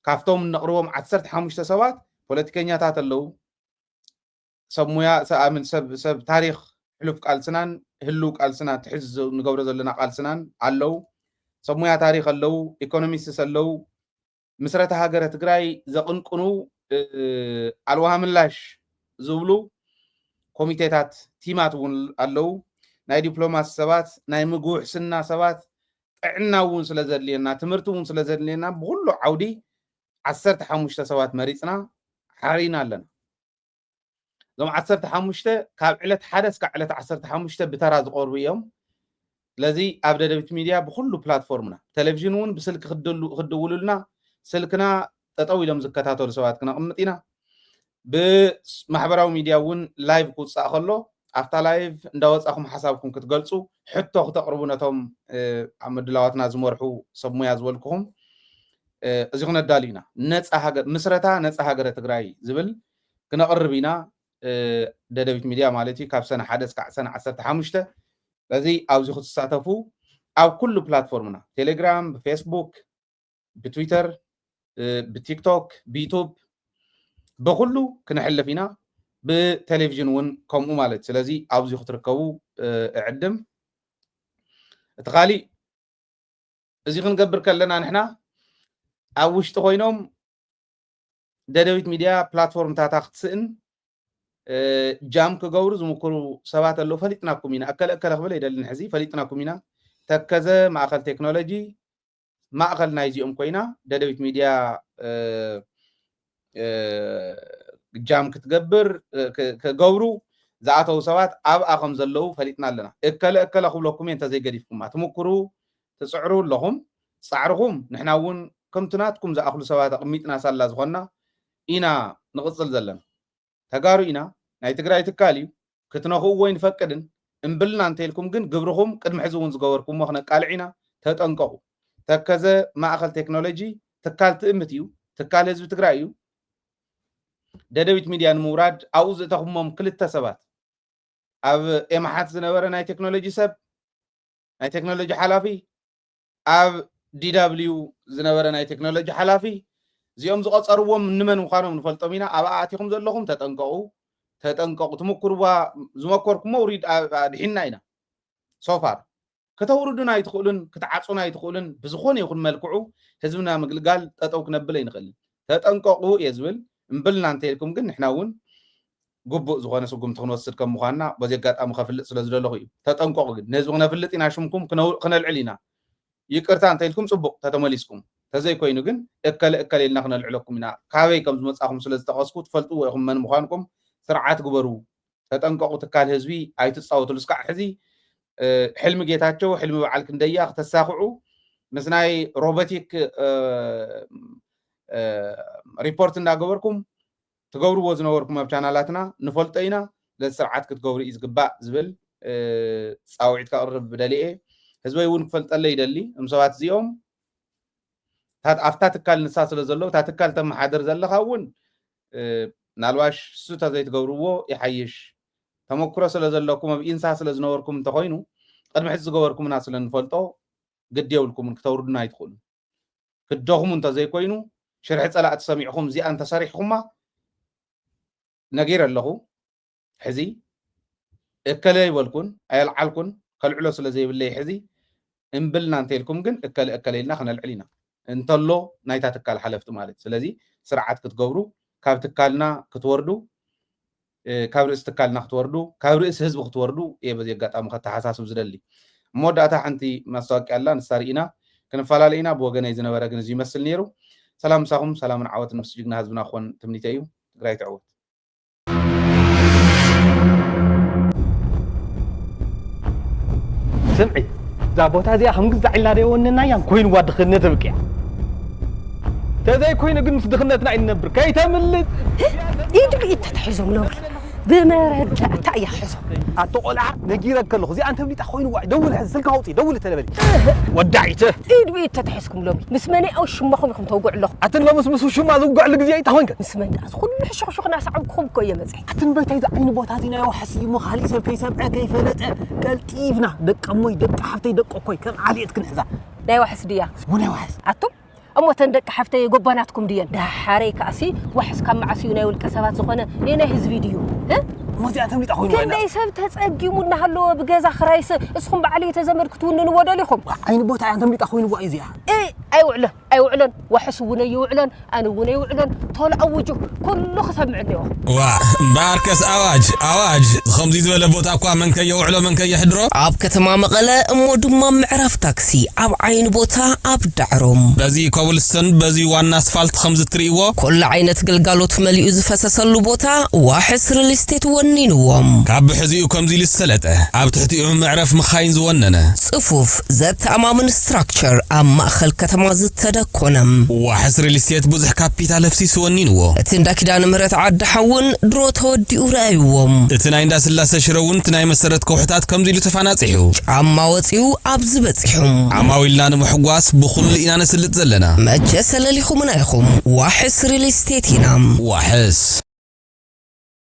ካብቶም እነቕርቦም ዓሰርተ ሓሙሽተ ሰባት ፖለቲከኛታት ኣለዉ። ሰብ ሙያ ሰኣምን ሰብ ሰብ ታሪኽ ሕሉፍ ቃልስናን ህልው ቃልስና ትሕዝ ንገብሮ ዘለና ቃልስናን ኣለዉ። ሰብ ሙያ ታሪኽ ኣለዉ፣ ኢኮኖሚስትስ ኣለዉ፣ ምስረታ ሃገረ ትግራይ ዘቕንቅኑ ኣልዋሃ ምላሽ ዝብሉ ኮሚቴታት ቲማት እውን ኣለዉ። ናይ ዲፕሎማሲ ሰባት፣ ናይ ምግቢ ውሕስና ሰባት፣ ጥዕና እውን ስለ ዘድልየና፣ ትምህርቲ እውን ስለ ዘድልየና ብኩሉ ዓውዲ ዓሰርተ ሓሙሽተ ሰባት መሪፅና ሓሪና ኣለና። እዞም ዓሰርተ ሓሙሽተ ካብ ዕለት ሓደ እስካብ ዕለት ዓሰርተ ሓሙሽተ ብተራ ዝቐርቡ እዮም። ስለዚ ኣብ ደደቢት ሚድያ ብኩሉ ፕላትፎርምና፣ ቴሌቪዥን እውን ብስልኪ ክድሉ- ክድውሉልና፣ ስልክና ጠጠው ኢሎም ዝከታተሉ ሰባት ክነቕምጥ ኢና። ብማሕበራዊ ሚድያ እውን ላይቭ ክውፃእ ከሎ ኣብታ ላይቭ እንዳወፃኹም ሓሳብኩም ክትገልፁ፣ ሕቶ ክተቕርቡ ነቶም ኣብ ምድላዋትና ዝመርሑ ሰብ ሙያ ዝበልኩኹም እዚ ክነዳሉ ኢና። ነፃ ሃገር ምስረታ ነፃ ሃገረ ትግራይ ዝብል ክነቕርብ ኢና። ደደቢት ሚድያ ማለት እዩ፣ ካብ ሰነ ሓደ እስካዕ ሰነ ዓሰርተ ሓሙሽተ። ስለዚ ኣብዚ ክትሳተፉ ኣብ ኩሉ ፕላትፎርምና፣ ቴሌግራም፣ ብፌስቡክ፣ ብትዊተር፣ ብቲክቶክ፣ ብዩቱብ፣ ብኩሉ ክነሕልፍ ኢና። ብቴሌቪዥን እውን ከምኡ ማለት። ስለዚ ኣብዚ ክትርከቡ እዕድም። እቲ ካሊእ፣ እዚ ክንገብር ከለና ንሕና ኣብ ውሽጢ ኮይኖም ደደቢት ሚድያ ፕላትፎርምታታ ክትስእን ጃም ክገብሩ ዝምክሩ ሰባት ኣለዉ። ፈሊጥናኩም ኢና፣ እከለ እከለ ክብል ኣይደልን። ሕዚ ፈሊጥናኩም ኢና። ተከዘ ማእከል ቴክኖሎጂ ማእከል ናይዚኦም ኮይና፣ ደደቢት ሚድያ ጃም ክትገብር ክገብሩ ዝኣተዉ ሰባት ኣብኣ ከም ዘለዉ ፈሊጥና ኣለና። እከለ እከለ ክብለኩም እየ እንተዘይገዲፍኩማ። ትምክሩ ትፅዕሩ ኣለኹም። ፃዕርኹም ንሕና እውን ከምቲ ናትኩም ዝኣኽሉ ሰባት ኣቕሚጥና ሳላ ዝኾንና ኢና ንቕፅል ዘለና። ተጋሩ ኢና፣ ናይ ትግራይ ትካል እዩ፣ ክትነኽእዎ ኣይንፈቅድን። እምብልና እንተኢልኩም ግን ግብርኹም ቅድሚ ሕዚ እውን ዝገበርኩሞ ክነቃልዕ ኢና። ተጠንቀቑ። ተከዘ ማእኸል ቴክኖሎጂ ትካል ትእምት እዩ፣ ትካል ህዝቢ ትግራይ እዩ። ደደቢት ሚድያ ንምውራድ ኣብኡ ዝእተኹሞም ክልተ ሰባት፣ ኣብ ኤምሓት ዝነበረ ናይ ቴክኖሎጂ ሰብ፣ ናይ ቴክኖሎጂ ሓላፊ፣ ኣብ ዲዳብሊዩ ዝነበረ ናይ ቴክኖሎጂ ሓላፊ፣ እዚኦም ዝቐፀርዎም እንመን ምዃኖም ንፈልጦም ኢና። ኣብኣ ኣቲኹም ዘለኹም ተጠንቀቑ፣ ተጠንቀቑ። ትምክርዋ ዝመከርኩሞ ውሪድ ኣድሒንና ኢና። ሶፋር ከተውርዱና ኣይትኽእሉን፣ ክትዓፁና ኣይትኽእሉን። ብዝኾነ ይኹን መልክዑ ህዝብና ምግልጋል ጠጠው ክነብል ኣይንኽእልን። ተጠንቀቑ እየ ዝብል። እምብልና እንተኢልኩም ግን ንሕና እውን ግቡእ ዝኾነ ስጉምቲ ክንወስድ ከም ምዃንና በዚ ኣጋጣሚ ከፍልጥ ስለ ዝደለኹ እዩ። ተጠንቀቑ ግን፣ ንህዝቢ ክነፍልጥ ኢና፣ ሽምኩም ክነው- ክነልዕል ኢና። ይቅርታ እንተኢልኩም ጽቡቕ፣ ተተመሊስኩም። ተዘይኮይኑ ግን እከለ እከለ ኢልና ክነልዕለኩም ኢና። ካበይ ከም ዝመጻኹም ስለ ዝጠቐስኩ ትፈልጥዎ ኢኹም መን ምዃንኩም። ስርዓት ግበሩ። ተጠንቀቑ፣ ትካል ህዝቢ ኣይትጻወትሉ። እስካዕ ሕዚ ሕልሚ ጌታቸው፣ ሕልሚ በዓል ክንደያ ክተሳኽዑ ምስ ናይ ሮቦቲክ ሪፖርት እንዳገበርኩም ትገብርዎ ዝነበርኩም ኣብ ቻናላትና ንፈልጦ ኢና። ስለዚ ስርዓት ክትገብሩ እዩ ዝግባእ ዝብል ፃውዒት ከቕርብ ደልየ። ህዝበይ እውን ክፈልጠለይ ይደሊ። እም ሰባት እዚኦም ኣብታ ትካል ንሳ ስለ ዘለዉ፣ እታ ትካል ተመሓድር ዘለኻ እውን ምናልባሽ እሱ ተዘይትገብርዎ ይሓይሽ። ተመክሮ ስለ ዘለኩም፣ ኣብ ኢንሳ ስለ ዝነበርኩም እንተኾይኑ፣ ቅድሚ ሕዚ ዝገበርኩምና ስለ ንፈልጦ ግዲ የብልኩምን፣ ክተውርዱና ኣይትኽእሉ። ክደኽሙ እንተዘይኮይኑ፣ ሽርሒ ፀላእቲ ሰሚዕኹም እዚኣ እንተሰሪሕኹማ ነጊረ ኣለኹ። ሕዚ እከለ ይበልኩን ኣየልዓልኩን፣ ከልዕሎ ስለ ዘይብለይ ሕዚ እምብልና እንተኢልኩም ግን እከለ እከለ ኢልና ክነልዕል ኢና። እንተሎ ናይታ ትካል ሓለፍቲ ማለት። ስለዚ ስርዓት ክትገብሩ፣ ካብ ትካልና ክትወርዱ፣ ካብ ርእሲ ትካልና ክትወርዱ፣ ካብ ርእሲ ህዝቢ ክትወርዱ እየ በዚ ኣጋጣሚ ከተሓሳስብ ዝደሊ። መወዳእታ ሓንቲ ማስታወቂያ ኣላ፣ ንሳ ርኢና ክንፈላለ ኢና። ብወገነይ ዝነበረ ግን እዚ ይመስል ነይሩ። ሰላም ምሳኹም፣ ሰላምን ዓወትን ምስ ጅግና ህዝብና ክኾን ትምኒተይ እዩ። ትግራይ ትዕወት። ስምዒ፣ እዛ ቦታ እዚኣ ከም ግዛዕ ኢልና ዶ የወነናያን ኮይንዋ ድኽነት ተብቅያ። ተዘይኮይኑ ግን ምስ ድኽነትና ኣይንነብር። ከይተምልጥ። ኢድ ብኢድ ተታሒዞም ሎሚ ብመረዳእታ እያ ሕዞም። ኣቶ ቆልዓ ነጊረ ከለኹ እዚኣ እንተምሊጣ ኮይንዋ። ደውል ሕዚ ስልካ ኣውፅኢ፣ ደውል ተለበሊ። ወዳዒተ። ኢድ ብኢድ ተታሒዝኩም ሎሚ ምስ መን ሽሞኹም ኢኹም ተውግዑ ኣለኹም። ኣትን ሎምስ ምስ ሽማ ዝውግዐሉ ግዜ ኣይታ ኮይንከ። ምስ መን ደኣ ዝኹሉ ሕሹኽሹኽ እናሰዓብኩኹም እኮ እየ መፂአ። ኣትን በይታይ ዝዓይኒ ቦታ እዚ ናይ ዋሕስ እዩ እሞ ካሊእ ሰብ ከይሰምዐ ከይፈለጠ ቀልጢፍና ደቂ እሞይ ደቂ ሓፍተይ ደቂ እኮይ ከም ዓልየት ክንሕዛ። ናይ ዋሕስ ድያ? እሞ ናይ ዋሕስ። ኣቱም እሞ ተን ደቂ ሓፍተይ ጎባናትኩም ድየን? ዳሓረይ ከኣሲ ዋሕስ ካብ መዓስ እዩ ናይ ውልቀ ሰባት ዝኾነ? ናይ ናይ ህዝቢ ድዩ? እ? እሞ እዚኣ ተምሊጣ ኮይኑ ዋይና። ክንደይ ሰብ ተጸጊሙ እናሃለወ ብገዛ ክራይስ እስኹም በዓል እየ ተዘመድ ክትውንንዎ ደሊኹም? ዓይኒ ቦታ እያ ተምሊጣ ኮይኑ ዋይ እዚኣ። እ ኣይውዕሎ የውዕለን፣ ዋሕስ እውን የውዕለን፣ ኣነ እውን የውዕለን። ቶሎ ኣውጁ፣ ኩሉ ክሰምዕ እኒኦ። ዋ እምበኣርከስ ኣዋጅ ኣዋጅ፣ ከምዚ ዝበለ ቦታ እኳ መንከ የውዕሎ መንከ የሕድሮ። ኣብ ከተማ መቐለ እሞ ድማ ምዕራፍ ታክሲ ኣብ ዓይኒ ቦታ ኣብ ዳዕሮም በዚ ኮብልስቶን በዚ ዋና ኣስፋልት ከምዚ ትርእይዎ። ኩሉ ዓይነት ግልጋሎት መሊኡ ዝፈሰሰሉ ቦታ ዋሕስ ሪል ስቴት ወኒንዎም። ካብ ብሕዚኡ ከምዚ ኢሉ ዝሰለጠ፣ ኣብ ትሕቲኡ መዕረፍ መኻይን ዝወነነ። ጽፉፍ ዘተኣማምን ስትራክቸር ኣብ ማእኸል ከተማ ዝተደኮነ። ዋሕስ ሪል ስቴት ብዙሕ ካፒታል ኣፍሲሱ ወኒንዎ። እቲ እንዳ ኪዳነ ምህረት ዓዲ ሓውን ድሮ ተወዲኡ ረኣይዎም። እቲ ናይ እንዳ ስላሰ ሽረ እውን እቲ ናይ መሰረት ከውሕታት ከምዚ ኢሉ ተፋናጺሑ። ጫማ ወፂኡ ኣብዚ በፂሑ። ዓማዊልና ንምሕጓስ ብኹሉ ኢና ነስልጥ ዘለና። መቸ ሰለሊኹምና ኢኹም። ዋሕስ ሪል ስቴት ኢና። ዋሕስ